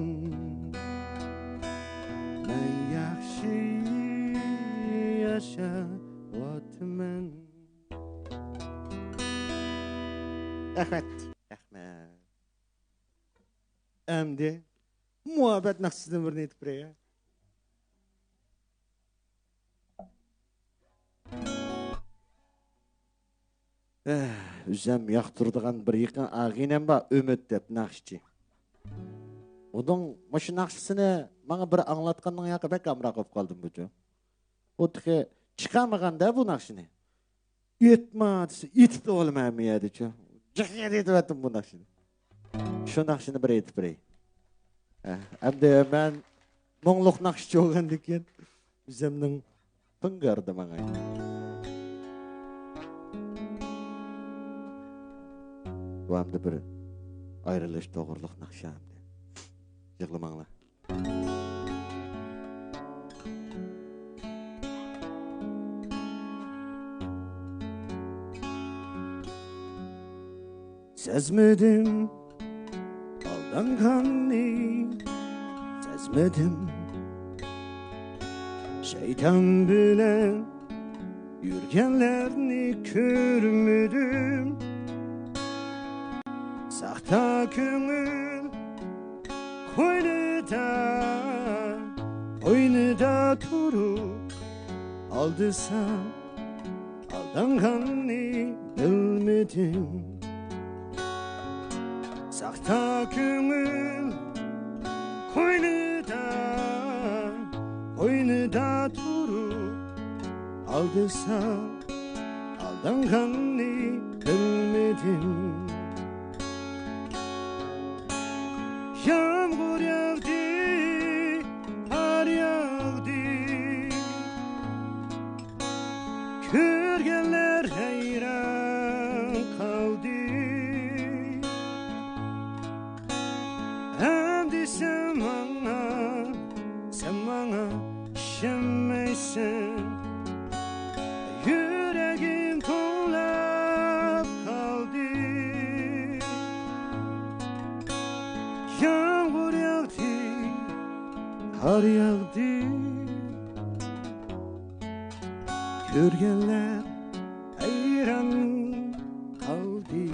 مەن ياخشى ياشاۋاتىمەن. رەھمەت. رەھمەت. ئەمدى مۇھەببەت ناخشىسىدىن بىرنى ئېيتىپ بېرەي. ئەھ، ئۆزۈم ياقتۇرىدىغان بىر يېقىن ئاغىنەم بار، ئۈمىد دەپ ناخشىچى. ئۇنىڭ مۇشۇ ناخشىسىنى ماڭا بىر ئاڭلاتقاننىڭ ياقى بەك ئامراق بولۇپ قالدىم بۇچۇ. ئۇ تېخى چىقارمىغاندا بۇ ناخشىنى. ئېيتما دېسە، ئېيتىپ تۇرۇۋالىمەن ھەممە يەردىچۇ. جىق يەردە ئېيتىۋەتتىم بۇ ناخشىنى. شۇ ناخشىنى بىر ئېيتىپ بېرەي. ھە، ئەمدى مەن مۇڭلۇق ناخشىچى بولغاندىن كېيىن ئۆزۈمنىڭ پىڭگىرىدە ماڭاي. بۇ ئەمدى بىر ئايرىلىش توغرۇلۇق ناخشا ئەمدى. يىغلىماڭلار. سەزمىدىم ئالدانغاننى، سەزمىدىم شەيتان بىلەن يۈرگەنلەرنى كۆرمىدىم. ساختا كۆڭۈل قوينىدا، قوينىدا تۇرۇپ ئالدىسا، ئالدانغاننى بىلمىدىم. ساختا كۆڭۈل قوينىدا، قوينىدا تۇرۇپ ئالدىسا، ئالدانغاننى بىلمىدىم. يامغۇر ياغدى، قار ياغدى، كۆرگەنلەر ھەيران قالدى. ئەمدى سەن ماڭا، سەن ماڭا ئىشەنمەيسەن. يۈرەكىم توڭلاپ قالدى. يامغۇر ياغدى، قار ياغدى، كۆرگەنلەر ھەيران قالدى.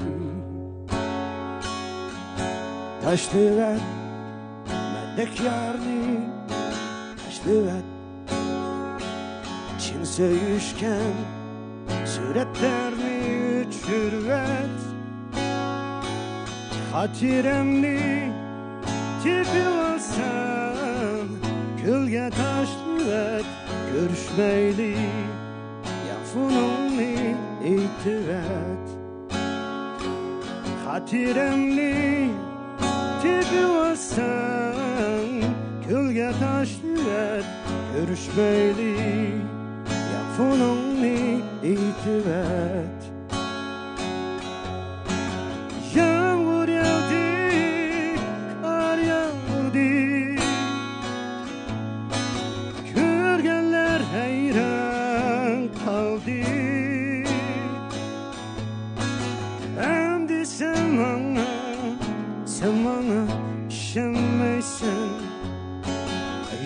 تاشلىۋەت مەندەك يارنى، تاشلىۋەت چىن سۆيۈشكەن سۈرەتلەرنى، ئۆچۈرۈۋەت خاتىرەمنى. تېپىۋالسام كۆلگە تاشلىۋەت، كۆرۈشمەيلى، ياپونۇڭنى ئېيتىۋەت. خاتىرەمنى تېپىۋالساڭ كۆلگە تاشلىۋەت، كۆرۈشمەيلى، ياپونۇڭنى ئېيتىۋەت. يامغۇر ياغدى، قار ياغدى، كۆرگەنلەر ھەيران قالدى. ئەمدى سەن ماڭا، سەن ماڭا ئىشەنمەيسەن.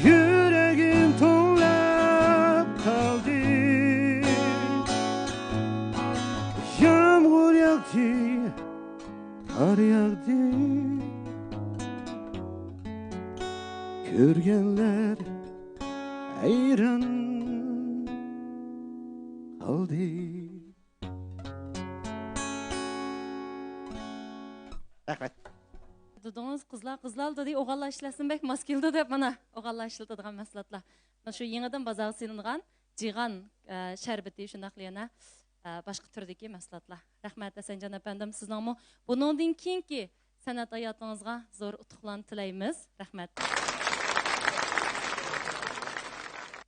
يۈرەكىم توڭلاپ قالدى. يامغۇر ياغدى، قار ياغدى، كۆرگەنلەر ھەيران قالدى. رەھمەت. دېدىڭىز، قىزلار، قىزلار دېدى، ئوغۇللار ئىشلەتسىمۇ بەك ماس كېلىدۇ دەپ، مانا، ئوغۇللار ئىشلىتىدىغان مەھسۇلاتلار. مانا شۇ يېڭىدىن بازارغا سېلىنغان جىغان، ئە، شەربىتى، شۇنداقلا يەنە، ئە، باشقا تۈردىكى مەھسۇلاتلار. رەھمەت، ھەسەنجان ئەپەندىم، سىزنىڭمۇ بۇنىڭدىن كېيىنكى سەنئەت ھاياتىڭىزغا زور ئۇتۇقلارنى تىلەيمىز. رەھمەت.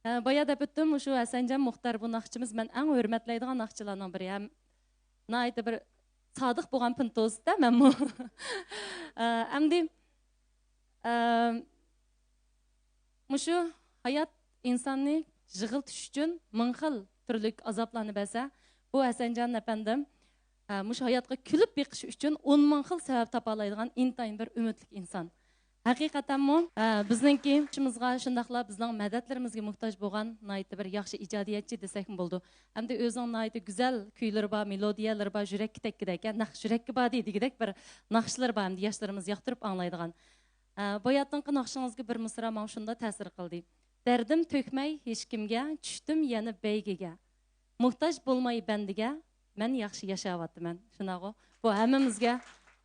ئە، بايا دەپ ئۆتتۈم، مۇشۇ ھەسەنجان مۇختەر، بۇ ناخشىچىمىز مەن ئەڭ ھۆرمەتلەيدىغان ناخشىچىلارنىڭ بىرى ھەم ناھايىتى بىر سادىق بولغان پىنتوزدا مەنمۇ. ئە، ئەمدى، ئە، مۇشۇ ھايات ئىنساننى يىغلىتىش ئۈچۈن مىڭ خىل تۈرلۈك ئازابلارنى بەرسە، بۇ ھەسەنجان ئەپەندىم، ئە، مۇشۇ ھاياتقا كۈلۈپ بېقىش ئۈچۈن ئون مىڭ خىل سەۋەب تاپالايدىغان ئىنتايىن بىر ئۈمىدلىك ئىنسان. ھەقىقەتەنمۇ، ئە، بىزنىڭكى ئىشىمىزغا، شۇنداقلا بىزنىڭ مەدەتلىرىمىزگە موھتاج بولغان ناھايىتى بىر ياخشى ئىجادىيەتچى دېسەكمۇ بولىدۇ. ھەمدە ئۆزىنىڭ ناھايىتى گۈزەل كۈيلىرى بار، مېلودىيەلىرى بار، يۈرەككە تەگكۈدەك، ھە، نەق يۈرەككە باردى دېگۈدەك بىر ناخشىلىرى بار، ھەمدە ياشلىرىمىز ياقتۇرۇپ ئاڭلايدىغان. ئە، باياتىنقى ناخشىڭىزگە بىر مىسرا ماڭا شۇنداق تەسىر قىلدى. دەردىم تۆكمەي ھېچكىمگە، چۈشتۈم يەنە بەيگىگە. موھتاج بولماي بەندىگە، مەن ياخشى ياشاۋاتىمەن. شۇنداقغۇ؟ بۇ ھەممىمىزگە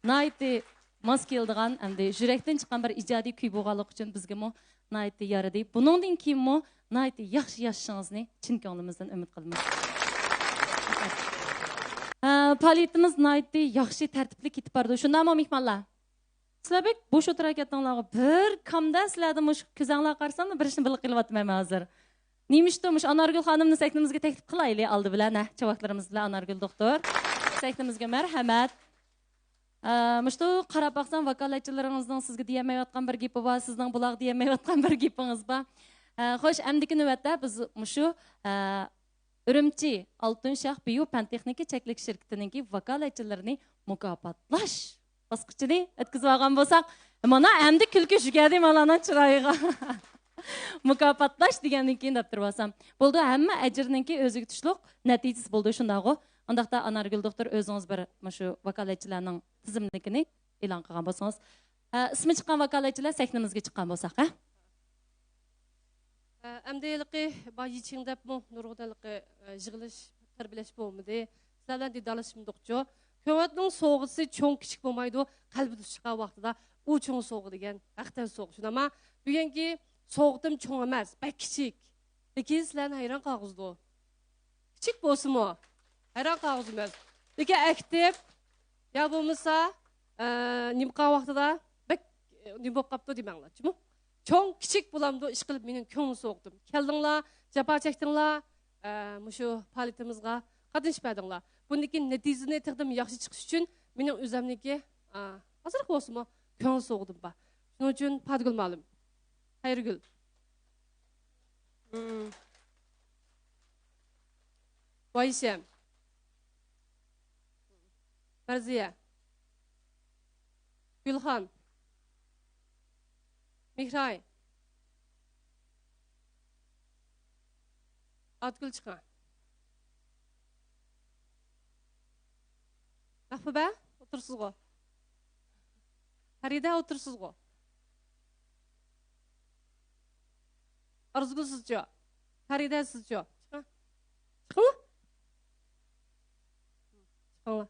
ناھايىتى ماس كېلىدىغان، ئەمدى يۈرەكتىن چىققان بىر ئىجادىي كۈي بولغانلىقى ئۈچۈن بىزگىمۇ ناھايىتى يارىدى. بۇنىڭدىن كېيىنمۇ ناھايىتى ياخشى ياشىشىڭىزنى چىن كۆڭلىمىزدىن ئۈمىد قىلىمىز. ھە، پائالىيىتىمىز ناھايىتى ياخشى تەرتىپلىك كېتىپ بارىدۇ. شۇنداقمۇ، مېھمانلار؟ سىلەر بەك بوش ئولتۇرۇپ كەتتىڭلارغۇ. بىر كامدا سىلەردە مۇشۇ كۆزۈڭلارغا قارىساملا بىر ئىشنى بىلىپ قېلىۋاتىمەن مەن ھازىر. نېمىشتۇ مۇشۇ ئانارگۈل خانىمنى سەھنىمىزگە تەكلىپ قىلايلى ئالدى بىلەن، ھە، چاۋاكلىرىمىز بىلەن ئانارگۈل دوختۇر. سەھنىمىزگە مەرھەمەت. ئە، مۇشۇ قاراپ باقسام، ۋاكالەتچىلىرىڭىزنىڭ سىزگە دېيەلمەيۋاتقان بىر گېپى بار، سىزنىڭ بۇلارغا دېيەلمەيۋاتقان بىر گېپىڭىز بار. ئە، خوش، ئەمدىكى نۆۋەتتە بىز مۇشۇ، ئە، ئۈرۈمچى ئالتۇن شاھ بىيۇ پەن تېخنىكا چەكلىك شىركىتىنىڭكى ۋاكالەتچىلىرىنى مۇكاپاتلاش باسقۇچىنى ئۆتكۈزۈۋالغان بولساق، مانا ئەمدى كۈلكە يۈگەردى مالارنىڭ چىرايىغا. مۇكاپاتلاش دېگەندىن كېيىن دەپ تۇرۇۋالسام. بولىدۇ، ھەممە ئەجىرنىڭكى ئۆزىگە تۇشلۇق نەتىجىسى بولىدۇ، شۇنداقغۇ؟ ئۇنداقتا ئانارگۈل دوختۇر ئۆزىڭىز بىر مۇشۇ ۋاكالەتچىلەرنىڭ تىزىملىكىنى ئېلان قىلغان بولسىڭىز. ئە، ئىسمى چىققان ۋاكالەتچىلەر سەھنىمىزگە چىققان بولساق، ھە؟ ئە، ئەمدى ھېلىقى بايىچىڭ دەپمۇ نۇرغۇن ھېلىقى، ئە، يىغىلىش، تەربىيەلەش بولمىدى. سىلەر بىلەن دىدارلاشمىدۇقچۇ. كۆڭۈلنىڭ سوۋغىسى چوڭ كىچىك بولمايدۇ. قەلبىدە تۇتۇشقان ۋاقتىدا ئۇ چوڭ سوۋغا دېگەن ھەقتەن سوۋغا. شۇنداقما بۈگۈنكى سوۋغىتىم چوڭ ئەمەس، بەك كىچىك. لېكىن سىلەرنى ھەيران قالغۇزىدۇ. كىچىك بولسىمۇ، ھەيران قالغۇزىمەن. لېكىن ئاكتىپ، يا بولمىسا، ئە، نېمە قىلغان ۋاقتىدا بەك، ئە، نېمە بولۇپ قاپتۇ دېمەڭلارچىمۇ. چوڭ، كىچىك بولامدۇ، ئىشقىلىپ مېنىڭ كۆڭلۈم سوغۇقتىم. كەلدىڭلار، جاپا چەكتىڭلار، ئە، مۇشۇ پائالىيىتىمىزغا قاتنىشىپ بەردىڭلار. بۇندىن كېيىن نەتىجىنى تېخىدىن ياخشى چىقىش ئۈچۈن مېنىڭ ئۆزەمنىڭكى، ئە، ئازراق بولسىمۇ كۆڭۈل سوغۇقتۇم بار. شۇنىڭ ئۈچۈن پاتىگۈل مۇئەللىم. خەيرىگۈل. مم. ۋايشەم. مەرزىيە. گۈلخان. مېھراي. ئاتىگۈل چىقىڭ. مەھبۇبە، ئولتۇرسىزغۇ؟ پەرىدە، ئولتۇرسىزغۇ؟ ئارزۇگۈل، سىزچۇ؟ پەرىدە، سىزچۇ؟ چىقىڭ. چىقىڭلار. چىقىڭلار.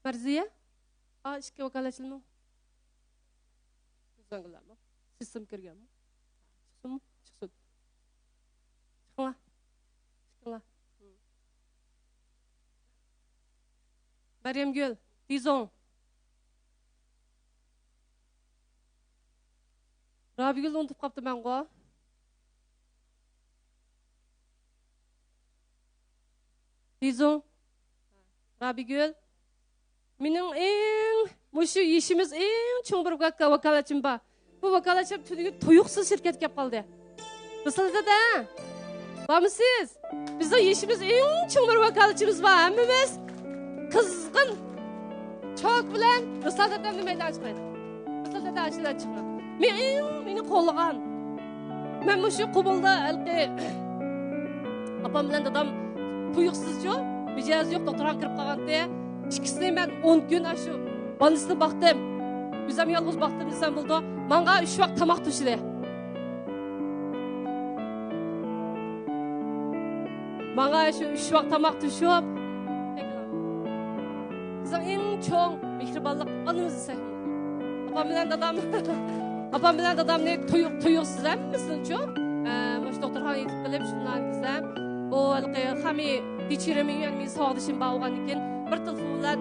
مەرزىيە؟ ئا، ئىككى ۋاكالەتچىلىمۇ؟ كۆزلەڭگۈلەرمۇ؟ سىستېما كىرگەنمۇ؟ چىقسۇنمۇ؟ چىقسۇن. چىقىڭلار. چىقىڭلار. مەريەمگۈل، دىزوڭ. رابىيگۈلنى ئۇنتۇپ قاپتىمەنغۇ. دىزوڭ. رابىيگۈل. مېنىڭ ئەڭ، مۇشۇ يېشىمىز ئەڭ چوڭ بىر ۋاكا-، ۋاكالەتچىم بار. بۇ ۋاكالەتچىم تۈنۈگۈن تۇيۇقسىز شىركەتكە كەپ قالدى. رۇسۇل دادا، بارمۇسىز؟ بىزنىڭ يېشىمىز ئەڭ چوڭ بىر ۋاكالەتچىمىز بار. ھەممىمىز قىزغىن چاۋاك بىلەن رۇسۇل دادامنى مەيدانغا چىقىرايلى. رۇسۇل دادا ئاشۇنداق چىقىڭ. مېنى، مېنى قوللىغان. مەن مۇشۇ قۇمۇلدا ھېلىقى ئاپام بىلەن دادام تۇيۇقسىزچۇ، مىجەزى يوق دوختۇرخانىغا كىرىپ قالغانتى. ئىككىسىنى مەن ئون كۈن ئاشۇ بالنىستىن باقتىم. ئۆزۈم يالغۇز باقتىم دېسەم بولىدۇ. ماڭا ئۈچ ۋاق تاماق توشىدى. ماڭا شۇ ئۈچ ۋاق تاماق توشۇپ، بىزنىڭ ئەڭ چوڭ مېھرىبانلىق ئانىمىز دېسەك. ئاپام بىلەن دادام، ئاپام بىلەن دادامنى تۇيۇق، تۇيۇقسىز ھەممىسىنىچۇ، ئە، مۇشۇ دوختۇرخانىغا يېتىپ قېلىپ، شۇنداق دېسە، ئۇ ھېلىقى خامى دىچىرىمى يۈەن مېنىڭ ساۋاقدىشىم بار بولغاندىن كېيىن، بىر تېلېفون بىلەن،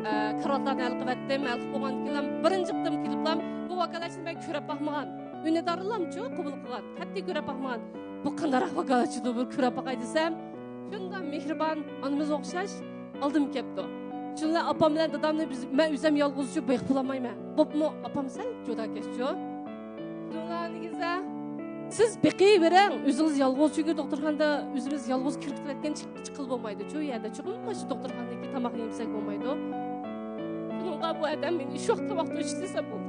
ئە، كارىۋاتلارنى ھەل قىلىۋەتتىم. ھەل قىلىپ بولغاندىن كېيىن، بىرىنچى قېتىم كېلىپلا، بۇ ۋاكالەتچىنى مەن كۆرۈپ باقمىغان. ئۈندىدارلامچۇ قوبۇل قىلغان. قەتئىي كۆرۈپ باقمىغان. بۇ قانداقراق ۋاكالەتچىدۇ بۇ، كۆرۈپ باقاي دېسەم، شۇنداق مېھرىبان ئانىمىزغا ئوخشاش ئالدىم كەپتۇ. شۇنداق ئاپام بىلەن دادامنى بىز، مەن ئۆزۈم يالغۇزچە بېقىپ بولالمايمەن. بوپمۇ ئاپام سەل جۇداكەشچۇ. شۇنىڭغا دېگىنىزە، سىز بېقىۋېرىڭ، ئۆزىڭىز يالغۇز، چۈنكى دوختۇرخانىدا ئۆزىمىز يالغۇز كىرىپ كېتىۋەتكەن چىققىلى بولمايدۇ. شۇ يەردە چوقۇم مانا شۇ دوختۇرخانىدىكى تاماقنى يېمىسەك بولمايدۇ. شۇنىڭغا بۇ ئادەم مېنى شۇ ۋاقىت تاماق توشۇش دېسە بولدى.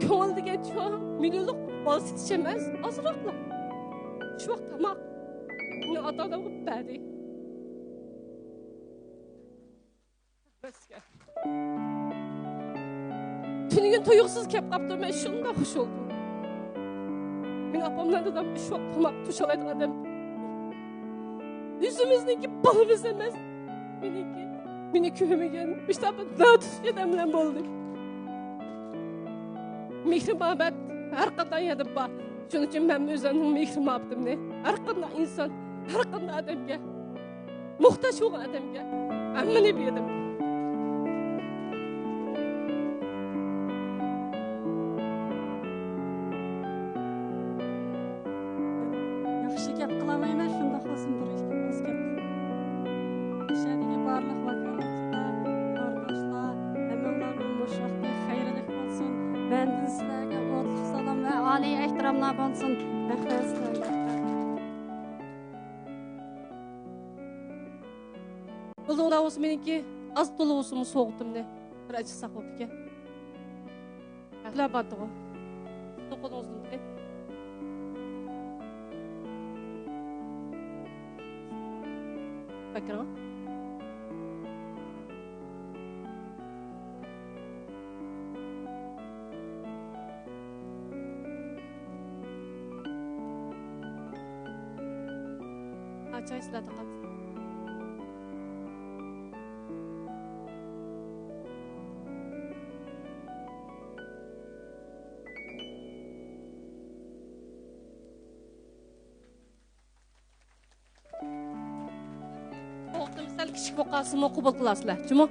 كۆڭۈل دېگەن چوڭ مىليونلۇق بال سېتىش ئەمەس، ئازراقلا. شۇ ۋاقىت تاماق مېنى ئاتا-ئانامغا بەردى. تۈنۈگۈن تۇيۇقسىز كەپ قاپتۇ، مەن شۇنداق خۇش بولدۇم. مېنىڭ ئاپام بىلەن دادام ئۈچ ۋاق تاماق توشالايدىغان ئادەم. ئۆزىمىزنىڭكى بالىمىز ئەمەس. مېنىڭكى، مېنى كۆرمىگەن، مۇشۇنداق بىر ناتۇش ئادەم بىلەن بولدى. مېھرى مۇھەببەت ھەر قانداق يەردە بار. شۇنىڭ ئۈچۈن مەن ئۆزۈمنىڭ مېھرى مۇھەببىتىمنى ھەر قانداق ئىنسان، ھەر قانداق ئادەمگە موھتاج بولغان ئادەمگە ھەممىنى بېرىدۇ. ياخشى گەپ قىلالايمەن، شۇنداق بولسۇن، بىر ئىككى ئاز گەپ. مۇشۇ يەردىكى بارلىق ۋاكالەتچىلەر، قارداشلار، ھەممىڭلارنىڭ مۇشۇ ۋاقتى خەيرلىك بولسۇن. مەندىن سىلەرگە ئوتلۇق سالام ۋە ئالىي ئەھتىراملار بولسۇن. رەھمەت سىلەرگە. ئۇلۇغ بولسا مېنىڭكى ئاز تولا بولسىمۇ سوۋغىتىمنى بىر ئاچىساق بوپتىكەن. بۇلار بارتىغۇ. توقۇدۇڭىزمۇ؟ بەكرىڭ. ھا، چاي سىلەر تاقاپ. ۋاقتىم سەل كىچىك بولۇپ قالسىمۇ قوبۇل قىلارسىلەر، جۇمۇ؟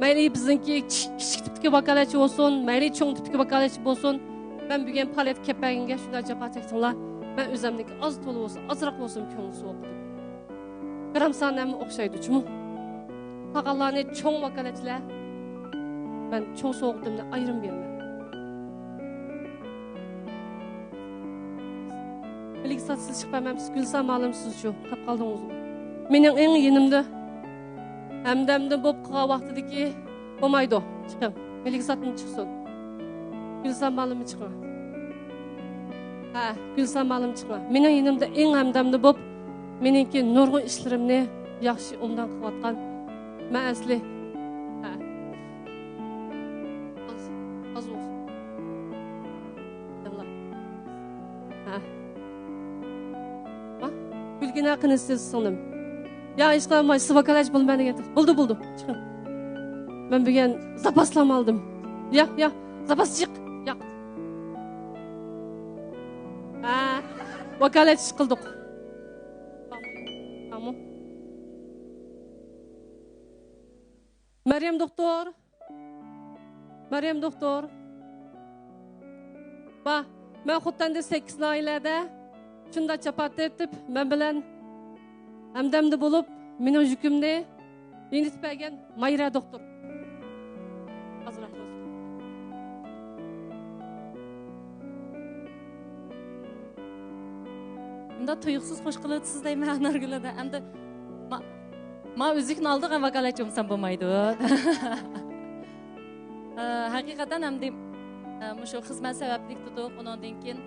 مەيلى بىزنىڭكى كىچىك، كىچىك تىپتىكى ۋاكالەتچى بولسۇن، مەيلى چوڭ تىپتىكى ۋاكالەتچى بولسۇن، مەن بۈگۈن پائالىيەتكە كەپ بەرگەنگە شۇنداق جاپا چەكتىڭلار. مەن ئۆزۈمنىڭكى ئاز تولا بولسا، ئازراق بولسىمۇ كۆڭلىنى سوۋغا قىلدىم. گرام سانى ھەممە ئوخشايدۇ، جۇمۇ. قالغانلارنى چوڭ ۋاكالەتچىلەر، مەن چوڭ سوۋغىتىمنى ئايرىم بېرىمەن. مەلىكە سات سىز چىقىپ بەرمەمسىز، گۈلسان مالىم سىزچۇ، قاپ قالدىڭىزمۇ؟ مېنىڭ ئەڭ يېنىمدا ھەمدەمدە بولۇپ قالغان ۋاقتىدىكى بولمايدۇ، چىقىڭ. مەلىكە ساتمۇ چىقسۇن. گۈلسان مالىممۇ چىقىڭ. ھە، گۈلسان مالىم چىقىڭ. مېنىڭ يېنىمدا ئەڭ ھەمدەمدە بولۇپ، مېنىڭكى نۇرغۇن ئىشلىرىمنى ياخشى ئوبدان قىلىۋاتقان. مەن ئەسلى. ھە. ئاز، ئاز بولسۇن. ياللا. ھە. ھە؟ گۈلگىنە قېنى سىز سىڭلىم؟ يا، ھېچقانداق، سىز ۋاكالەتچى بولىمەن دېگەن. بولدى، بولدى. چىقىڭ. مەن بۈگۈن زاپاسلام ئالدىم. يا، يا، زاپاس جىق. يا. ھە، ۋاكالەتچى قىلدۇق. بارمۇ؟ مەريەم دوختۇر. مەريەم دوختۇر. با، مەن خوتەندە سەككىز ناھىيەلەردە شۇنداق جاپا تارتىپ، مەن بىلەن ھەمدەمدە بولۇپ، مېنىڭ يۈكۈمنى يېنىتىپ بەرگەن مايرا دوختۇر. ئازراق. مۇنداق تۇيۇقسىز خوش قىلىۋېتىسىز دەيمەن، ئانارگۈل ھەدە. ئەمدى ما-، ما ئۈزۈكنى ئالدىغان ۋاكالەتچى بولسام بولمايدۇ. ئە، ھەقىقەتەن ئەمدى، ئە، مۇشۇ خىزمەت سەۋەبلىك تۇتۇق، ئۇنىڭدىن كېيىن،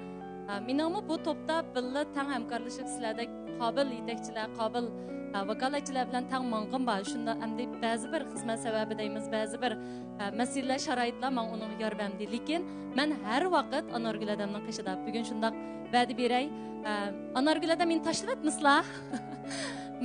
ئە، مېنىڭمۇ بۇ توپتا بىللە تەڭ ھەمكارلىشىپ، سىلەردەك قابىل يېتەكچىلەر، قابىل، ئە، ۋاكالەتچىلەر بىلەن تەڭ ماڭغىنىم بار. شۇنداق ئەمدى بەزى بىر خىزمەت سەۋەبى دەيمىز، بەزى بىر، ئە، مەسىلىلەر، شارائىتلار ماڭا ئۇنىڭغا يار بەرمىدى. لېكىن مەن ھەر ۋاقىت ئانارگۈل ھەدەمنىڭ قېشىدا. بۈگۈن شۇنداق ۋەدە بېرەي، ئە، ئانارگۈل ھەدە مېنى تاشلىۋەتمىسىلا.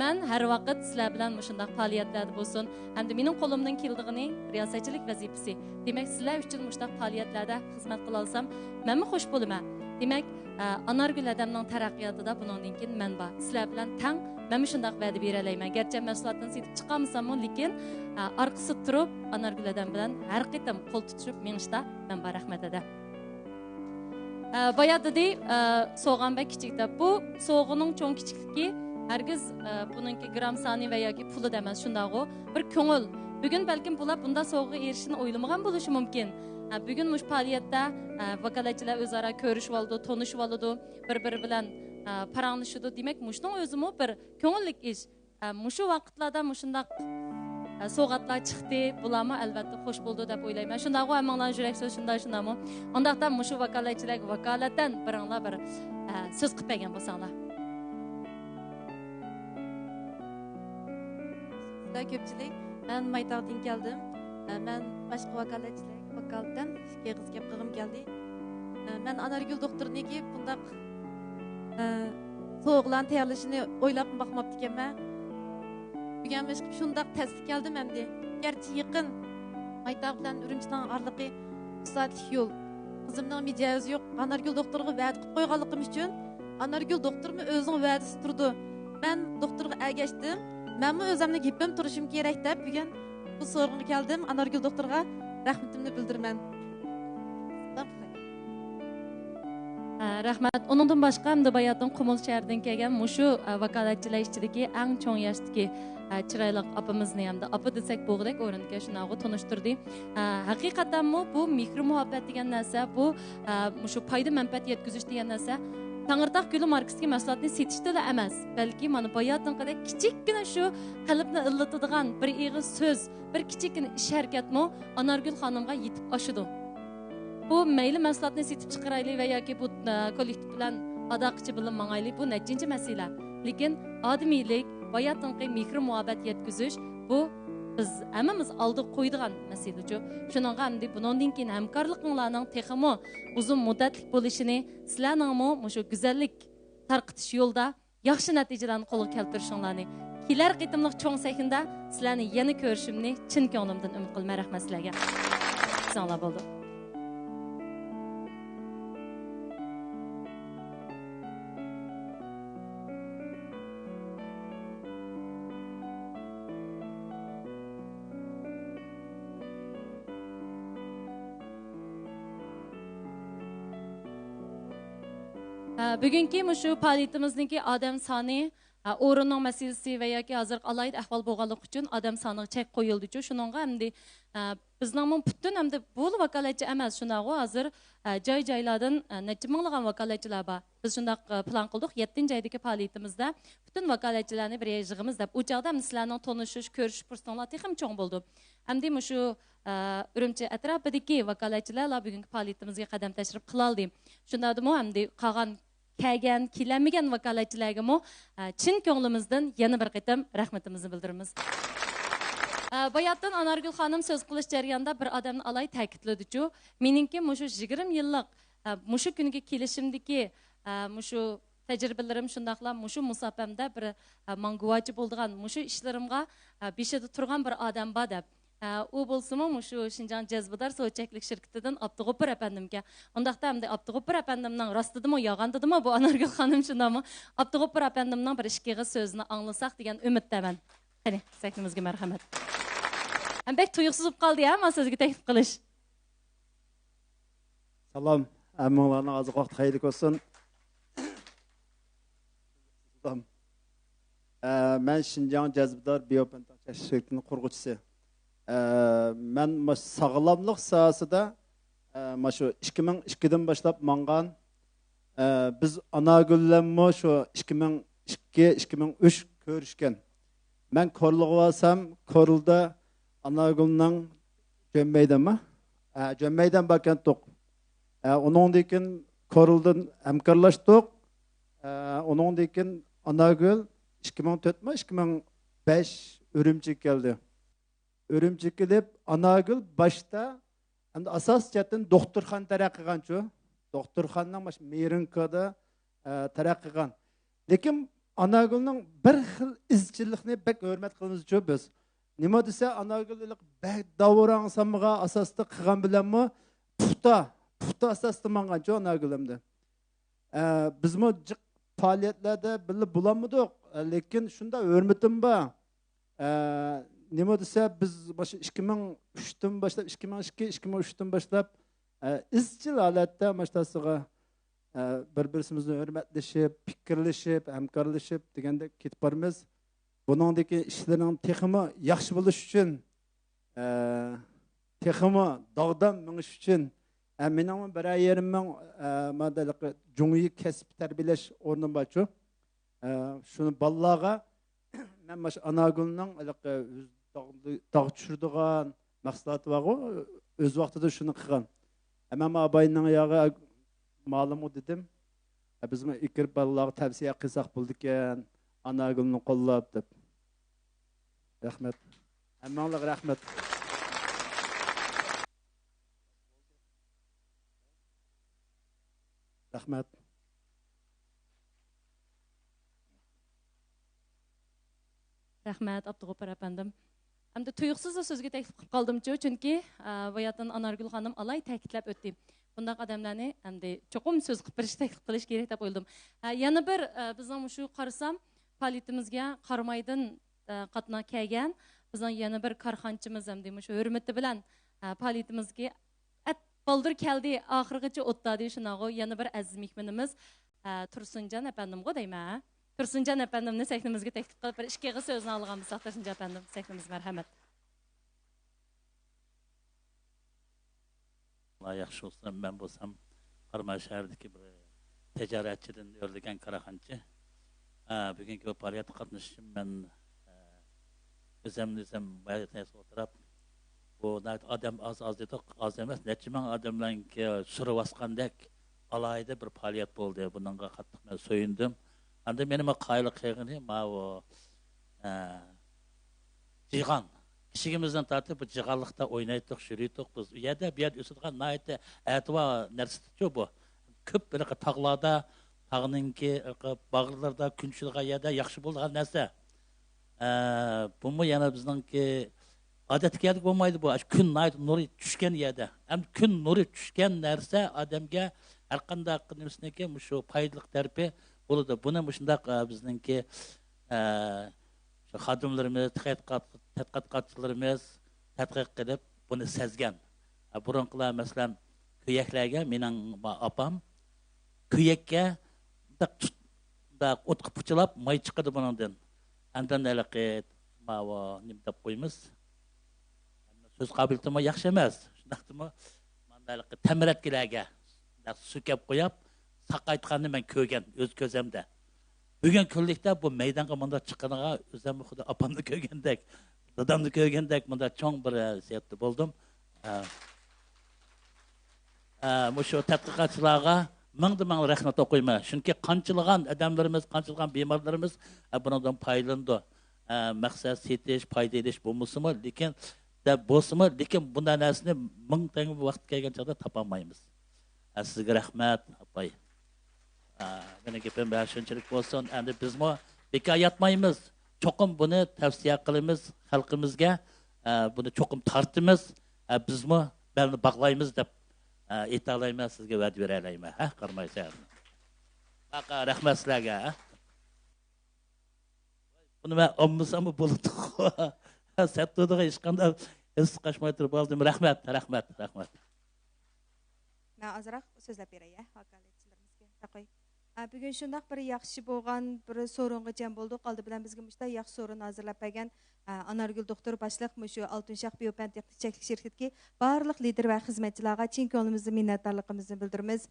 مەن ھەر ۋاقىت سىلەر بىلەن مۇشۇنداق پائالىيەتلەردە بولسۇن، ھەمدە مېنىڭ قولۇمدىن كېلىدىغىنى رىياسەتچىلىك ۋەزىپىسى. دېمەك، سىلەر ئۈچۈن مۇشۇنداق پائالىيەتلەردە خىزمەت قىلالىسام، مەنمۇ خۇش بولىمەن. دېمەك، ئە، ئانارگۈل ھەدەمنىڭ تەرەققىياتىدا بۇنىڭدىن كېيىن مەن بار. سىلەر بىلەن تەڭ مەنمۇ شۇنداق ۋەدە بېرەلەيمەن. گەرچە مەھسۇلاتنى سېتىپ چىقالمىساممۇ، لېكىن، ئە، ئارقىسىدا تۇرۇپ، ئانارگۈل ھەدەم بىلەن ھەر قېتىم قول تۇتۇشۇپ مېڭىشتا مەن بار. رەھمەت ھەدە. ئە، بايا دېدى، ئە، سوغام بەك كىچىك دەپ. بۇ سوغىنىڭ چوڭ كىچىكلىكى ھەرگىز، ئە، بۇنىڭكى گرام سانى ۋە ياكى پۇلىدا ئەمەس، شۇنداقغۇ؟ بىر كۆڭۈل. بۈگۈن بەلكىم بۇلار بۇنداق سوغىغا ئېرىشىشنى ئويلىمىغان بولۇشى مۇمكىن. ئە، بۈگۈن مۇشۇ پائالىيەتتە، ئە، ۋاكالەتچىلەر ئۆزئارا كۆرۈشۈۋالىدۇ، تونۇشۇۋالىدۇ، بىر-بىرى بىلەن، ئە، پاراڭلىشىدۇ. دېمەك، مۇشۇنىڭ ئۆزىمۇ بىر كۆڭۈللۈك ئىش. ئە، مۇشۇ ۋاقىتلاردا مۇشۇنداق، ئە، سوۋغاتلار چىقتى، بۇلارمۇ ئەلۋەتتە خوش بولدى دەپ ئويلايمەن. شۇنداقغۇ، ھەممىڭلارنىڭ يۈرەك سۆزى شۇنداق، شۇنداقمۇ؟ ئۇنداقتا مۇشۇ ۋاكالەتچىلەرگە ۋاكالەتەن بىرىڭلار بىر، ئە، سۆز قىلىپ بەرگەن بولساڭلار. سىلەر كۆپچىلىك، مەن مايتاغدىن كەلدىم. ئە، مەن باشقا ۋاكالەتچىلەرگە ۋاكالىتەن ئىككى ئېغىز گەپ قىلغۇم كەلدى. ئە، مەن ئانارگۈل دوختۇرنىڭكى بۇنداق، ئە، سوۋغىلارنى تەييارلىشىنى ئويلاپمۇ باقماپتىكەنمەن. ئۆگەنمەشكە شۇنداق تەستە كەلدىم ئەمدى. گەرچە يېقىن، مايتاغ بىلەن ئۈرۈمچىنىڭ ئارىلىقى ئۈچ سائەتلىك يول. قىزىمنىڭ مىجەزى يوق. ئانارگۈل دوختۇرغا ۋەدە قىلىپ قويغانلىقىم ئۈچۈن، ئانارگۈل دوختۇرمۇ ئۆزىنىڭ ۋەدىسىدە تۇرىدۇ. مەن دوختۇرغا ئەگەشتىم. مەنمۇ ئۆزۈمنى گېپىم تۇرۇشۇم كېرەك دەپ، بۈگۈن بۇ سورۇنغا كەلدىم. ئانارگۈل دوختۇرغا رەھمىتىمنى بىلدۈرىمەن. ھە، رەھمەت. ئۇنىڭدىن باشقا، ئەمدى باياتىن قۇمۇل شەھىرىدىن كەلگەن مۇشۇ، ئە، ۋاكالەتچىلەر ئىچىدىكى ئەڭ چوڭ ياشتىكى، ئە، چىرايلىق ئاپىمىزنى، ئەمدى ئاپا دېسەك بولغۇدەك ئورۇندىكەن، شۇنداقغۇ تونۇشتۇردى. ئە، ھەقىقەتەنمۇ بۇ مېھرى مۇھەببەت دېگەن نەرسە، بۇ، ئە، مۇشۇ پايدا مەنپەئەت يەتكۈزۈش دېگەن نەرسە تەڭرىتاغ گۈلى ماركىسىدىكى مەھسۇلاتنى سېتىشتىلا ئەمەس، بەلكى مانا باياتىنقىدەك كىچىككىنە شۇ قەلبنى ئىللىتىدىغان بىر ئېغىز سۆز، بىر كىچىككىنە ئىش ھەرىكەتمۇ ئانارگۈل خانىمغا يېتىپ ئاشىدۇ. بۇ مەيلى مەھسۇلاتنى سېتىپ چىقىرايلى ۋە ياكى بۇ، ئە، كوللېكتىپ بىلەن ئاداقىچە بىللە ماڭايلى، بۇ نەچچىنچى مەسىلە. لېكىن ئادىمىيلىك، باياتىنقى مېھرى مۇھەببەت يەتكۈزۈش، بۇ بىز ھەممىمىز ئالدىغا قويىدىغان مەسىلىچۇ. شۇنىڭغا ئەمدى بۇنىڭدىن كېيىن ھەمكارلىقىڭلارنىڭ تېخىمۇ ئۇزۇن مۇددەتلىك بولۇشىنى، سىلەرنىڭمۇ مۇشۇ گۈزەللىك تارقىتىش يولىدا ياخشى نەتىجىلەرنى قولغا كەلتۈرۈشۈڭلارنى، كېلەر قېتىملىق چوڭ سەھنىدە سىلەرنى يەنە كۆرۈشۈمنى چىن كۆڭلۈمدىن ئۈمىد قىلىمەن. رەھمەت سىلەرگە. ساڭلار بولدى. ھە، بۈگۈنكى مۇشۇ پائالىيىتىمىزنىڭكى ئادەم سانى، ھە، ئورۇننىڭ مەسىلىسى ۋە ياكى ھازىرقى ئالاھىدە ئەھۋال بولغانلىقى ئۈچۈن ئادەم سانىغا چەك قويۇلدىچۇ. شۇنىڭغا ئەمدى، ھە، بىزنىڭمۇ پۈتۈن ئەمدى بۇلا ۋاكالەتچى ئەمەس، شۇنداقغۇ ھازىر، ھە، جاي-جايلاردىن، ھە، نەچچە مىڭلىغان ۋاكالەتچىلەر بار. بىز شۇنداق، ھە، پىلان قىلدۇق، يەتتىنچى ئايدىكى پائالىيىتىمىزدە پۈتۈن ۋاكالەتچىلەرنى بىر يەرگە يىغىمىز دەپ. ئۇ چاغدا ئەمدى سىلەرنىڭ تونۇشۇش، كۆرۈشۈش پۇرسىتىڭلار تېخىمۇ چوڭ بولىدۇ. ئەمدى مۇشۇ، ئە، ئۈرۈمچى ئەتراپىدىكى ۋاكالەتچىلەرلا بۈگۈنكى پائالىيىتىمىزگە قەدەم تەشرىپ قىلالىدى. شۇنداقتىمۇ ئەمدى قالغان كەلگەن، كېلەلمىگەن ۋاكالەتچىلەرگىمۇ، ئە، چىن كۆڭلىمىزدىن يەنە بىر قېتىم رەھمىتىمىزنى بىلدۈرىمىز. ئە، باياتىن ئانارگۈل خانىم سۆز قىلىش جەريانىدا بىر ئادەمنى ئالاھىدە تەكىتلىدىچۇ. مېنىڭكى مۇشۇ يىگىرمە يىللىق، ئە، مۇشۇ كۈنگە كېلىشىمدىكى، ئە، مۇشۇ تەجرىبىلىرىم شۇنداقلا مۇشۇ مۇساپەمدە بىر، ئە، ماڭا گۇۋاچى بولىدىغان مۇشۇ ئىشلىرىمغا، ئە، بېشىدا تۇرغان بىر ئادەم بار دەپ. ئە، ئۇ بولسىمۇ مۇشۇ شىنجاڭ جەزبىدار سودا چەكلىك شىركىتىدىن ئابدۇغوپۇر ئەپەندىمكەن. ئۇنداقتا ئەمدى ئابدۇغوپۇر ئەپەندىمنىڭ راستىدىمۇ، يالغاندىدىمۇ بۇ ئانارگۈل خانىم شۇنداقمۇ؟ ئابدۇغوپۇر ئەپەندىمنىڭ بىر ئىككى ئېغىز سۆزىنى ئاڭلىساق دېگەن ئۈمىدتە مەن. قېنى، سەھنىمىزگە مەرھەمەت. ھەم بەك تۇيۇقسىز بولۇپ قالدى ھە، مانا سۆزگە تەكلىپ قىلىش. سالام، ھەممىڭلارنىڭ ئازاق ۋاقتى خەيرلىك بولسۇن. سالام. ئە، مەن شىنجاڭ جەزبىدار بىيو پەنتاڭ چەكلىك شىركىتىنىڭ قۇرغۇچىسى. ئە، مەن مۇشۇ ساغلاملىق ساھەسىدە، ئە، مۇشۇ ئىككى مىڭ ئىككىدىن باشلاپ ماڭغان. ئە، بىز ئانارگۈل بىلەنمۇ شۇ ئىككى مىڭ ئىككى، ئىككى مىڭ ئۈچ كۆرۈشكەن. مەن كورلىغا بارسام، كورلىدا ئانارگۈلنىڭ جۆممەيدەنمۇ؟ ھە، جۆممەيدەن باركەنتۇق. ھە، ئۇنىڭدىن كېيىن كورلىدىن ھەمكارلاشتۇق. ھە، ئۇنىڭدىن كېيىن ئانارگۈل ئىككى مىڭ تۆتمۇ، ئىككى مىڭ بەش ئۈرۈمچىگە كەلدى. ئۈرۈمچىگە كېلىپ، ئانارگۈل باشتا ئەمدى ئاساسىي جەھەتتىن دوختۇرخانا تەرەققىي قىلغانچۇ؟ دوختۇرخانىنىڭ مۇشۇ مېرىنكىدا ئە، تەرەققىي قىلغان. لېكىن ئانارگۈلنىڭ بىر خىل ئىزچىللىقنى بەك ھۆرمەت قىلىمىزچۇ بىز. نېمە دېسە، ئانارگۈل بەك داۋراڭ سامغا ئاساستا قىلغان بىلەنمۇ پۇختا، پۇختا ئاساستا ماڭغانچۇ ئانارگۈل ئەمدى. ئە، بىزمۇ جىق پائالىيەتلەردە بىللە بولالمىدۇق. ئە، لېكىن شۇنداق ھۆرمىتىم بار. ئە، نېمە دېسە، بىز مۇشۇ ئىككى مىڭ ئۈچتىن باشلاپ، ئىككى مىڭ ئىككى، ئىككى مىڭ ئۈچتىن باشلاپ، ئە، ئىزچىل ھالەتتە ماشۇنداقسىغا، ئە، بىر-بىرسىمىزنى ھۆرمەتلىشىپ، پىكىرلىشىپ، ھەمكارلىشىپ دېگەندەك كېتىپ بارىمىز. بۇنىڭدىكى ئىشلىرىنىڭ تېخىمۇ ياخشى بولۇشى ئۈچۈن، ئە، تېخىمۇ داغدام مېڭىش ئۈچۈن، ئە، مېنىڭمۇ بىرەر يېرىم مىڭ، ئە، مانا ھېلىقى جۇڭيى كەسىپ تەربىيەلەش ئورنۇم بارچۇ. ئە، شۇنى بالىلارغا مەن مانا شۇ ئانارگۈلنىڭ ھېلىقى ئۆزى داغ، داغ چۈشۈرىدىغان مەھسۇلاتى بارغۇ، ئۆز ۋاقتىدا شۇنى قىلغان. ئە، مەن ئاباينىڭ ياغى مالىمغا دېدىم، ئە، بىزمۇ ئېكىرىپ بالىلارغا تەۋسىيە قىلساق بولىدىكەن، ئانارگۈلنى قوللاپ دەپ. رەھمەت. ھەممەڭلارغا رەھمەت. رەھمەت. رەھمەت، ئابدۇغوپۇر ئەپەندىم. ئەمدى تۇيۇقسىزلا سۆزگە تەكلىپ قىلىپ قالدىمچۇ، چۈنكى، ئە، باياتىن ئانارگۈل خانىم ئالاھىدە تەكىتلەپ ئۆتتى. بۇنداق ئادەملەرنى ئەمدى چوقۇم سۆز قىلىپ بېرىش، تەكلىپ قىلىش كېرەك دەپ ئويلىدىم. ئە، يەنە بىر، ئە، بىزنىڭ مۇشۇ قارىسام، پائالىيىتىمىزگە قارامايدىن، ئە، قاتناپ كەلگەن بىزنىڭ يەنە بىر كارخانىچىمىز ئەمدى مۇشۇ ھۆرمىتى بىلەن، ئە، پائالىيىتىمىزگە ئەت بالدۇر كەلدى، ئاخىرغىچە ئولتۇردى، شۇنداقغۇ، يەنە بىر ئەزىز مېھمىنىمىز، ئە، تۇرسۇنجان ئەپەندىمغۇ دەيمەن، ھە؟ تۇرسۇنجان ئەپەندىمنى سەھنىمىزگە تەكلىپ قىلىپ، بىر ئىككى ئېغىز سۆزىنى ئالغان بولساق، تۇرسۇنجان ئەپەندىم، سەھنىمىز مەرھەمەت. ئاللا ياخشى قىلسۇن، مەن بولسام قاراماي شەھىرىدىكى بىر تىجارەتچىدىن ئۆرلىگەن كارخانىچى. ئە، بۈگۈنكى بۇ پائالىيەتكە قاتنىشىشىم مەن، ئە، ئۆزۈمنى ئۆزۈم ۋەيران ئولتۇرۇپ، بۇ ناھايىتى ئادەم ئاز، ئاز دېدۇق، ئاز ئەمەس، نەچچە مىڭ ئادەملەرنىڭكى سۈرۈۋاسقاندەك ئالاھىدە بىر پائالىيەت بولدى. بۇنىڭغا قاتتىق مەن سۆيۈندۈم. ئاندىن مېنىمۇ قايىل قىلغىنى ماۋۇ، ئە، جىغان. كىچىكىمىزدىن تارتىپ بۇ جىغانلىقتا ئوينايتتۇق، يۈرۈيتتۇق بىز. ئۇ يەردە، بۇ يەردە ئۆسىدىغان ناھايىتى ئەتىۋار نەرسىچۇ بۇ. كۆپ ھېلىقى تاغلاردا، تاغنىڭكى ھېلىقى باغلىرىدا، كۈن چۈشىدىغان يەردە ياخشى بولىدىغان نەرسە. ئە، بۇمۇ يەنە بىزنىڭكى ئادەتتىكى يەردە بولمايدۇ بۇ. ئاشۇ كۈن ناھايىتى نۇرى چۈشكەن يەردە. ھەم كۈن نۇرى چۈشكەن نەرسە ئادەمگە ھەرقانداق نېمىسىنىڭكى مۇشۇ پايدىلىق تەرىپى بولىدۇ. بۇنى مۇشۇنداق، ئە، بىزنىڭكى، ئە، شۇ خادىملىرىمىز، تەتقىقات-، تەتقىقاتچىلىرىمىز تەتقىق قىلىپ، بۇنى سەزگەن. ئە، بۇرۇنقىلار، مەسىلەن، كۆيەكلەرگە، مېنىڭ ما-، ئاپام كۆيەككە مۇنداق تۇت-، مۇنداق ئوتقا پۇچىلاپ، ماي چىقىدۇ بۇنىڭدىن. ئاندىن ھېلىقى ماۋۇ نېمە دەپ قويىمىز؟ سۆز قابىلىيىتىمۇ ياخشى ئەمەس. شۇنداقتىمۇ مانا ھېلىقى تەمرەتكىلەرگە مۇنداق سۈركەپ قويۇپ، ساقايتقاننى مەن كۆرگەن، ئۆز كۆزۈمدە. بۈگۈن كۈنلۈكتە بۇ مەيدانغا مۇنداق چىققىنىغا ئۆزۈممۇ خۇددى ئاپامنى كۆرگەندەك، دادامنى كۆرگەندەك مۇنداق چوڭ بىر، ئە، ھېسسىياتتا بولدۇم. ئە، ئە، مۇشۇ تەتقىقاتچىلارغا مىڭدىن مىڭ رەھمەت ئوقۇيمەن. چۈنكى قانچىلىغان ئادەملىرىمىز، قانچىلىغان بىمارلىرىمىز، ئە، بۇنىڭدىن پايدىلىنىدۇ. ئە، مەقسەت سېتىش، پايدا ئېلىش بولمىسىمۇ، لېكىن، دەپ بولسىمۇ، لېكىن بۇنداق نەرسىنى مىڭ تەڭگە ۋاقىت كەلگەن چاغدا تاپالمايمىز. ئە، سىزگە رەھمەت، ئاپاي. ئە، مېنىڭ گېپىم بۇ شۇنچىلىك بولسۇن. ئەمدى بىزمۇ بىكار ياتمايمىز. چوقۇم بۇنى تەۋسىيە قىلىمىز خەلقىمىزگە. ئە، بۇنى چوقۇم تارتىمىز. ئە، بىزمۇ بەلنى باغلايمىز دەپ، ئە، ئېيتالايمەن، سىزگە ۋەدە بېرەلەيمەن. ھە، قاراماي شەھىرىدىن. باقا، رەھمەت سىلەرگە. ھە. بۇنى مەن ئالمىساممۇ بولىدىغۇ. سەتتۇدىغا ھېچقانداق ھېس قاچماي تۇرۇپ ئالدىم. رەھمەت، رەھمەت، رەھمەت. مەن ئازراق سۆزلەپ بېرەي، ھە، ۋاكالەتچىلىرىمىزگە. تاقاي. ئا، بۈگۈن شۇنداق بىر ياخشى بولغان بىر سورۇنغا جەم بولدۇق. ئالدى بىلەن بىزگە مۇشۇنداق ياخشى سورۇن ھازىرلاپ بەرگەن، ئا، ئانارگۈل دوختۇر باشلىق مۇشۇ ئالتۇن شاخ بىيوپەن تېخنىك چەكلىك شىركىتىدىكى بارلىق لىدىر ۋە خىزمەتچىلەرگە چىن كۆڭلىمىزدىن مىننەتدارلىقىمىزنى بىلدۈرىمىز.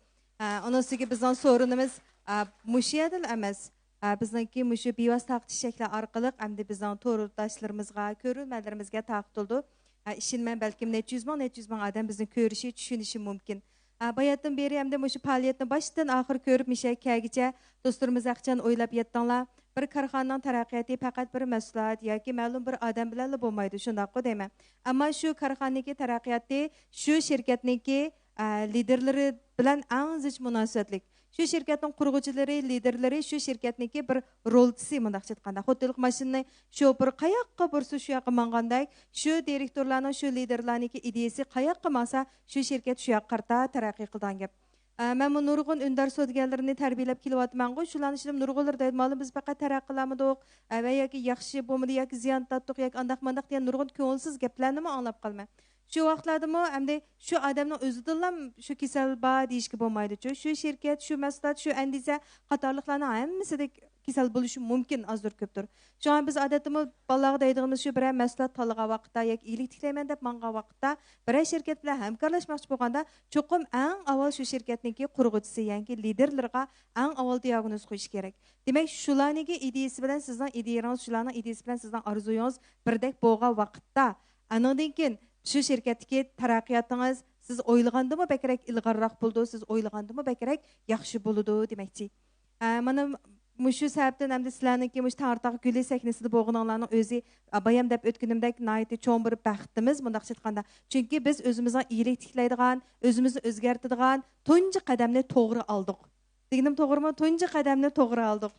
ئا، ئۇنىڭ ئۈستىگە بىزنىڭ سورۇنىمىز، ئا، مۇشۇ يەردىلا ئەمەس، ئا، بىزنىڭكى مۇشۇ بىۋاسىتە تارقىتىش چېكى ئارقىلىق ئەمدى بىزنىڭ تورداشلىرىمىزغا، كۆرۈرمەنلىرىمىزگە تارقىتىلىدۇ. ئا، ئىشىنىمەن، بەلكىم نەچچە يۈز مىڭ، نەچچە يۈز مىڭ ئادەم بىزنى كۆرۈشى، چۈشىنىشى مۇمكىن. ئا، باياتىن بېرى ئەمدى مۇشۇ پائالىيەتنى باشتىن ئاخىر كۆرۈپ مىشەگىچە دوستلىرىمىز ھەقچان ئويلاپ يەتتىڭلار. بىر كارخانىنىڭ تەرەققىياتى پەقەت بىر مەھسۇلات ياكى مەلۇم بىر ئادەم بىلەنلا بولمايدۇ، شۇنداققۇ دەيمەن. ئەمما شۇ كارخانىنىڭكى تەرەققىياتى شۇ شىركەتنىڭكى، ئە، لىدېرلىرى بىلەن ئەڭ زىچ مۇناسىۋەتلىك. شۇ شىركەتنىڭ قۇرغۇچىلىرى، لىدېرلىرى شۇ شىركەتنىڭكى بىر رولچىسى، مۇنداقچە ئېيتقاندا. خوتۇنلۇق ماشىنىنى شوپۇر قاياققا بۇرسا، شۇ ياققا ماڭغاندەك، شۇ دىرېكتورلارنىڭ، شۇ لىدېرلارنىڭكى ئىدىيىسى قاياققا ماڭسا، شۇ شىركەت شۇ ياققا قارىتا تەرەققىي قىلىدىغان گەپ. ئە، مەنمۇ نۇرغۇن ئۈندىدار سودىگەرلىرىنى تەربىيەلەپ كېلىۋاتىمەنغۇ، شۇلارنىڭ ئىچىدە نۇرغۇنلىرى دەيدۇ، مۇئەللىم، بىز پەقەت تەرەققىيلەرمىدۇق، ئە، ۋە ياكى ياخشى بولمىدى، ياكى زىيان تارتتۇق، ياكى ئانداق مانداق دېگەن نۇرغۇن كۆڭۈلسىز گەپلەرنىمۇ ئاڭلاپ قالىمەن. شۇ ۋاقىتلاردىمۇ ئەمدى شۇ ئادەمنىڭ ئۆزىدىنلا شۇ كېسەل بار دېيىشكە بولمايدۇچۇ. شۇ شىركەت، شۇ مەھسۇلات، شۇ ئەندىزە قاتارلىقلارنىڭ ھەممىسىدە كېسەل بولۇشى مۇمكىن ئازدۇر كۆپتۇر. شۇڭا بىز ئادەتتىمۇ بالىلارغا دەيدىغىنىمىز شۇ، بىرەر مەھسۇلات تاللىغان ۋاقىتتا ياكى ئىگىلىك تىكلەيمەن دەپ ماڭغان ۋاقىتتا، بىرەر شىركەت بىلەن ھەمكارلاشماقچى بولغاندا، چوقۇم ئەڭ ئاۋۋال شۇ شىركەتنىڭكى قۇرغۇچىسى، يەنى لىدېرلىرىغا ئەڭ ئاۋۋال دىئاگنوز قويۇش كېرەك. دېمەك، شۇلارنىڭكى ئىدىيىسى بىلەن سىزنىڭ ئىدىيىڭىز، شۇلارنىڭ ئىدىيىسى بىلەن سىزنىڭ ئارزۇيىڭىز بىردەك بولغان ۋاقىتتا، ئانىڭدىن كېيىن شۇ شىركەتتىكى تەرەققىياتىڭىز سىز ئويلىغاندىنمۇ بەكرەك ئىلغارراق بولىدۇ، سىز ئويلىغاندىنمۇ بەكرەك ياخشى بولىدۇ دېمەكچى. ئە، مانا مۇشۇ سەۋەبتىن ئەمدى سىلەرنىڭكى مۇشۇ تەڭرىتاغ گۈلى سەھنىسىدە بولغىنىڭلارنىڭ ئۆزى، ئە، بايام دەپ ئۆتكىنىمدەك ناھايىتى چوڭ بىر بەختىمىز، مۇنداقچە ئېيتقاندا. چۈنكى بىز ئۆزىمىزنىڭ ئىگىلىك تىكلەيدىغان، ئۆزىمىزنى ئۆزگەرتىدىغان تۇنجى قەدەمنى توغرا ئالدۇق. دېگىنىم توغرىمۇ؟ تۇنجى قەدەمنى توغرا ئالدۇق.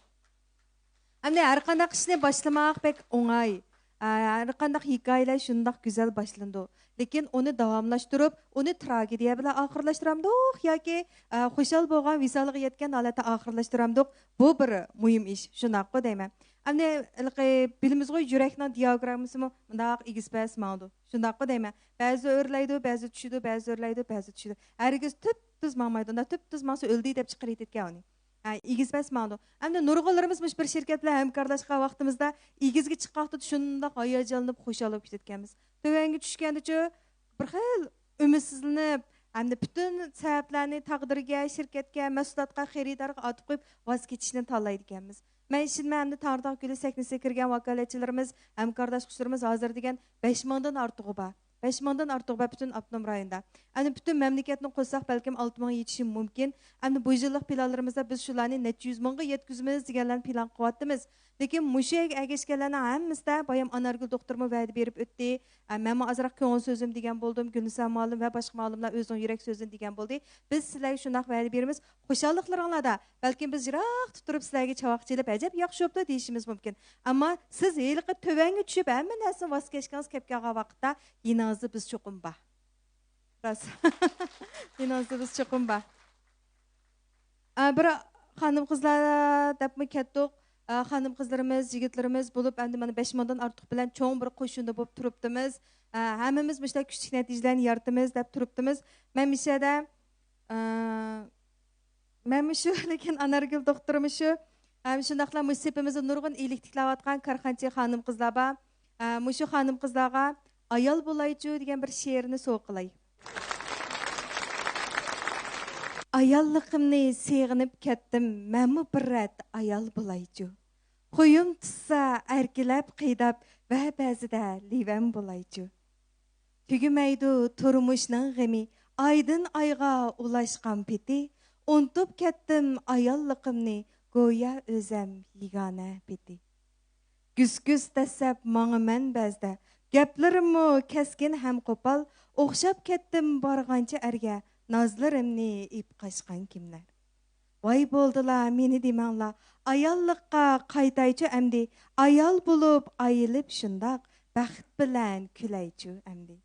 ئەمدى ھەر قانداق ئىشنى باشلىماق بەك ئوڭاي. ئە، ھەر قانداق ھېكايىلەر شۇنداق گۈزەل باشلىنىدۇ. لېكىن ئۇنى داۋاملاشتۇرۇپ، ئۇنى تراگېدىيە بىلەن ئاخىرلاشتۇرامدۇق ياكى، ئە، خۇشال بولغان ۋىسالىغا يەتكەن ھالەتتە ئاخىرلاشتۇرامدۇق؟ بۇ بىر مۇھىم ئىش، شۇنداققۇ دەيمەن. ئەمدى ھېلىقى بىلىمىزغۇ يۈرەكنىڭ دىئاگراممىسىمۇ مۇنداق ئېگىز پەس ماڭىدۇ. شۇنداققۇ دەيمەن. بەزىدە ئۆرلەيدۇ، بەزىدە چۈشىدۇ، بەزىدە ئۆرلەيدۇ، بەزىدە چۈشىدۇ. ھەرگىز تۈپتۈز ماڭمايدۇ. ئۇنداق تۈپتۈز ماڭسا ئۆلدى دەپ چىقىرىۋېتىدىكەن ئۇنى. ھە، ئېگىز پەس ماڭىدۇ. ئەمدى نۇرغۇنلىرىمىز مۇشۇ بىر شىركەت بىلەن ھەمكارلاشقان ۋاقتىمىزدا ئېگىزگە چىققان ۋاقتىدا شۇنداق ھاياجانلىنىپ خۇشال بولۇپ كېتىدىكەنمىز. تۆۋەنگە چۈشكەندىچۇ بىر خىل ئۈمىدسىزلىنىپ، ئەمدى پۈتۈن سەۋەبلەرنى تەقدىرگە، شىركەتكە، مەھسۇلاتقا، خېرىدارغا ئارتىپ قويۇپ ۋاز كېچىشنى تاللايدىكەنمىز. مەن ئىشىنىمەن، ئەمدى تەڭرىتاغ گۈلى سەھنىسىگە كىرگەن ۋاكالەتچىلىرىمىز، ھەمكارداشلىرىمىز ھازىر دېگەن بەش مىڭدىن ئارتۇقى بار. بەش مىڭدىن ئارتۇقى بار پۈتۈن ئاپتونوم رايوندا. ئەمدى پۈتۈن مەملىكەتنى قوشساق، بەلكىم ئالتە مىڭغا يېتىشى مۇمكىن. ئەمدى بۇ يىللىق پىلانلىرىمىزدا بىز شۇلارنى نەچچە يۈز مىڭغا يەتكۈزىمىز دېگەنلەرنى پىلان قىلىۋاتىمىز. لېكىن مۇشۇ يەرگە ئەگەشكەنلەرنىڭ ھەممىسىدە بايام ئانارگۈل دوختۇرمۇ ۋەدە بېرىپ ئۆتتى. ئە، مەنمۇ ئازراق كۆڭۈل سۆزۈم دېگەن بولدۇم، گۈلنىسا مۇئەللىم ۋە باشقا مۇئەللىملەر ئۆزىنىڭ يۈرەك سۆزىنى دېگەن بولدى. بىز سىلەرگە شۇنداق ۋەدە بېرىمىز، خۇشاللىقلىرىڭلاردا، بەلكىم بىز يىراقتا تۇرۇپ سىلەرگە چاۋاك چېلىپ، ئەجەب ياخشى بوپتۇ دېيىشىمىز مۇمكىن. ئەمما سىز ھېلىقى تۆۋەنگە چۈشۈپ، ھەممە نەرسىدىن ۋاز كەچكىڭىز كەپ كەلگەن ۋاقىتتا، يېنىڭىزدا بىز چوقۇم بار. راست. يېنىڭىزدا بىز چوقۇم بار. ئە، بىر خانىم-قىزلار دەپمۇ كەتتۇق. ئە، خانىم-قىزلىرىمىز، يىگىتلىرىمىز بولۇپ، ئەمدى مانا بەش مىڭدىن ئارتۇق بىلەن چوڭ بىر قوشۇندا بولۇپ تۇرۇپتىمىز. ئە، ھەممىمىز مۇشۇنداق كۈچلۈك نەتىجىلەرنى يارىتىمىز دەپ تۇرۇپتىمىز. مەن مۇشۇ يەردە، ئە، مەن مۇشۇ، لېكىن ئانارگۈل دوختۇرمۇ شۇ. ئە، شۇنداقلا مۇشۇ سېپىمىزدە نۇرغۇن ئىگىلىك تىكلەۋاتقان كارخانىچى خانىم-قىزلار بار. ئە، مۇشۇ خانىم-قىزلارغا ئايال بولايچۇ دېگەن بىر شېئىرنى سوۋغا قىلاي. ئاياللىقىمنى سېغىنىپ كەتتىم، مەنمۇ بىر رەت ئايال بولايچۇ. خۇيۇم تۇتسا ئەركىلەپ قىيداپ ۋە بەزىدە لىۋەن بولايچۇ. تۈگىمەيدۇ تۇرمۇشنىڭ غېمى، ئايدىن ئايغا ئۇلاشقان پېتى. ئۇنتۇپ كەتتىم ئاياللىقىمنى، گويا ئۆزەم يېگانە پېتى. گۈس-گۈس دەسسەپ ماڭىمەن بەزىدە، گەپلىرىممۇ كەسكىن ھەم قوپال، ئوخشاپ كەتتىم بارغانچە ئەرگە، نازلىرىمنى ئېيىپ قاچقان كىملەر؟ ۋاي بولدىلا مېنى دېمەڭلا، ئاياللىققا قايتايچۇ ئەمدى، ئايال بولۇپ ئايىلىپ شۇنداق، بەخت بىلەن كۈلەيچۇ ئەمدى.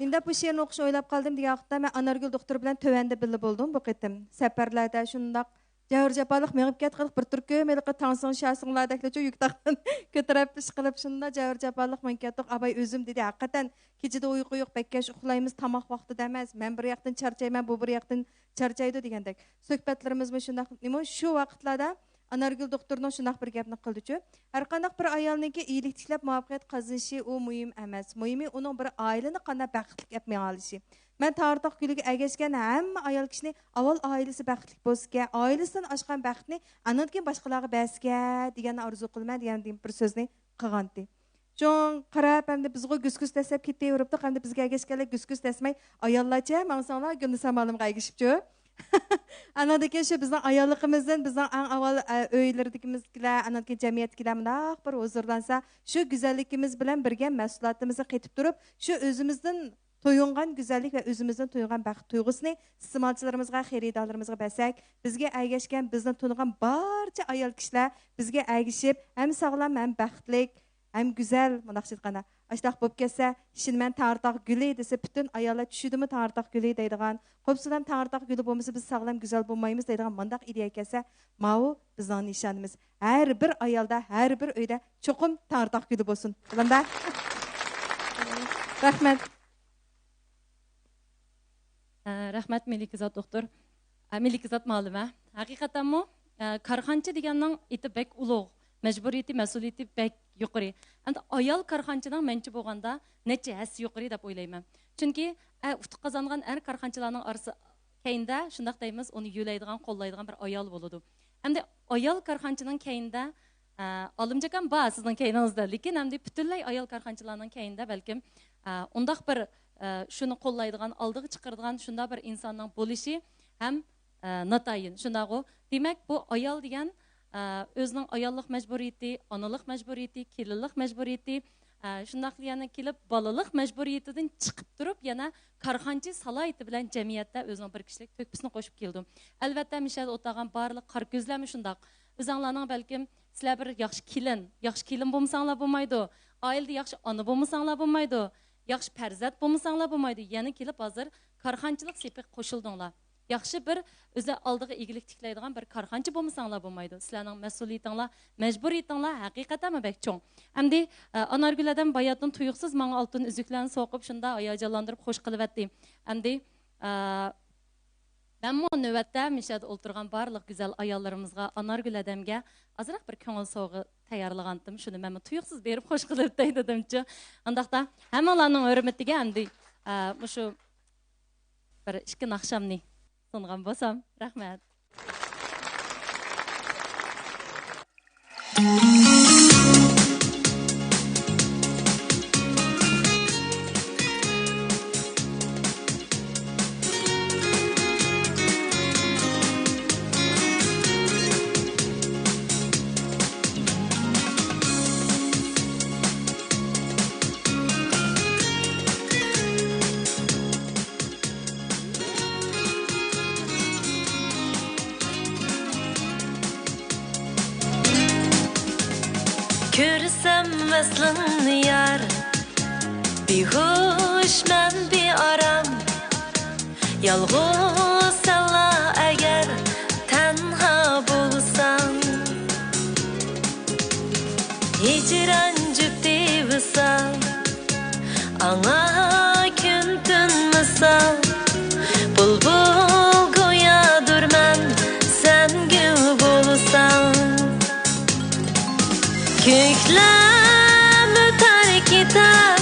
نېمىدەپ بۇ شېئىرنى ئوقۇشنى ئويلاپ قالدىم دېگەن ۋاقىتتا، مەن ئانارگۈل دوختۇر بىلەن تۆۋەندە بىللە بولدۇم بۇ قېتىم. سەپەرلەردە شۇنداق جەۋھەر جاپالىق مېڭىپ كەتتۇق، بىر تۈركۈم ھېلىقى تاڭسىڭ شياسىڭلاردەكلا يۈك تاقنى كۆتۈرۈپ ئىش قىلىپ، شۇنداق جەۋھەر جاپالىق مېڭىپ كەتتۇق. ئاباي ئۆزۈم دېدى، ھەقىقەتەن كېچىدە ئۇيقۇ يوق، بەك كەچ ئۇخلايمىز، تاماق ۋاقتىدا ئەمەس، مەن بىر ياقتىن چارچايمەن، بۇ بىر ياقتىن چارچايدۇ دېگەندەك. سۆھبەتلىرىمىزمۇ شۇنداق. نېمە شۇ ۋاقىتلاردا ئانارگۈل دوختۇرنىڭ شۇنداق بىر گەپنى قىلدىچۇ، ھەرقانداق بىر ئايالنىڭكى ئىگىلىك تىكلەپ مۇۋەپپەقىيەت قازىنىشى ئۇ مۇھىم ئەمەس. مۇھىمى ئۇنىڭ بىر ئائىلىنى قانداق بەختلىك ئەپ مېڭالىشى. مەن تەڭرىتاغ گۈلىگە ئەگەشكەن ھەممە ئايال كىشىنى ئاۋۋال ئائىلىسى بەختلىك بولسىكەن، ئائىلىسىدىن ئاشقان بەختنى ئاندىن كېيىن باشقىلارغا بەرسىكەن دېگەننى ئارزۇ قىلىمەن دېگەن بىر سۆزنى قىلغانتى. شۇڭا قاراپ، ئەمدى بىزغۇ گۈس-گۈس دەسسەپ كېتىۋېرىپتۇق. ئەمدى بىزگە ئەگەشكەنلەر گۈس-گۈس دەسمەي، ئاياللارچە ماڭساڭلار، گۈلنىسا مالىمغا ئەگىشىپچۇ. ئاناندىن كېيىن شۇ بىزنىڭ ئاياللىقىمىزدىن، بىزنىڭ ئەڭ ئاۋۋال، ئە، ئۆيلىرىدىكىمىزدىكىلەر، ئاناندىن كېيىن جەمئىيەتتىكىلەر مۇنداق بىر ھۇزۇرلانسا، شۇ گۈزەللىكىمىز بىلەن بىرگە مەھسۇلاتىمىزنى قېتىپ تۇرۇپ، شۇ ئۆزىمىزدىن تويۇنغان گۈزەللىك ۋە ئۆزىمىزنى تويۇنغان بەخت تۇيغۇسىنى ئىستېمالچىلىرىمىزغا، خېرىدارلىرىمىزغا بەرسەك، بىزگە ئەگەشكەن، بىزنى تونۇغان بارچە ئايال كىشىلەر بىزگە ئەگىشىپ، ھەم ساغلام، ھەم بەختلىك، ھەم گۈزەل، مۇنداقچە ئېيتقاندا، ئاشۇنداق بولۇپ كەتسە، شىنمەن تەڭرىتاغ گۈلى دېسە، پۈتۈن ئاياللار چۈشىدىمۇ تەڭرىتاغ گۈلى دەيدىغان، قوپسىدام تەڭرىتاغ گۈلى بولمىسا، بىز ساغلام، گۈزەل بولمايمىز دەيدىغان مۇنداق ئىدىيە كەلسە، ماۋۇ بىزنىڭ نىشانىمىز. ھەر بىر ئايالدا، ھەر بىر ئۆيدە چوقۇم تەڭرىتاغ گۈلى بولسۇن. بولامدا؟ رەھمەت. ئە، رەھمەت، مەلىكىزات دوختۇر. ئە، مەلىكىزات مۇئەللىمە. ھەقىقەتەنمۇ، ئە، كارخانىچى دېگەننىڭ ئېتى بەك ئۇلۇغ، مەجبۇرىيىتى، مەسئۇلىيىتى بەك يۇقىرى. ئەمدى ئايال كارخانىچىنىڭ مەنچە بولغاندا نەچچە ھەسسە يۇقىرى دەپ ئويلايمەن. چۈنكى، ئە، ئۇتۇق قازانغان ئەر كارخانىچىلارنىڭ ئارىسى كەينىدە، شۇنداق دەيمىز، ئۇنى يۆلەيدىغان، قوللايدىغان بىر ئايال بولىدۇ. ئەمدى ئايال كارخانىچىنىڭ كەينىدە، ئە، ئالىمجاكام بار سىزنىڭ كەينىڭىزدە، لېكىن ئەمدى پۈتۈنلەي ئايال كارخانىچىلارنىڭ كەينىدە بەلكىم، ئە، ئۇنداق بىر، ئە، شۇنى قوللايدىغان، ئالدىغا چىقىرىدىغان شۇنداق بىر ئىنساننىڭ بولۇشى ھەم، ئە، ناتايىن. شۇنداقغۇ؟ دېمەك، بۇ ئايال دېگەن، ئە، ئۆزىنىڭ ئاياللىق مەجبۇرىيىتى، ئانىلىق مەجبۇرىيىتى، كېلىنلىق مەجبۇرىيىتى، ئە، شۇنداقلا يەنە كېلىپ بالىلىق مەجبۇرىيىتىدىن چىقىپ تۇرۇپ، يەنە كارخانىچى سالاھىيىتى بىلەن جەمئىيەتتە ئۆزىنىڭ بىر كىشىلىك تۆھپىسىنى قوشۇپ كېلىدۇ. ئەلۋەتتە، مۇشۇ يەردە ئولتۇرغان بارلىق قارا كۆزلەرمۇ شۇنداق. ئۆزەڭلارنىڭ بەلكىم سىلەر بىر ياخشى كېلىن، ياخشى كېلىن بولمىساڭلار بولمايدۇ، ئائىلىدە ياخشى ئانا بولمىساڭلار بولمايدۇ، ياخشى پەرزەنت بولمىساڭلار بولمايدۇ، يەنە كېلىپ ھازىر كارخانىچىلىق سېپىگە قوشۇلدۇڭلار. ياخشى بىر ئۆزى ئالدىغا ئىگىلىك تىكلەيدىغان بىر كارخانىچى بولمىساڭلار بولمايدۇ. سىلەرنىڭ مەسئۇلىيىتىڭلار، مەجبۇرىيىتىڭلار ھەقىقەتەنمۇ بەك چوڭ. ئەمدى، ئە، ئانارگۈل ھەدەم باياتىن تۇيۇقسىز ماڭا ئالتۇن ئۈزۈكلەرنى سوقۇپ، شۇنداق ھاياجانلاندۇرۇپ خوش قىلىۋەتتى. ئەمدى، ئە، مەنمۇ نۆۋەتتە مۇشۇ يەردە ئولتۇرغان بارلىق گۈزەل ئاياللىرىمىزغا، ئانارگۈل ھەدەمگە ئازراق بىر كۆڭۈل سوۋغا تەييارلىغانتىم. شۇنى مەنمۇ تۇيۇقسىز بېرىپ خوش قىلىۋېتەي دېدىمچۇ. ئۇنداقتا ھەممىڭلارنىڭ ھۆرمىتىگە ئەمدى، ئە، مۇشۇ بىر ئىككى ناخشامنى سۇنغان بولسام، رەھمەت. كۆرسەم ۋەسلىڭنى يار، بىھوش مەن بىئارام. يالغۇز سەنلا ئەگەر تەنھا بولساڭ، ھىجران جۈپتى ۋىسال، ئاڭا كۈن تۈن مىسال. بۇلبۇل گويادۇر مەن، سەن گۈل بولساڭ. كۆكلەم ئۆتەر كېتەر،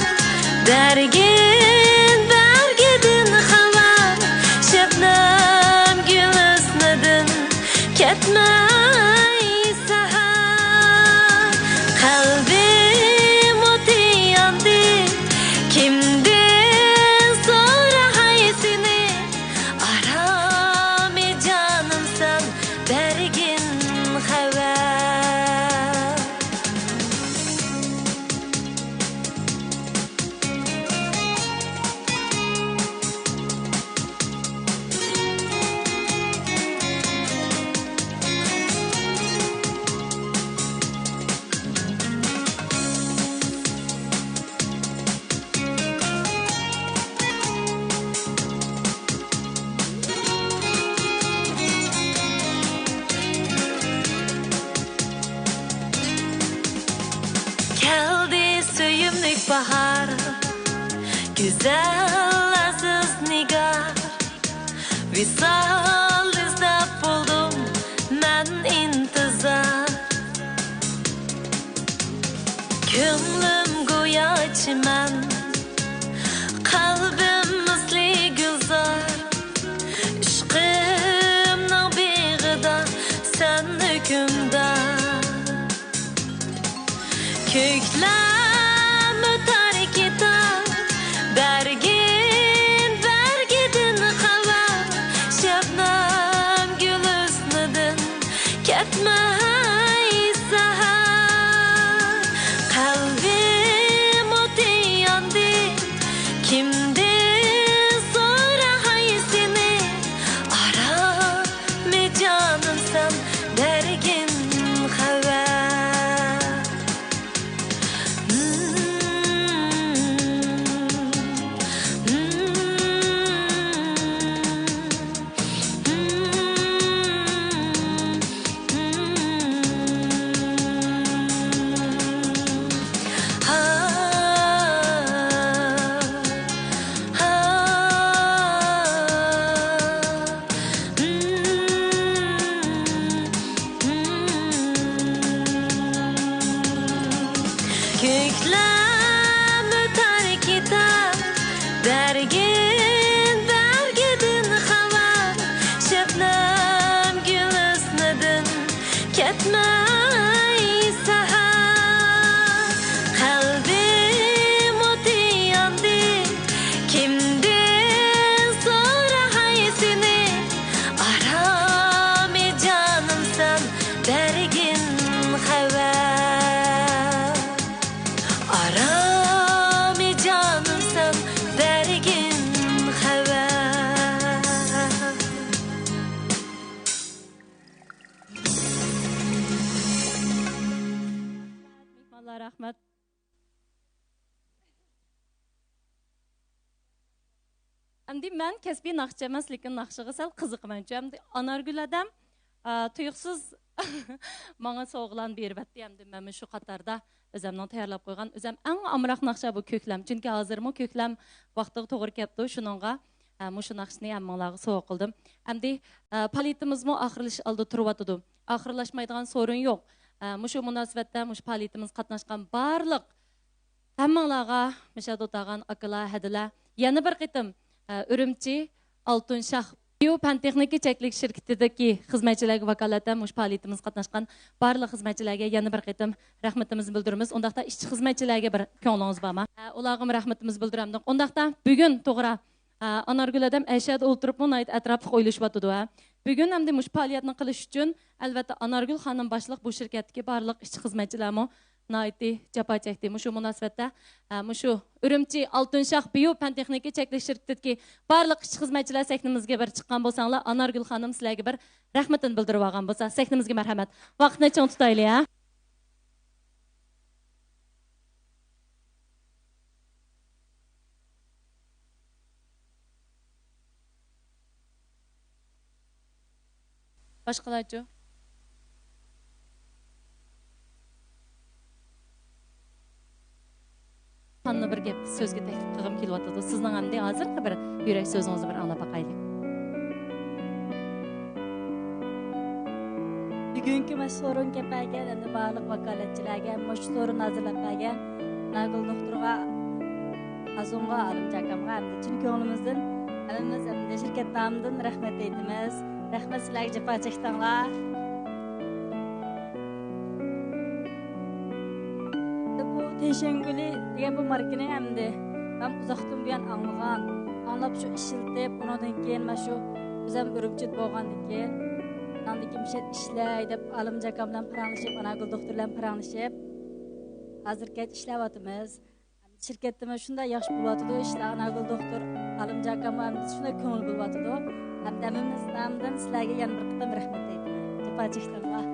بەرگىن بەرگىدىن خەۋەر. شەبنەم گۈل ھۆسنىدىن كەتمەي سەھەر. قەلبىم ئوتى ياندى، كىمدىن سوراي سېنى؟ ئارامى جانىم سەن بەرگىن خەۋەر. كەلدى سۆيۈملۈك باھار، گۈزەل ئەزىز نىگار. ۋىسال ئىزدەپ بولدۇم مەن ئىنتىزار. كۆڭلۈم گويا چىمەن، قەلبىم مىسلى گۈلزار. ئىشقىمنىڭ بېغىدا سەن ھۆكۈمدار. كۆكلەم ئۆتەر كېتەر، بەرگىن بەرگىدىن خەۋەر. شەبنەم گۈل ھۆسنىدىن كەتمەي سەھەر. قەلبىم ئوتى ياندى، كىمدىن كۆكلەم ئۆتەر كېتەر، بەرگىن بەرگىدىن خەۋەر، شەبنەم گۈل ھۆسنىدىن كەتمەي سەھەر. قەلبىم ئوتى ياندى، كىمدىن سوراي سېنى، ئارامى جانىم سەن بەرگىن خەۋەر. ئارامى جانىم سەن بەرگىن خەۋەر. مېھمانلار، رەھمەت. ئەمدى مەن كەسپىي ناخشىچى ئەمەس، لېكىن ناخشىغا سەل قىزىقىمەنچۇ. ئەمدى ئانارگۈل ھەدەم، ئا، تۇيۇقسىز ماڭا سوۋغىلارنى بېرىۋەتتى. ئەمدى مەنمۇ شۇ قاتاردا ئۆزەمنىڭ تەييارلاپ قويغان، ئۆزەم ئەڭ ئامراق ناخشا بۇ كۆكلەم. چۈنكى ھازىرمۇ كۆكلەم ۋاقتىغا توغرا كەپتۇ. شۇنىڭغا، ئا، مۇشۇ ناخشىنى ھەممىڭلارغا سوۋغا قىلدىم. ئەمدى، ئا، پائالىيىتىمىزمۇ ئاخىرلىشىش ئالدىدا تۇرۇۋاتىدۇ. ئاخىرلاشمايدىغان سورۇن يوق. ئا، مۇشۇ مۇناسىۋەتتە مۇشۇ پائالىيىتىمىزگە قاتناشقان بارلىق ھەممىڭلارغا مۇشۇ يەردە ئولتۇرغان ئاكىلار، ھەدىلەر، يەنە بىر قېتىم، ئە، ئۈرۈمچى ئالتۇن شاھ بىيو پەن تېخنىكا چەكلىك شىركىتىدىكى خىزمەتچىلەرگە ۋاكالىتەن مۇشۇ پائالىيىتىمىزگە قاتناشقان بارلىق خىزمەتچىلەرگە يەنە بىر قېتىم رەھمىتىمىزنى بىلدۈرىمىز. ئۇنداقتا ئىشچى خىزمەتچىلەرگە بىر كۆڭلىڭىز بارمۇ؟ ئە، ئۇلارغىمۇ رەھمىتىمىز بىلدۈرەمدۇق. ئۇنداقتا بۈگۈن توغرا ئا، ئانارگۈل ھەدەم ئەشەدە ئولتۇرۇپمۇ ناھايىتى ئەتراپلىق ئويلىشىۋاتىدۇ، ھە. بۈگۈن ئەمدى مۇشۇ پائالىيەتنى قىلىش ئۈچۈن، ئەلۋەتتە، ئانارگۈل خانىم باشلىق بۇ شىركەتتىكى بارلىق ئىشچى خىزمەتچىلەرمۇ ناھايىتى جاپا چەكتى. مۇشۇ مۇناسىۋەتتە، ئە، مۇشۇ ئۈرۈمچى ئالتۇن شاھ بىيو پەن تېخنىكا چەكلىك شىركىتىدىكى بارلىق ئىشچى خىزمەتچىلەر سەھنىمىزگە بىر چىققان بولساڭلار، ئانارگۈل خانىم سىلەرگە بىر رەھمىتىنى بىلدۈرۈۋالغان بولسا، سەھنىمىزگە مەرھەمەت. ۋاقىتنى چىڭ تۇتايلى، ھە. باشقىلارچۇ؟ خاننى بىر گەپ سۆزگە تەكلىپ قىلغۇم كېلىۋاتىدۇ. سىزنىڭ ئەمدى ھازىرقى بىر يۈرەك سۆزىڭىزنى بىر ئاڭلاپ باقايلى. بۈگۈنكى مۇشۇ سورۇنغا كەپ بەرگەن ئەمدى بارلىق ۋاكالەتچىلەرگە، مۇشۇ سورۇننى ھازىرلاپ بەرگەن ناگۈل دوختۇرغا، ئازۇڭغا، ئالىمجان ئاكامغا ھەمدە چىن كۆڭلىمىزدىن ھەممىمىز ئەمدى شىركەت نامىدىن رەھمەت ئېيتىمىز. رەھمەت سىلەرگە جاپا چەكتىڭلار. بۇ تىڭشەنگۈلى دېگەن بۇ ماركىنى ئەمدى مەن ئۇزاقتىن بۇيان ئاڭلىغان، ئاڭلاپ شۇ ئىشلىتىپ، ئۇنىڭدىن كېيىن مەن شۇ ئۆزۈم ئۈرۈمچىدە بولغاندىن كېيىن، ئاندىن كېيىن مۇشۇ يەردە ئىشلەي دەپ ئالىمجان ئاكام بىلەن پاراڭلىشىپ، ئانارگۈل دوختۇر بىلەن پاراڭلىشىپ، ھازىرغىچە ئىشلەۋاتىمىز. شىركەتتىمۇ شۇنداق ياخشى بولۇۋاتىدۇ ئىشلار، ئانارگۈل دوختۇر، ئالىمجان ئاكام ھەممىسى شۇنداق كۆڭۈل بۆلۈۋاتىدۇ. ھەمدە ھەممىمىز نامىدىن سىلەرگە يەنە بىر قېتىم رەھمەت ئېيتىمەن. جاپا چەكتىڭلار.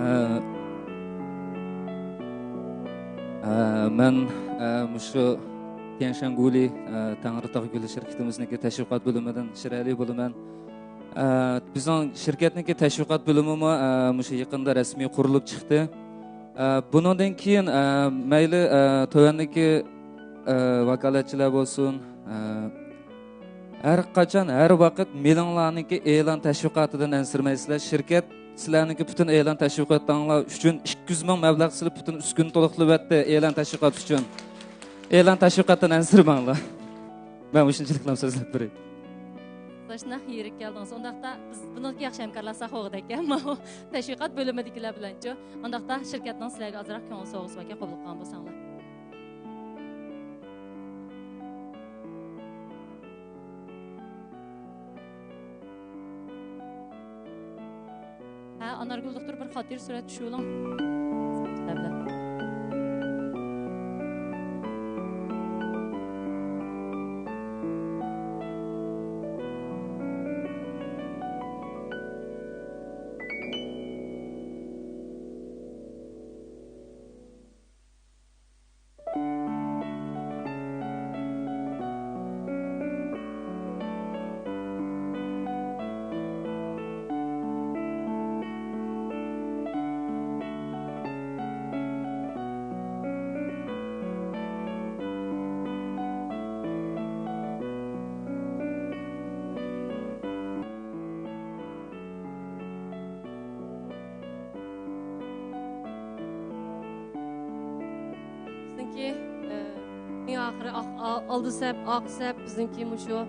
ئە، ئە، مەن، ئە، مۇشۇ تيەنشەنگۇلى، ئە، تەڭرىتاغ گۈلى شىركىتىمىزنىڭكى تەشۋىقات بۆلۈمىدىن شىرئەلى بولىمەن. ئە، بىزنىڭ شىركەتنىڭكى تەشۋىقات بۆلۈمىمۇ، ئە، مۇشۇ يېقىندا رەسمىي قۇرۇلۇپ چىقتى. ئە، بۇنىڭدىن كېيىن، ئە، مەيلى، ئە، تۆۋەندىكى، ئە، ۋاكالەتچىلەر بولسۇن، ئە، ھەر قاچان، ھەر ۋاقىت مېلىڭلارنىڭكى ئېلان تەشۋىقاتىدىن ئەنسىرىمەيسىلەر. شىركەت سىلەرنىڭكى پۈتۈن ئېلان تەشۋىقاتىڭلار ئۈچۈن ئىككى يۈز مىڭ مەبلەغ سېلىپ، پۈتۈن ئۈسكۈنە تولۇقلىۋەتتى ئېلان تەشۋىقات ئۈچۈن. ئېلان تەشۋىقاتتىن ئەنسىرىمەڭلار. مەن مۇشۇنچىلىكلا سۆزلەپ بېرەي. شۇنداق يىرىك كەلدىڭىز. ئۇنداقتا بىز بۇنىڭكى ياخشى ھەمكارلاشساق بولغۇدەك ئەمما تەشۋىقات بۆلۈمىدىكىلەر بىلەنچۇ؟ ئۇنداقتا شىركەتنىڭ سىلەرگە ئازراق كۆڭۈل سوۋغىسى باركەن، قوبۇل قىلغان بولساڭلار. ھە، ئانارگۈل دوختۇر، بىر خاتىرە سۈرەت چۈشۈۋېلىڭ. بىزنىڭكى، ئە، ئەڭ ئاخىرى ئاق-، ئا-، ئالدى سەپ، ئارقا سەپ، بىزنىڭكى مۇشۇ،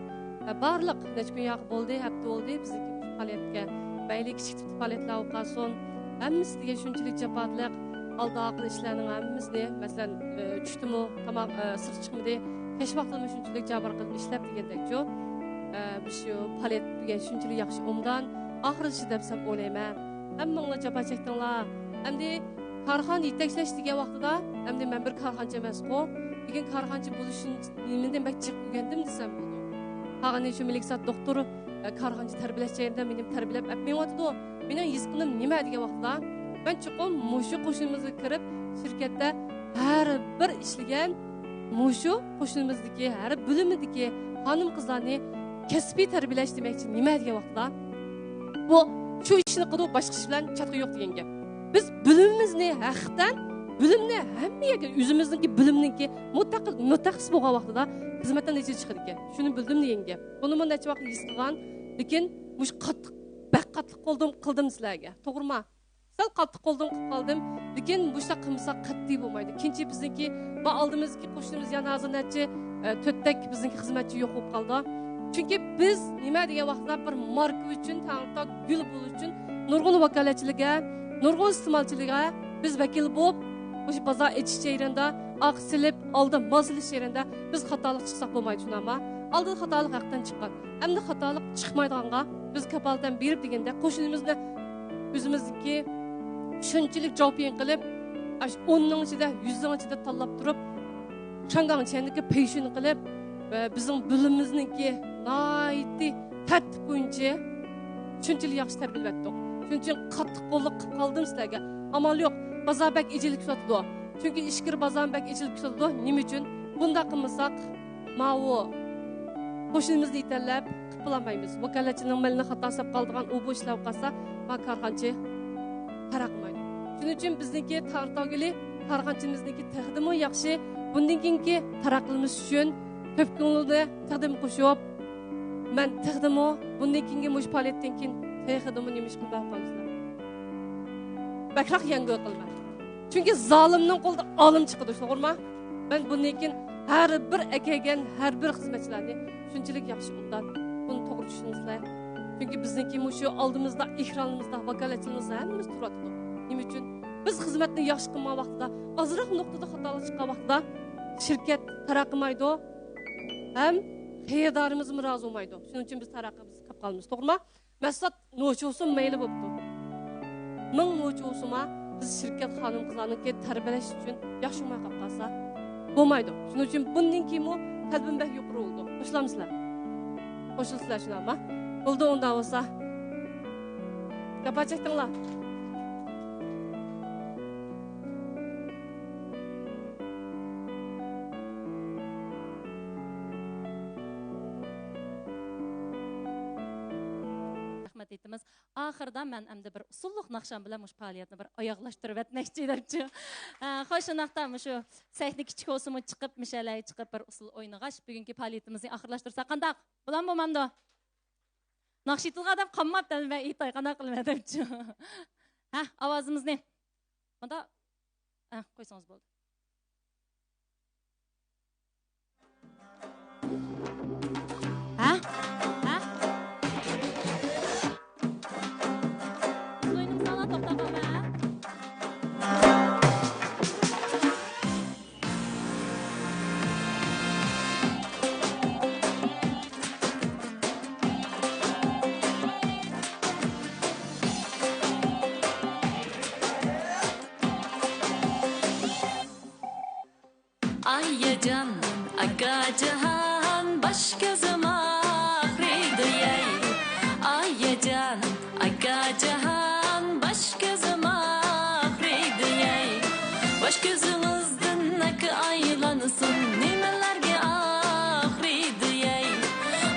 ئە، بارلىق نەچچە كۈن ياقى بولدى، ھەپتە بولدى، بىزنىڭكى مۇشۇ پائالىيەتكە، مەيلى كىچىك تىپتىكى پائالىيەتلەر بولۇپ قالسۇن، ھەممىسى دېگەن شۇنچىلىك جاپالىق، ئالدى ئارقىلىق ئىشلارنىڭ ھەممىسىنى، مەسىلەن، ئە، چۈشتىمۇ تاماق، ئە، سىرت چىقمىدى، كەچ ۋاقتىمۇ شۇنچىلىك جابار قىلىپ ئىشلەپ دېگەندەكچۇ، ئە، مۇشۇ پائالىيەت بۈگۈن شۇنچىلىك ياخشى ئوبدان ئاخىرلىشىدۇ دەپ سەن ئويلايمەن. ھەممىڭلار جاپا چەكتىڭلار. ئەمدى كارخانا يېتەكلەش دېگەن ۋاقتىدا، ئەمدى مەن بىر كارخانىچى ئەمەسقۇ. لېكىن كارخانىچى بولۇش نېمىدىن بەك جىق ئۆگەندىم دېسەم بولىدۇ. قالغىنى شۇ مەلىك سات دوختۇر، ئە، كارخانىچى تەربىيەلەش جەريانىدا مېنى تەربىيەلەپ ئەپ مېڭىۋاتىدۇ. مېنىڭ ھېس قىلغىنىم نېمە دېگەن ۋاقتىدا، مەن چوقۇم مۇشۇ قوشۇنىمىزغا كىرىپ، شىركەتتە ھەر بىر ئىشلىگەن مۇشۇ قوشۇنىمىزدىكى ھەر بۆلۈمىدىكى خانىم-قىزلارنى كەسپىي تەربىيەلەش دېمەكچى نېمە دېگەن ۋاقتىدا، بۇ شۇ ئىشنى قىلىدۇ، باشقا ئىش بىلەن چاتىقى يوق دېگەن گەپ. بىز بۆلۈمىمىزنى ھەقىقەتەن، بۆلۈمنى ھەممە يەرگە، ئۆزىمىزنىڭكى بۆلۈمنىڭكى مۇتەخ-، مۇتەخەسسىس بولغان ۋاقتىدا خىزمەتتىن نەتىجە چىقىدىكەن. شۇنى بىلدىم دېگەن گەپ. بۇنىمۇ نەچچە ۋاقىت ھېس قىلغان، لېكىن مۇشۇ قاتتىق، بەك قاتتىق قىلدىم، قىلدىم سىلەرگە. توغرىما؟ سەل قاتتىق قىلدىم، قىلىپ قالدىم. لېكىن مۇشۇنداق قىلمىساق قەتئىي بولمايدۇ. كېيىنچە بىزنىڭكى، ما ئالدىمىزدىكى قوشنىمىز يەنە ھازىر نەچچە، ئە، تۆتتەك بىزنىڭكى خىزمەتچى يوق بولۇپ قالدى. چۈنكى بىز نېمە دېگەن ۋاقتىدا بىر ماركا ئۈچۈن، تەڭتاق گۈل بولۇش ئۈچۈن نۇرغۇن ۋاكالەتچىلەرگە، نۇرغۇن ئىستېمالچىلارغا بىز ۋەكىل بولۇپ، مۇشۇ بازار ئېچىش جەريانىدا، ئارقا سېلىپ، ئالدى مال سېلىش جەريانىدا بىز خاتالىق چىقساق بولمايدۇ، شۇنداقما؟ ئالدىدا خاتالىق ھەقتىن چىققان. ئەمدى خاتالىق چىقمايدىغانغا بىز كاپالەتەن بېرىپ دېگەندە، قوشنىمىزنى ئۆزىمىزنىڭكى شۇنچىلىك جاۋپىيىڭ قىلىپ، ئاشۇ ئوننىڭ ئىچىدە، يۈزنىڭ ئىچىدە تاللاپ تۇرۇپ، شاڭگاڭ چيەننىكى پېيشۈن قىلىپ، ۋە بىزنىڭ بۆلۈمىمىزنىڭكى ناھايىتى تەرتىپ بويىچە شۇنچىلىك ياخشى تەربىيەلەۋەتتۇق. شۇنىڭ ئۈچۈن قاتتىق قوللۇق قىلىپ قالدىم سىلەرگە. ئامال يوق، بازار بەك ئېچىلىپ كېتىۋاتىدۇ. چۈنكى ئىچكىرى بازار بەك ئېچىلىپ كېتىۋاتىدۇ. نېمە ئۈچۈن؟ بۇنداق قىلمىساق، ماۋۇ قوشنىمىزنى يېتەرلەپ قىلىپ بولالمايمىز. ۋاكالەتچىنىڭ مېلىنى خاتا ساپ قالىدىغان ئۇ بۇ ئىشلار قالسا، ما كارخانىچى تەرەققىي قىلمايدۇ. شۇنىڭ ئۈچۈن بىزنىڭكى تارتاۋگىلى كارخانىچىمىزنىڭكى تېخىمۇ ياخشى. بۇندىن كېيىنكى تەرەققىيلىنىش ئۈچۈن كۆپ كۆڭۈلنى تېخىمۇ قوشۇپ، مەن تېخىمۇ بۇندىن كېيىنكى مۇشۇ پائالىيەتتىن كېيىن تېخىمۇ نېمە ئىش قىلماي قالمىسىلەر. بەكرەك يەڭگۈ قىلىمەن. چۈنكى زالىمنىڭ قولىدا ئالىم چىقىدۇ، توغرىما؟ مەن بۇندىن كېيىن ھەر بىر ئەكەلگەن ھەر بىر خىزمەتچىلەرنى شۇنچىلىك ياخشى ئوبدان، بۇنى توغرا چۈشىنىسىلەر. چۈنكى بىزنىڭكى مۇشۇ ئالدىمىزدا، ئېكرانىمىزدا ۋاكالەتچىلىرىمىز ھەممىمىز تۇرۇۋاتىدۇ. نېمە ئۈچۈن؟ بىز خىزمەتنى ياخشى قىلمىغان ۋاقتىدا، ئازراق نۇقتىدا خاتالىق چىققان ۋاقتىدا شىركەت تەرەققىيلىمايدۇ ھەم خېرىدارىمىزمۇ رازى بولمايدۇ. شۇنىڭ ئۈچۈن بىز تەرەققىيىمىزنى قىلىپ قالىمىز، توغرىما؟ مەھسۇلات نوچى بولسۇن مەيلى بوپتۇ. مىڭ نوچى بولسىمۇ، بىز شىركەت خانىم-قىزلارنىڭكى تەربىيەلەش ئۈچۈن ياخشى بولماي قاپ قالسا بولمايدۇ. شۇنىڭ ئۈچۈن بۇندىن كېيىنمۇ تەلىپىم بەك يۇقىرى بولىدۇ. قوشۇلامسىلەر؟ قوشۇلسىلەر، شۇنداقما؟ بولدى، ئۇنداق بولسا. جاپا چەكتىڭلار. رەھمەت ئېيتىمىز. ئاخىرىدا مەن ئەمدى بىر ئۇسسۇللۇق ناخشام بىلەن مۇشۇ پائالىيەتنى بىر ئاياغلاشتۇرۇۋەتمەكچى دەپچۇ. ھە، خوش، شۇنداقتا مۇشۇ سەھنە كىچىك بولسىمۇ چىقىپ، مىشەلەي چىقىپ بىر ئۇسسۇل ئوينىغاچ، بۈگۈنكى پائالىيىتىمىزنى ئاخىرلاشتۇرساق قانداق؟ بولامدۇ، بولمامدۇ؟ ناخشا ئېيتىلغان دەپ قالماپتۇ، مەن ئېيتاي، قانداق قىلىمەن دەپچۇ. ھە، ئاۋازىمىزنى. مۇندا، ھە، قويسىڭىز بولدى. ھە؟ ھە؟ بىز ئوينىمىساڭلار توختاپ قالما، ھە؟ ئايەجان، ئاكاجان، باش كۆزۈم ئاغرىيدۇ يەي. ئايەجان، ئاكاجان، باش كۆزۈم ئاغرىيدۇ يەي. باش كۆزىڭىزدىن ئاكا ئايلانسۇن، نېمىلەرگە ئاغرىيدۇ يەي.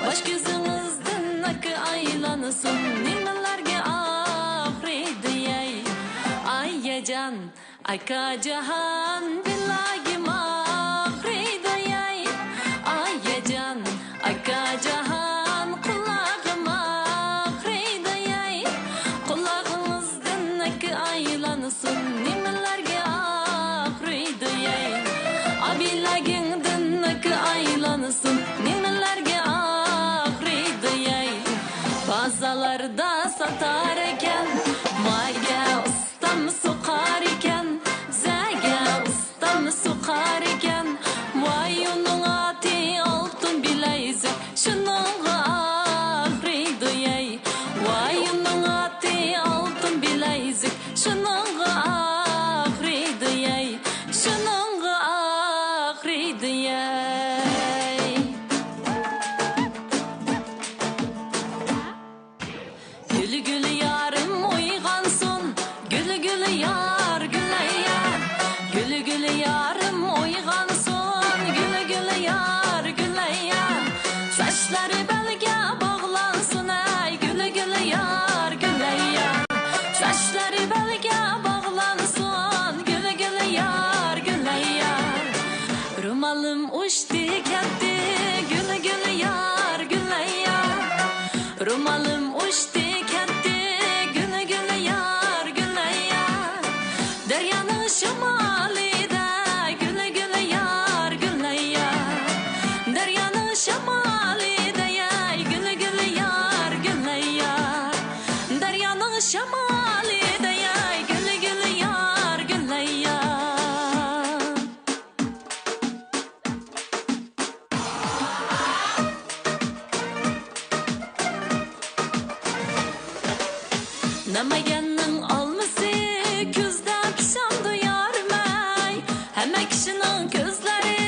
باش كۆزىڭىزدىن ئاكا ئايلانسۇن، نېمىلەرگە ئاغرىيدۇ يەي. ئايەجان، ئاكاجان، بىلاگىم ئاغرىيدۇ يەي. ئايەجان، ئاكاجان، قۇلاغىم ئاغرىيدۇ يەي. قۇلاغىڭىزدىن ئاكا ئايلانسۇن، نېمىلەرگە ئاغرىيدۇ يەي. گۈل يارىم ئويغانسۇن، گۈل، گۈل يار، گۈلەييار. چاچلىرى بەلگە باغلانسۇن، ئەي، گۈل، گۈل يار، گۈلەييار. چاچلىرى بەلگە باغلانسۇن، گۈل، گۈل يار، گۈلەييار. رومالىم ئۇچتى كەتتى، گۈل، گۈل يار، گۈلەييار. رومالىم ئۇچتى كەتتى، گۈل، گۈل يار، گۈلەييار. دەريانىڭ شامالىدا، گۈل، گۈل يار، گۈلەييار. دەريانىڭ شامالىدا، ياي، گۈل، گۈل يار، گۈلەييار. دەريانىڭ شامالىدا، ياي، گۈل، گۈل يار، گۈلەييار. ناماياننىڭ ئالمىسى كۈزدە پىشامدۇ يارىمەي؟ ھەممە كىشىنىڭ كۆزلىرى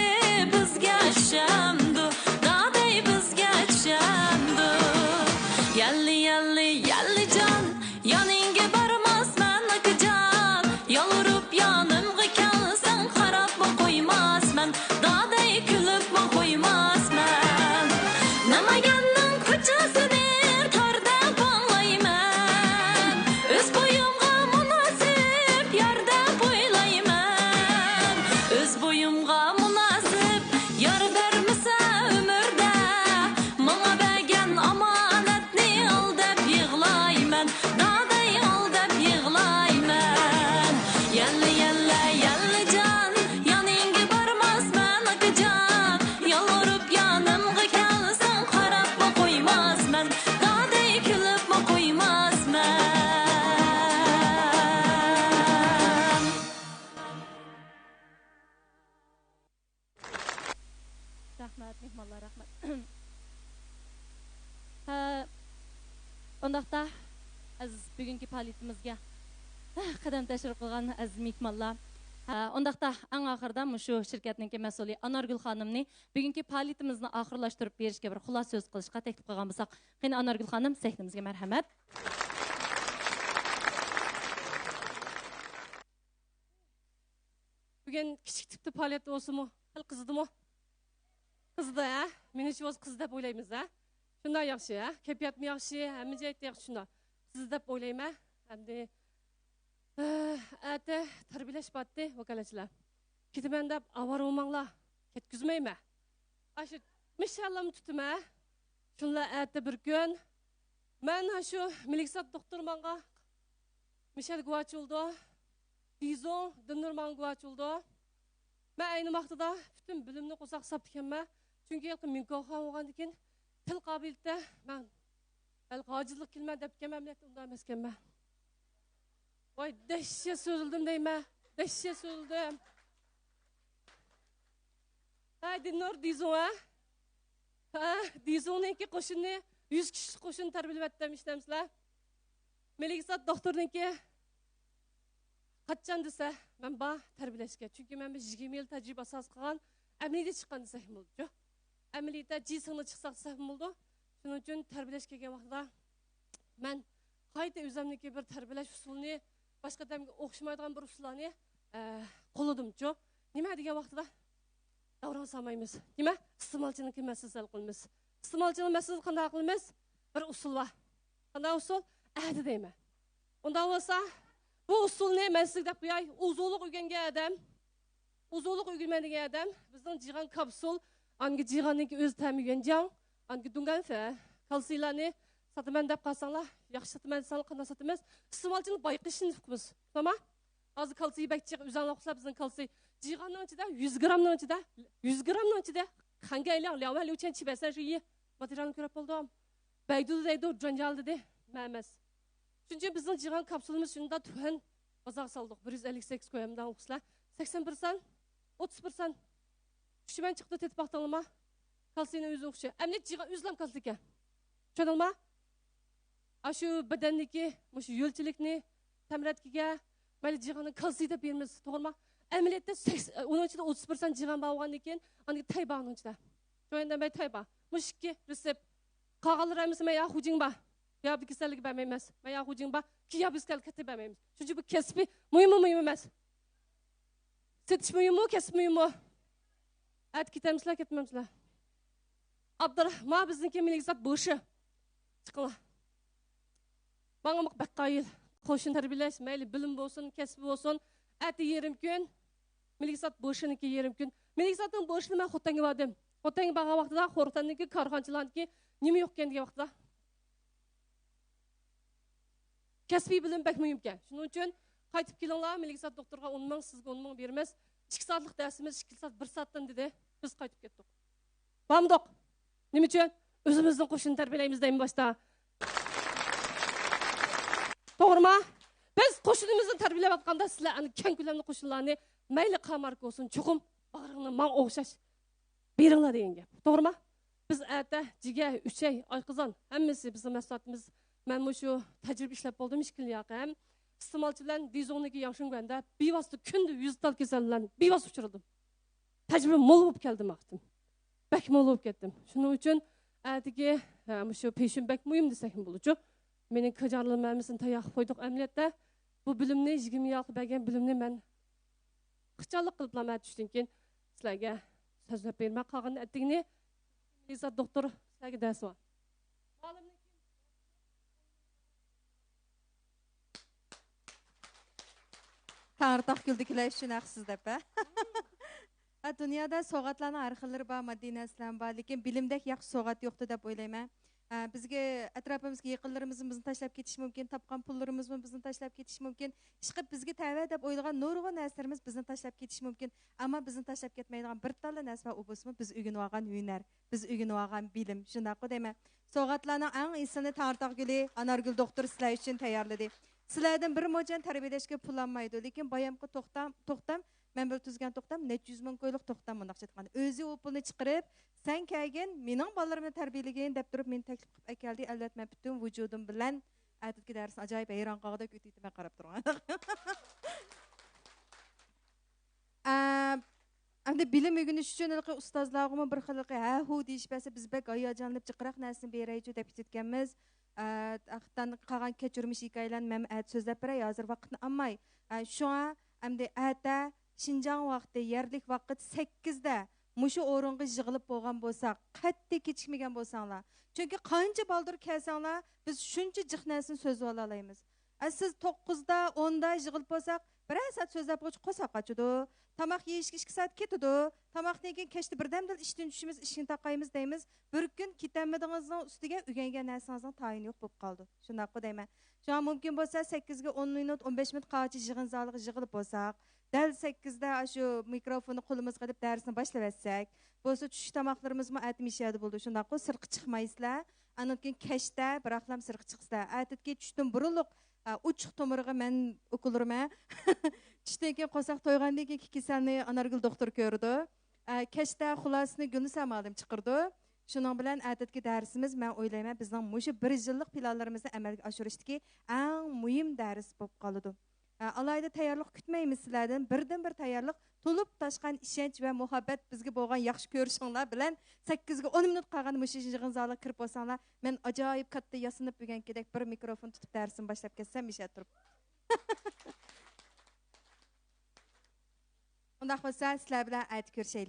بىزگە چۈشەمدۇ؟ دادەي، بىزگە چۈشەمدۇ؟ يەللى، يەللى، يەللى جان، يانىڭغا بارماسمەن ئاكىجان. يالۋۇرۇپ يانىمغا كەلسەڭ، قاراپمۇ قويماسمەن، دادەي، كۈلۈپمۇ قويماسمەن. ناماياننىڭ كوچىسىنى تار دەپ ئاڭلايمەن، ئۆز بويۇمغا مۇناسىپ يار دەپ ئويلايمەن. ئۆز بويۇمغا مۇناسىپ يار بەرمىسە ئۆمۈردە، ماڭا بەرگەن ئامانەتنى ئال دەپ يىغلايمەن، دادەي، ئال دەپ يىغلايمەن. يەللە، يەللە، يەللە جان، يانىڭغا بارماسمەن ئاكىجان. يالۋۇرۇپ يانىمغا كەلسەڭ، قاراپمۇ قويماسمەن، دادەي، كۈلۈپمۇ قويماسمەن. رەھمەت، مېھمانلار، رەھمەت. ھە، ئۇنداقتا، ئەزىز بۈگۈنكى پائالىيىتىمىزگە قەدەم تەشرىپ قىلغان ئەزىز مېھمانلار. ھە، ئۇنداقتا، ئەڭ ئاخىرىدا مۇشۇ شىركەتنىڭكى مەسئۇلى ئانارگۈل خانىمنى بۈگۈنكى پائالىيىتىمىزنى ئاخىرلاشتۇرۇپ بېرىشكە بىر خۇلاسە سۆز قىلىشقا تەكلىپ قىلغان بولساق، قېنى، ئانارگۈل خانىم، سەھنىمىزگە مەرھەمەت. بۈگۈن كىچىك تىپتا پائالىيەت بولسىمۇ، خېلى قىزىدىمۇ؟ قىزىدۇ، ھە؟ مېنىڭچە بولسا قىزىدۇ دەپ ئويلايمىز، ھە؟ شۇنداق ياخشى، ھە؟ كەيپىياتمۇ ياخشى، ھەممە جەھەتتە ياخشى، شۇنداق. قىزىدۇ دەپ ئويلايمەن. ئەمدى، ئەتە تەربىيەلەش بارتتى، ۋاكالەتچىلەر. كېتىمەن دەپ ئاۋارە بولماڭلار، كەتكۈزمەيمەن. ئاشۇ مىشەللارنى تۇتىمەن. شۇنىلا ئەتە بىر كۈن مەن ئاشۇ مېلىكزات دوختۇر ماڭا مىشەل گۇۋاچ بولىدۇ. دىزۇڭ دىنۇر ماڭا گۇۋاچ بولىدۇ. مەن ئەينى ۋاقتىدا پۈتۈن بىلىمنى قورساققا ساپتىكەنمەن. چۈنكى ھېلىقى مىڭكوخان بولغاندىن كېيىن تىل قابىلىيىتىدە مەن ھېلىقى ئاجىزلىققا كېلىمەن دەپتىكەنمەن، ئەمەلىيەتتە ئۇنداق ئەمەسكەنمەن. ۋاي، دەھشەت سۆزلىدىم دەيمەن. دەھشەت سۆزلىدىم. ھە، دىنۇر دىزۇڭ، ھە؟ ھە، دىزۇڭنىڭكى قوشۇنى، يۈز كىشىلىك قوشۇن تەربىيەلەۋەتتىم، ئىشىنەمسىلەر؟ مېلىكزات دوختۇرنىڭكى قاچان دېسە، مەن بار تەربىيەلەشكە. چۈنكى مەن بىر يىگىرمە يىل تەجرىبە ئاساسىدا قىلغان ئەمەلىيەتتە چىققان دېسەكمۇ بولىدۇ. ئەمەلىيەتتە جى سىڭنى چىقساق دېسەكمۇ بولىدۇ. شۇنىڭ ئۈچۈن تەربىيەلەشكە كەلگەن ۋاقتىدا مەن قايتا ئۆزۈمنىڭكى بىر تەربىيەلەش ئۇسۇلىنى، باشقا ئادەمگە ئوخشىمايدىغان بىر ئۇسۇللارنى، ئە، قوللىدىمچۇ. نېمە دېگەن ۋاقتىدا داۋراڭ سالمايمىز. نېمە؟ ئىستېمالچىنىڭكى مەسىلىسى ھەل قىلىمىز. ئىستېمالچىنىڭ مەسىلىسىنى قانداق ھەل قىلىمىز؟ بىر ئۇسۇل بار. قانداق ئۇسۇل؟ ئەدە دەيمەن. ئۇنداق بولسا، بۇ ئۇسۇلنى مەن سىزگە دەپ قوياي. ئۇزۇنلۇق ئۆگەنگەن ئادەم، ئۇزۇنلۇق ئۆگىنىمەن دېگەن ئادەم، بىزنىڭ جىغان كاپسۇل، ئانكى جىغاننىڭكى ئۆز تەمى يۈەنجياڭ، ئانكى دۇڭگەنفې، كالتسىيلارنى ساتىمەن دەپ قالساڭلار، ياخشى ساتىمەن دېسەڭلار، قانداق ساتىمىز؟ ئىستېمالچىنى بايقىشنى ئۇقىمىز. تامام؟ ھازىر كالتسىي بەك جىق، ئۆزۈڭلار ئۇقسىلا، بىزنىڭ كالتسىي جىغاننىڭ ئىچىدە، يۈز گرامنىڭ ئىچىدە، يۈز گرامنىڭ ئىچىدە، خەنگەيلياڭ، لياۋەن ليۇچيەن چى بەسەن شۇ يى ماتېرىيالنى كۆرۈپ بولدۇم. بەيدۇدا دەيدۇ، جۇەنجياڭدا دېدى، مەن ئەمەس. شۇنىڭ ئۈچۈن بىزنىڭ جىغان كاپسۇلىمىز شۇنداق تۆۋەن بازارغا سالدۇق. بىر يۈز ئەللىك سەككىز كويۇمدا ئوقۇسىلەر. سەكسەن پىرسەنت، ئوتتۇز پىرسەنت. چۈشۈمەن چىقىپتۇ، تېتىپ باقتىڭلارمۇ؟ كالتسىينىڭ ئۆزى ئوخشاش. ئەمدى جىغان ئۆزىلا كالتسىيكەن. چۈشەندىڭلارمۇ؟ ئاشۇ بەدەندىكى مۇشۇ يۆلچىلىكنى تەمرەتكىگە مەيلى جىغاننى كالتسىي دەپ بېرىمىز، توغرىمۇ؟ ئەمەلىيەتتە سەكس-، ئۇنىڭ ئىچىدە ئوتتۇز پىرسەنت جىغان بار بولغاندىن كېيىن، ئاندىن تەي بار ئۇنىڭ ئىچىدە. شۇ يەردە مەي تەي بار. مۇشۇ ئىككى رېتسېپ. قالغانلىرى ھەممىسى مەيا خۇجىڭ بار. يا بىر كېسەللىككە بەرمەيمىز. مەيا خۇجىڭ بار. كىيا بىز كەل-، كەتتى بەرمەيمىز. شۇنچە بۇ كەسپىي مۇھىممۇ مۇھىم ئەمەس. سېتىش مۇھىممۇ، كەسىپ مۇھىممۇ؟ ئەتە كېتەمسىلەر، كەتمەمسىلەر؟ ئابدۇر، ما بىزنىڭكى مىلىك زات بوشى. چىقىڭلار. ماڭا بەك قايىل. قوشۇن تەربىيەلەش، مەيلى بىلىم بولسۇن، كەسپى بولسۇن. ئەتە يېرىم كۈن مىلىك زات بوشىنىڭكى يېرىم كۈن. مىلىك زاتنىڭ بوشىنى مەن خوتەنگە باردىم. خوتەنگە بارغان ۋاقتىدا خوتەننىڭكى كارخانىچىلارنىڭكى نېمە يوقكەن دېگەن ۋاقتىدا، كەسپىي بىلىم بەك مۇھىمكەن. شۇنىڭ ئۈچۈن قايتىپ كېلىڭلار، مىلىك زات دوختۇرغا ئون مىڭ، سىزگە ئون مىڭ بېرىمىز. ئىككى سائەتلىك دەرسىمىز ئىككى سائەت، بىر سائەتتىن دېدى. بىز قايتىپ كەتتۇق. بارمىدۇق. نېمە ئۈچۈن؟ ئۆزىمىزنىڭ قوشۇنىنى تەربىيەلەيمىز دەيمەن باشتا. توغرىما؟ بىز قوشۇنىمىزنى تەربىيەلەۋاتقاندا سىلەر ئەنە كەڭ كۆلەملىك قوشۇنلارنى مەيلى قارا ماركا بولسۇن، چوقۇم باغرىڭنى ماڭا ئوخشاش بېرىڭلار دېگەن گەپ. توغرىما؟ بىز ئەتە جىگە، ئۈچەي، ئايقىزان ھەممىسى بىزنىڭ مەھسۇلاتىمىز. مەن مۇشۇ تەجرىبە ئىشلەپ بولدۇم ئىككى يىل ياقى ھەم ئىستېمالچى بىلەن دىزۇڭنىڭكى ياڭشېنگۈەندە بىۋاسىتە كۈندە يۈز تال كېسەل بىلەن بىۋاسىتە ئۇچرىدىم. تەجرىبە مول بولۇپ كەلدىم ۋاقتىم. بەك مول بولۇپ كەتتىم. شۇنىڭ ئۈچۈن ئەتىكى، ھە، مۇشۇ پېشىن بەك مۇھىم دېسەكمۇ بولىدۇ. مېنىڭ كاجارلىرىم ھەممىسىنى تەييار قىلىپ قويدۇق ئەمەلىيەتتە. بۇ بىلىمنى، يىگىرمە يىل بەرگەن بىلىمنى مەن خىچانلىق قىلىپلا مەن چۈشتىن كېيىن سىلەرگە سۆزلەپ بېرىمەن. قالغىنىنى ئەتىگىنى ئىززەت دوختۇر سىلەرگە دەرسى بار. تەڭرىتاغ گۈلدىكىلەر ئۈچۈن ھەقسىز دەپ، ھە؟ ھە، دۇنيادا سوۋغاتلارنىڭ ھەر خىللىرى بار، ماددىي نەرسىلەرمۇ بار، لېكىن بىلىمدەك ياخشى سوۋغات يوقتۇ دەپ ئويلايمەن. ھە، بىزگە ئەتراپىمىزدىكى يېقىنلىرىمىزمۇ بىزنى تاشلاپ كېتىشى مۇمكىن، تاپقان پۇللىرىمىزمۇ بىزنى تاشلاپ كېتىشى مۇمكىن، ئىشقىلىپ بىزگە تەۋە دەپ ئويلىغان نۇرغۇن نەرسىلىرىمىز بىزنى تاشلاپ كېتىشى مۇمكىن. ئەمما بىزنى تاشلاپ كەتمەيدىغان بىر تاللا نەرسە بار، ئۇ بولسىمۇ بىز ئۆگىنىۋالغان ھۈنەر، بىز ئۆگىنىۋالغان بىلىم، شۇنداققۇ دەيمەن. سوۋغاتلارنىڭ ئەڭ ئېسىلىنى تەڭرىتاغ گۈلى ئانارگۈل دوختۇر سىلەر ئۈچۈن تەييارلىدى. سىلەردىن بىر موچەن تەربىيەلەشكە پۇل ئالمايدۇ، لېكىن بايامقى توختام، توختام، مەن بىلەن تۈزگەن توختام نەچچە يۈز مىڭ كويلۇق توختام، مۇنداقچە ئېيتقاندا. ئۆزى ئۇ پۇلنى چىقىرىپ، «سەن كەلگىن، مېنىڭ بالىلىرىمنى تەربىيەلىگىن» دەپ تۇرۇپ مېنى تەكلىپ قىلىپ ئەكەلدى. ئەلۋەتتە، مەن پۈتۈن ۋۇجۇدۇم بىلەن ئەتىدىكى دەرسنى ئاجايىپ ھەيران قالغۇدەك ئۆتۈۋېتىمەن قاراپ تۇرغان. ئە، ئەمدى بىلىم ئۆگىنىش ئۈچۈن ھېلىقى ئۇستازلارغىمۇ بىر خىل ھېلىقى ھە-ھۇ دېيىشىپ بەرسە، بىز بەك ھاياجانلىنىپ جىقراق نەرسىنى بېرەيچۇ دەپ كېتىدىكەنمىز. ئە، ھەقىقەتەن قالغان كەچۈرمىش ھېكايىلەرنى مەن ئەتە سۆزلەپ بېرەي، ھازىر ۋاقىتنى ئالماي. ئە، شۇڭا ئەمدى ئەتە شىنجاڭ ۋاقتى، يەرلىك ۋاقىت سەككىزدە مۇشۇ ئورۇنغا يىغىلىپ بولغان بولساق، قەتئىي كېچىكمىگەن بولساڭلار. چۈنكى قانچە بالدۇر كەلسەڭلار، بىز شۇنچە جىق نەرسىنى سۆزلىۋالالايمىز. ئە، سىز توققۇزدا، ئوندا يىغىلىپ بولساق، بىرەر سائەت سۆزلەپ بولغۇچە قورساق ئاچىدۇ. تاماق يېيىشكە ئىككى سائەت كېتىدۇ. تاماقتىن كېيىن كەچتە بىردەمدىلا ئىشتىن چۈشىمىز، ئىشىكنى تاقايمىز دەيمىز. بىر كۈن كېتەلمىدىڭىزنىڭ ئۈستىگە ئۆگەنگەن نەرسىڭىزنىڭ تايىنى يوق بولۇپ قالىدۇ. شۇنداققۇ دەيمەن. شۇڭا مۇمكىن بولسا سەككىزگە ئون مىنۇت، ئون بەش مىنۇت قالغىچە يىغىن زالىغا يىغىلىپ بولساق، دەل سەككىزدە ئاشۇ مىكروفوننى قولىمىزغا ئېلىپ دەرسنى باشلىۋەتسەك، بولسا چۈش تاماقلىرىمىزمۇ ئەتە مۇشۇ يەردە بولىدۇ. شۇنداققۇ، سىرتقا چىقمايسىلەر. ئاندىن كېيىن كەچتە بىراقلام سىرتقا چىقىسىلەر. ئەتىدىكى چۈشتىن بۇرۇنلۇق، ئە، ئوچۇق تومۇرىغا مەن ئوكۇل ئۇرىمەن. چۈشتىن كېيىن قورساق تويغاندىن كېيىنكى كېسەلنى ئانارگۈل دوختۇر كۆرىدۇ. ئە، كەچتە خۇلاسىنى گۈلنىسا مۇئەللىم چىقىرىدۇ. شۇنىڭ بىلەن ئەتىدىكى دەرسىمىز، مەن ئويلايمەن، بىزنىڭ مۇشۇ بىر يىللىق پىلانلىرىمىزنى ئەمەلگە ئاشۇرۇشتىكى ئەڭ مۇھىم دەرس بولۇپ قالىدۇ. ئە، ئالاھىدە تەييارلىق كۈتمەيمىز سىلەردىن. بىردىنبىر تەييارلىق تولۇپ تاشقان ئىشەنچ ۋە مۇھەببەت، بىزگە بولغان ياخشى كۆرۈشۈڭلار بىلەن سەككىزگە ئون مىنۇت قالغاندا مۇشۇ يىغىن زالىغا كىرىپ بولساڭلار، مەن ئاجايىپ كاتتا ياسىنىپ يۈرگەنكىدەك بىر مىكروفون تۇتۇپ دەرسىمنى باشلاپ كەتسەم مىشە تۇرۇپ. ئۇنداق بولسا سىلەر بىلەن ئەتە كۆرۈشەيلى.